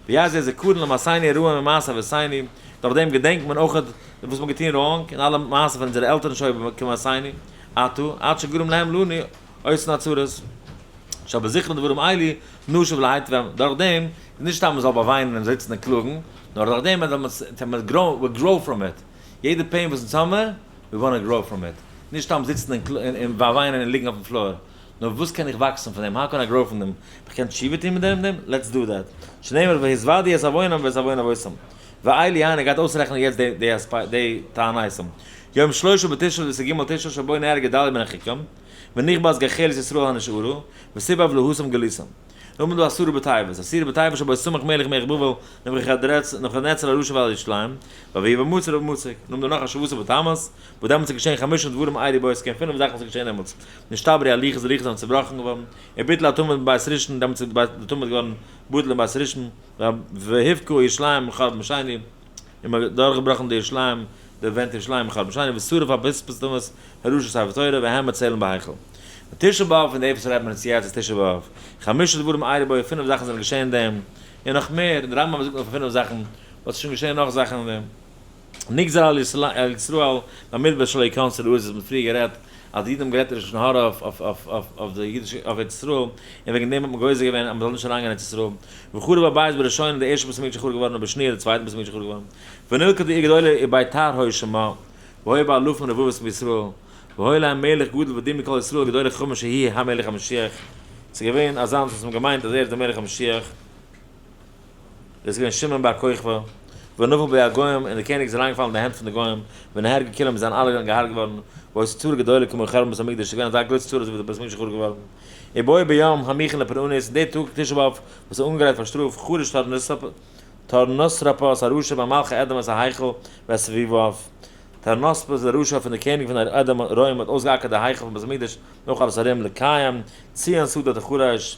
ויהיה זה זכרון למעשינו הרעים ומעשה אבותינו, דורך דעם געדענקט מען אויך וואס מ'האט געטון wrong, און אלע מעשים פון אונזערע עלטערן שהיו כמעשינו, עתה, עד שגרם להם לנו אותן הצרות, שבזכרון דברים אלו נשוב להיטיב, דורך דעם איז נישט סתם מ'זאל באוויינען און זיצן און קלאגן, נאר דורך דעם וועט מען grow from it, יעדע pain וואס אונז האמער, we wanna grow from it, נישט סתם זיצן און באוויינען און ליגן אויפן floor, נאר וואס קען איך וואקסן פון דעם, how can I grow פון דעם, איך קען תשובה טון מיט דעם, let's do that, שנאמר והתודו את עוונם ואת עוון אבותם. ואלו הן, ער גייט אויסרעכענען יעצט די תעניתים. יום שלשה בתשרי דאס איז ג' תשרי שבו נהרג גדליה בן אחיקם, ונכבש גחלת ישראל הנשארה, וסיבב להתם גלותם. נאכדעם איז דא עשרה בטבת, עשרה בטבת שבו סמך מלך מלך בבל נבוכדנצר הרשע ועל ירושלים, ויהי במצר ובמצק. נאכדעם דא נאך א שבעה עשר בתמוז, וואס דעמאלטס איז געשען חמשה דברים אירעו בו, עס איז געווען פינף זאכן וואס איז געשען דעמאלטס, נשתברו הלוחות, די לוחות זענען צעבראכן געווארן, וביטל התמיד בבית ראשון, דעמאלטס איז די תמיד געווארן בטל אין בית ראשון, והובקעה ירושלים מחורבן שני, און מען האט דורכגעבראכן די ירושלים, די ווענט ירושלים מחורבן שני, ושרף אביספסטומוס הרשע ספר תורה והעמיד צלם בהיכל. תשעה באב פון די וואס רעדט מען אונז יעצט איז תשעה באב. חמשה דברים אירעו בו, פינף זאכן זענען געשען אין דעם, און נאך מער, און די רמב ם זאגט נאר פון פינף זאכן, but ס'איז שוין געשען נאך זאכן אין דעם. נגזר על ישראל במדבר שלא יכנסו לארץ וואס מ'האט פריער גערעדט אז די אידן האבן גערעדט לשון הרע אויף די אידישע אויף ארץ ישראל און וועגן דעם האט מען גוזר געווען אז מ'זאל נישט אריינגיין אין ארץ ישראל וחרב הבית בראשונה די ערשטע בית המקדש איז חרוב געווארן ובשניה די צווייטע בית המקדש איז חרוב געווארן ונלכדה עיר גדולה וביתר היה שמה והיה בה אלפים רבבות מישראל והיה להם מלך גדול ודימו כל ישראל גדולי חכמים שהוא המלך המשיח ס'איז געווען אזאנס וואס מ'האט געמיינט אז ער איז דער מלך המשיח. דאס איז געווען שמעון בר כוכבא, ונפל ביד הגוים, און דער קעניג איז אריינגעפאלן אין די הענט פון די גוים, ונהרגו כולם, זענען אלע געהארגעט געווארן, והיתה צרה גדולה כמו חורבן בית המקדש, ס'איז געווען אזא גרויסע צרה אזוי ווי דער בית המקדש איז חרוב געווארן. ובו ביום המוכן לפורענות, אין די טאג תשעה באב וואס איז אנגעגרייט פאר שטראף, חרש טורנוסרופוס הרשע במלכי אדום את ההיכל ואת סביביו, טורנוסרופוס דער רשע פון דער קעניג פון אדום רוים האט אויסגעאקערט די היכל פון בית המקדש נאך אלעס ארום, לקיים ציון שדה תחרש.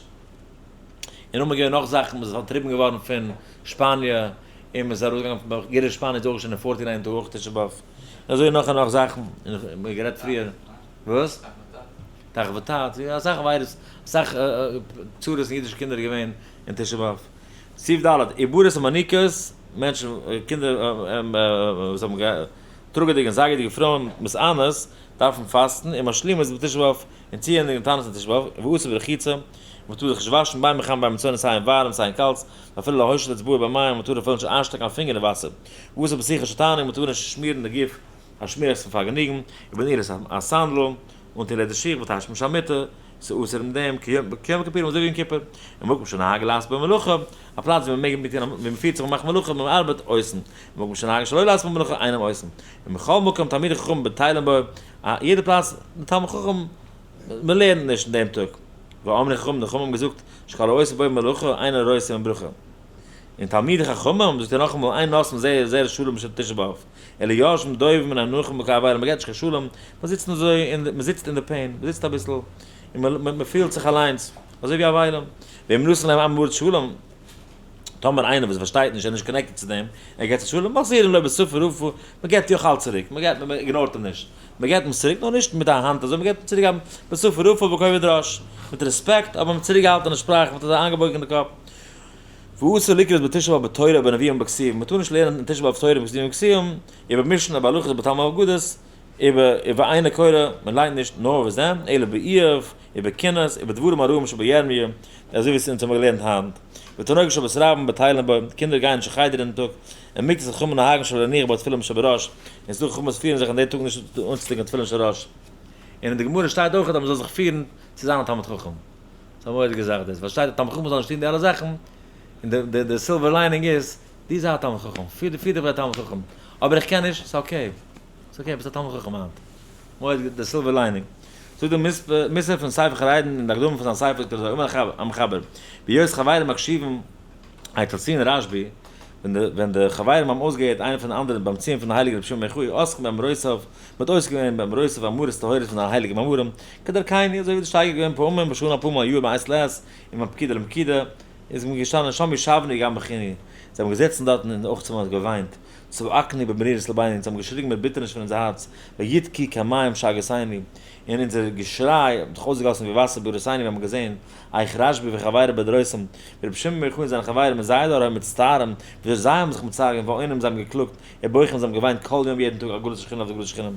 און נאכדעם איז געווען נאך זאכן, מ'איז פארטריבן געווארן פון שפאניע, און מ'איז ארויסגעגאנגען פון גירוש שפאניע איז אויך געשען אין fourteen ninety אויך תשעה באב, און אזוי נאך און נאך זאכן, און מ'האט גערעדט פריער, וואס? תח ותט, יא אסאך וויירוס, אסאך צרות אין אידישע קינדער איז געווען אין תשעה באב. סעיף ד', עיבורס ומניקות, מענטשן, קינדער וואס האבן. טראגעדיגע און זאגעדיגע פרויען מתענות דארפן פאסטן, און משלימות בתשעה באב, און צוענדיגן תענית אין תשעה באב, ואסור ברחיצה, און מען טאר זיך נישט וואשן בין בחם בין במצונן סיי אין ווארעם סיי אין קאלטס, ואפילו להושיט אצבעו במים, מען טאר אפילו נישט איינשטעקן א פינגער אין וואסער, ואסור בסיכה של תענוג, מען טאר נישט שמירן די גוף א שמירעכץ פון פארגעניגן, ובנעילת הסנדל, אנטון לעדער שיך ותשמיש המיטה, ס'איז אסור אין דעם, כיום הכיפורים אזוי ווי יום כיפור, ומקום שנהגו לעשות בו מלאכה, א פלאץ ווי מ'מעג מיט ווי מ'פירט זיך מ'מאכט מלאכה ווי מ'ארבעט, עושין, ומקום שנהגו שלא לעשות בו מלאכה אינם עושין, ומכל מקום תלמידי חכמים בטלים בו, א יעדע פלאץ די תלמיד חכם, מ'לערנט נישט אין דעם טאג, ואמרו חכמים, די חכמים האבן געזאגט, שכל העושה בו מלאכה אינו רואה סימן ברכה. און תלמידי חכמים, זאגט ער נאכאמאל, אין נושאין זה זרע שלום בשל תשעה באב, אלא יושבים דובבים און אנוכי מקו אבילה, מען געט נישט קיין שלום, מען זיצט אזוי אין מען זיצט אין די pain, מען זיצט אביסל און מען פילט זיך אליינס אזוי ווי אבילים, ואם נתן להם עם הארץ שלום, טאמער איינער וואס פארשטייט נישט, ער איז נישט connected צו דעם, ער געט זיך שלום, מחזירין לו בשפה רפה, מען געט יא אלץ צוריק, מען געט, מען ignore ט אים נישט, מען געט אים צוריק, נאר נישט מיט א האנט אזוי, מען געט אים צוריק בשפה רפה ובכובד ראש, מיט רעספעקט, אבער מיט צוריקגעהאלטענע שפראך, מיט אזא איינגעבויגענע קאפ. ואסור לקרות בתשעה באב בתורה ובנביאים ובכתובים, מען טאר נישט לערנען אין תשעה באב תורה ובנביאים ובכתובים, ובמשנה ובהלכות ובתלמוד ובאגדות, ובאינו קורא, מען ליינט נישט נאר וואס דען, אלא באיוב, ובקינות, ובדברים הרעים שבירמיה, אזוי ווי אונז האבן געלערנט היינט, ותינוקות של בית רבן בטלים בו, קינדער גייען נישט אין חדר אין טאג, ומקצת חכמים נוהגין שלא להניח בו תפילין שבראש, און ס'דא חכמים וואס פירן זיך אין די טאג נישט אנצוטון תפילין של ראש. און אין די גמרא שטייט אויך אז מען זאל זיך פירן צו זיין א תלמיד חכם. ס'איז א מורא'דיגע זאך דאס, ווייל שטייט אז תלמיד חכם זאל נישט טון די אלע זאכן, און די די silver lining איז, דו זיי א תלמיד חכם, פיר דיך ווי א תלמיד חכם, אבער איך קען נישט, ס'איז okay, ס'איז okay, ביסט א תלמיד חכם היינט. מורא'דיג די silver lining. זאגט דער מוסר פון ספר חרדים אין די הקדמה פון זיין ספר זאגט ער אזוי, אמר המחבר, בהיות חברים מקשיבים אצל ציון רשבי, ווען די חברים האבן אויסגעהערט איינער פון די אנדערע ביים ציון פון די הייליגע רבי שמעון בן יוחאי, עוסקים באמרותיו, מען האט עוסק געווען באמרותיו ואמרות טהורות פון זיינע הייליגע מאמרים, כדרכינו, אזוי ווי די שטייגער געווען פעמים בשנה פעמים היו מעת לעת, און מפקידה למפקידה, איז מען געשטאנען שם ישבנו גם בכינו, זיי האבן געזעצן דארטן און אויך צוזאמען געוויינט, צעקנו במרירות לבנו, אונז האבן געשריגן מיט ביטערניש פון אונזער הארץ, ויתקעו כמים שאגתינו, און אונזער געשריי האט זיך אויסגעגאסן ווי וואסער בראותינו, מיר האבן געזען, איך רשבי וחבריו בדורותיהם, ווי רבי שמעון בן יוחאי און זיינע חברים אין זייער דור היו מצטערים, וויאזוי זיי האבן זיך מצער געווען, ועונים זיי האבן געקלאגט, ובוכים זיי האבן געוויינט כל יום יעדן טאג על גלות השכינה אויף די גלות השכינה,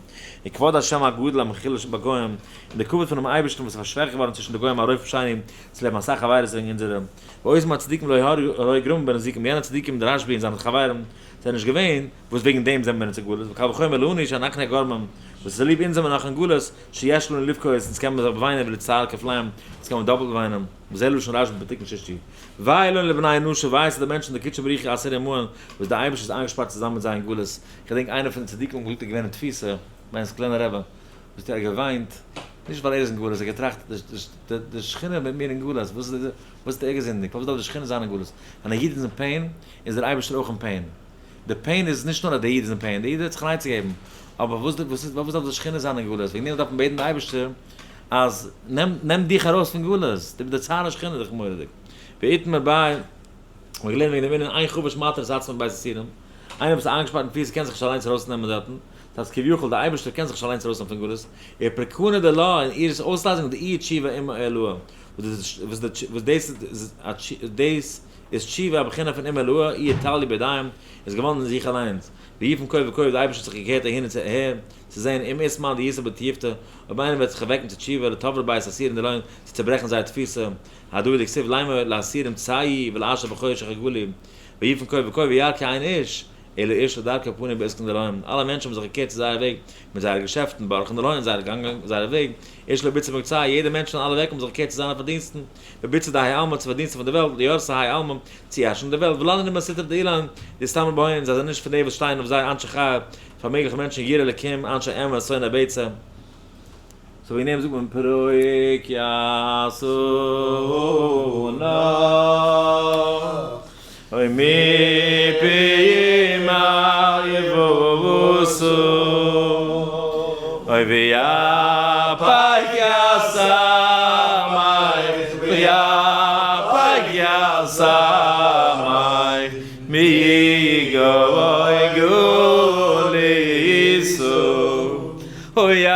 וכבוד השם הגדול המחולש בגוים, און די כבוד פונעם אייבערשטן וואס איז פארשוועכט געווארן צווישן די גוים על רוב פשעינו, צוליב אסאך עבירות וועגן אונזערע, ואותם הצדיקים לא היו גרומים בנזיקין, יענע צדיקים דער רשבי און זיינע חברים זענען נישט געווען וואס וועגן דעם זענען מיר אונז אין גלות, וקל וחומר לנו שאנחנו הגורמים, וואס איז צוליב אונז זענען מיר נאך אין גלות, שיש לנו לבכות, אונז קען מען זיך באוויינען ולהצטער כפליים, אונז קען מען דאפלט וויינען, וזה לשון רשבי בתיקון ששתי. וויי לנו לבני אנוש, וויי צו די מענטשן דקודשא בריך הוא אסיר עמהן, וואס דער אייבערשטער איז איינגעשפארט צוזאמען מיט זיי אין גלות, כ'געדענק איינער פון די צדיקים האט געזאגט ער איז געווען אין תפיסה, מיין סקולענער רבי, וואס האט ער געוויינט, נישט ווייל ער איז אין גלות, ער האט געטראכט, די שכינה מיט מיר אין גלות, וואס וואס האט ער געזינדיגט, פארוואס דארף די שכינה זיין אין גלות, ווען א איד איז אין pain, איז דער אייבערשטער אויך אין pain, די pain איז נישט נאר אז דער איד איז אין pain, דער איד וועט זיך אן עצה געבן, אבער וואס פארוואס דארף די שכינה זיין אין גלות, וועגן דעם דארף מען בעטן די אייבערשטער אז נעם נעם דיך ארויס פון גלות, די צער השכינה איז דאך מורא'דיג. ואיתמר ביה, מ'האט געלערנט וועגן דעם ענין אין חבוש מתיר את עצמו מבית האסורים, איינער וואס איז איינגעשפארט אין תפיסה קען זיך נישט אליינס ארויסנעמען דארטן, דאס הייסט כביכול דער אייבערשטער קען זיך נישט אליינס ארויסנעמען פון גלות, ופרקנא דלה און איר אויסלייזונג דאיהי תשובה אימא עילאה, וואס דאס איז תשובה א בחינה פון אימא עילאה, איהי תליא בידיים, איז געוואנדן אין זיך אליינס, ויפן כה וכה, די אייבערשטער האט זיך געקערט אהין און אהער, צו זען אם אית מאן דיתער בתיובתא, אויב איינער וועט זיך ערוועקן צו תשובה, לתברא בית אסורין דלהון, צו צעברעכן זייער תפיסה, הדא דכתיב לאמר לאסירים צאו ולאשר בחושך גלו, ויפן כה וכה וירא כי אין איש, אלא איש לדרכו פנו בעסקן דלהון, אלע מענטשן האבן זיך געקערט צו זייער וועג, מיט זייערע געשעפטן, באורחין דלהון, זייער גאנג, זייער וועג, איש לביצה במקצוע, יעדער מענטש און אלע ווערק האבן זיך געקערט צו זיינע פארדינסטן, בביצה דהאי עלמא, צו פארדינסטן פון דער וועלט, ליורשי האי עלמא, צו ירש'ן די וועלט, ולא נמאס סטרא דאילן, דאיסתמר בהון, זיי זענען נישט פון די וואס שטייען אויף זיי, אנשי חי, פארמעגליכע מענטשן, יראי אלקים, אנשי אמת, שונאי בצע. so וועגן דעם זאגט מען פרוק ית ענך, אוי מפי מה יבוסו, אוי ויפק יסמך, ויפק יסמך, מי גוי גוליסו, אוי עמך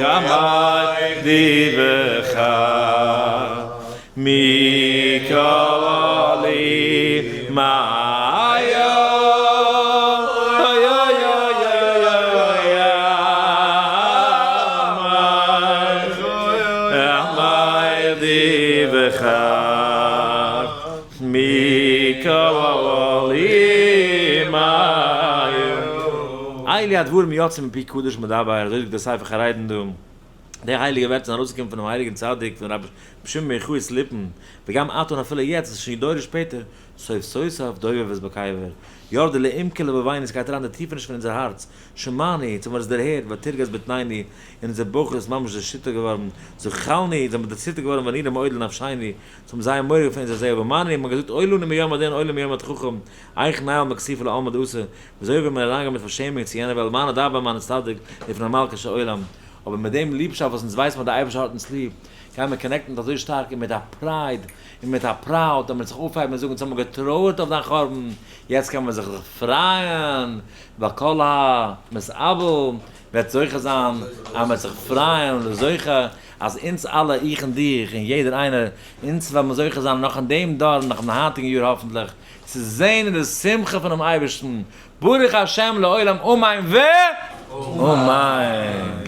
עמך דיבך מכל מאיו. אלו הדברים יוצאים מפי קדוש מדבר, אזוי זאגט דער ספר חרדים דא, די הייליגע ווערטער זענען ארויסגעקומען פונעם הייליגן צדיק פון רבי שמעון בן יוחאי'ס ליפן, וגם עתה און אפילו יעצט, עס איז שוין דורות שפעטער, סוף סוסף דובב בקבר, ירדו לעומקי לבבינו, עס גייט אריין די טיפעניש פון אונזער הארץ, שמענו, אונז האבן עס דערהערט, ותרגז בטנינו, און אונזער בויך איז ממש דערשיטערט געווארן, זחלנו, אונז זעמיר דערציטערט געווארן ונראה מאוד לנפשינו, אונז האבן זייער מורא געהאט פון אונזער זעהל, ואמרנו, מ'האט געזאגט אוי לנו מיום הדין אוי לנו מיום התוכחה, איך נעל מכסיפה לעלמא דאתי, וויאזוי וועט מען אריינגיין מיט פארשעמונג צו יענער וועלט, מה נדבר מה נצטדק לפני מלכו של עולם, אבער מיט דעם ליבשאפט וואס אונז ווייסן אז דער אייבערשטער האט אונז ליב, גייען מיר connect ן מיט אזוי שטארק און מיט א pride און מיט א proud אז מ'וועט זיך אויפהייבן און זאגן אונז האבן געטרויערט אויף דיין חורבן, יעצט קען מען זיך זיך פרייען, ווייל כל המתאבל וועט זוכה זיין אז מ'וועט זיך פרייען לזוכה אז אונז אלע, איך און דיך און יעדער איינער, אונז וועלן מיר זוכה זיין נאך אין דעם דור און נאך אין היינטיגן יאר האפנטליך, צו זען אין די שמחה פונעם אייבערשטן, ברוך השם לעולם אמן ואמן.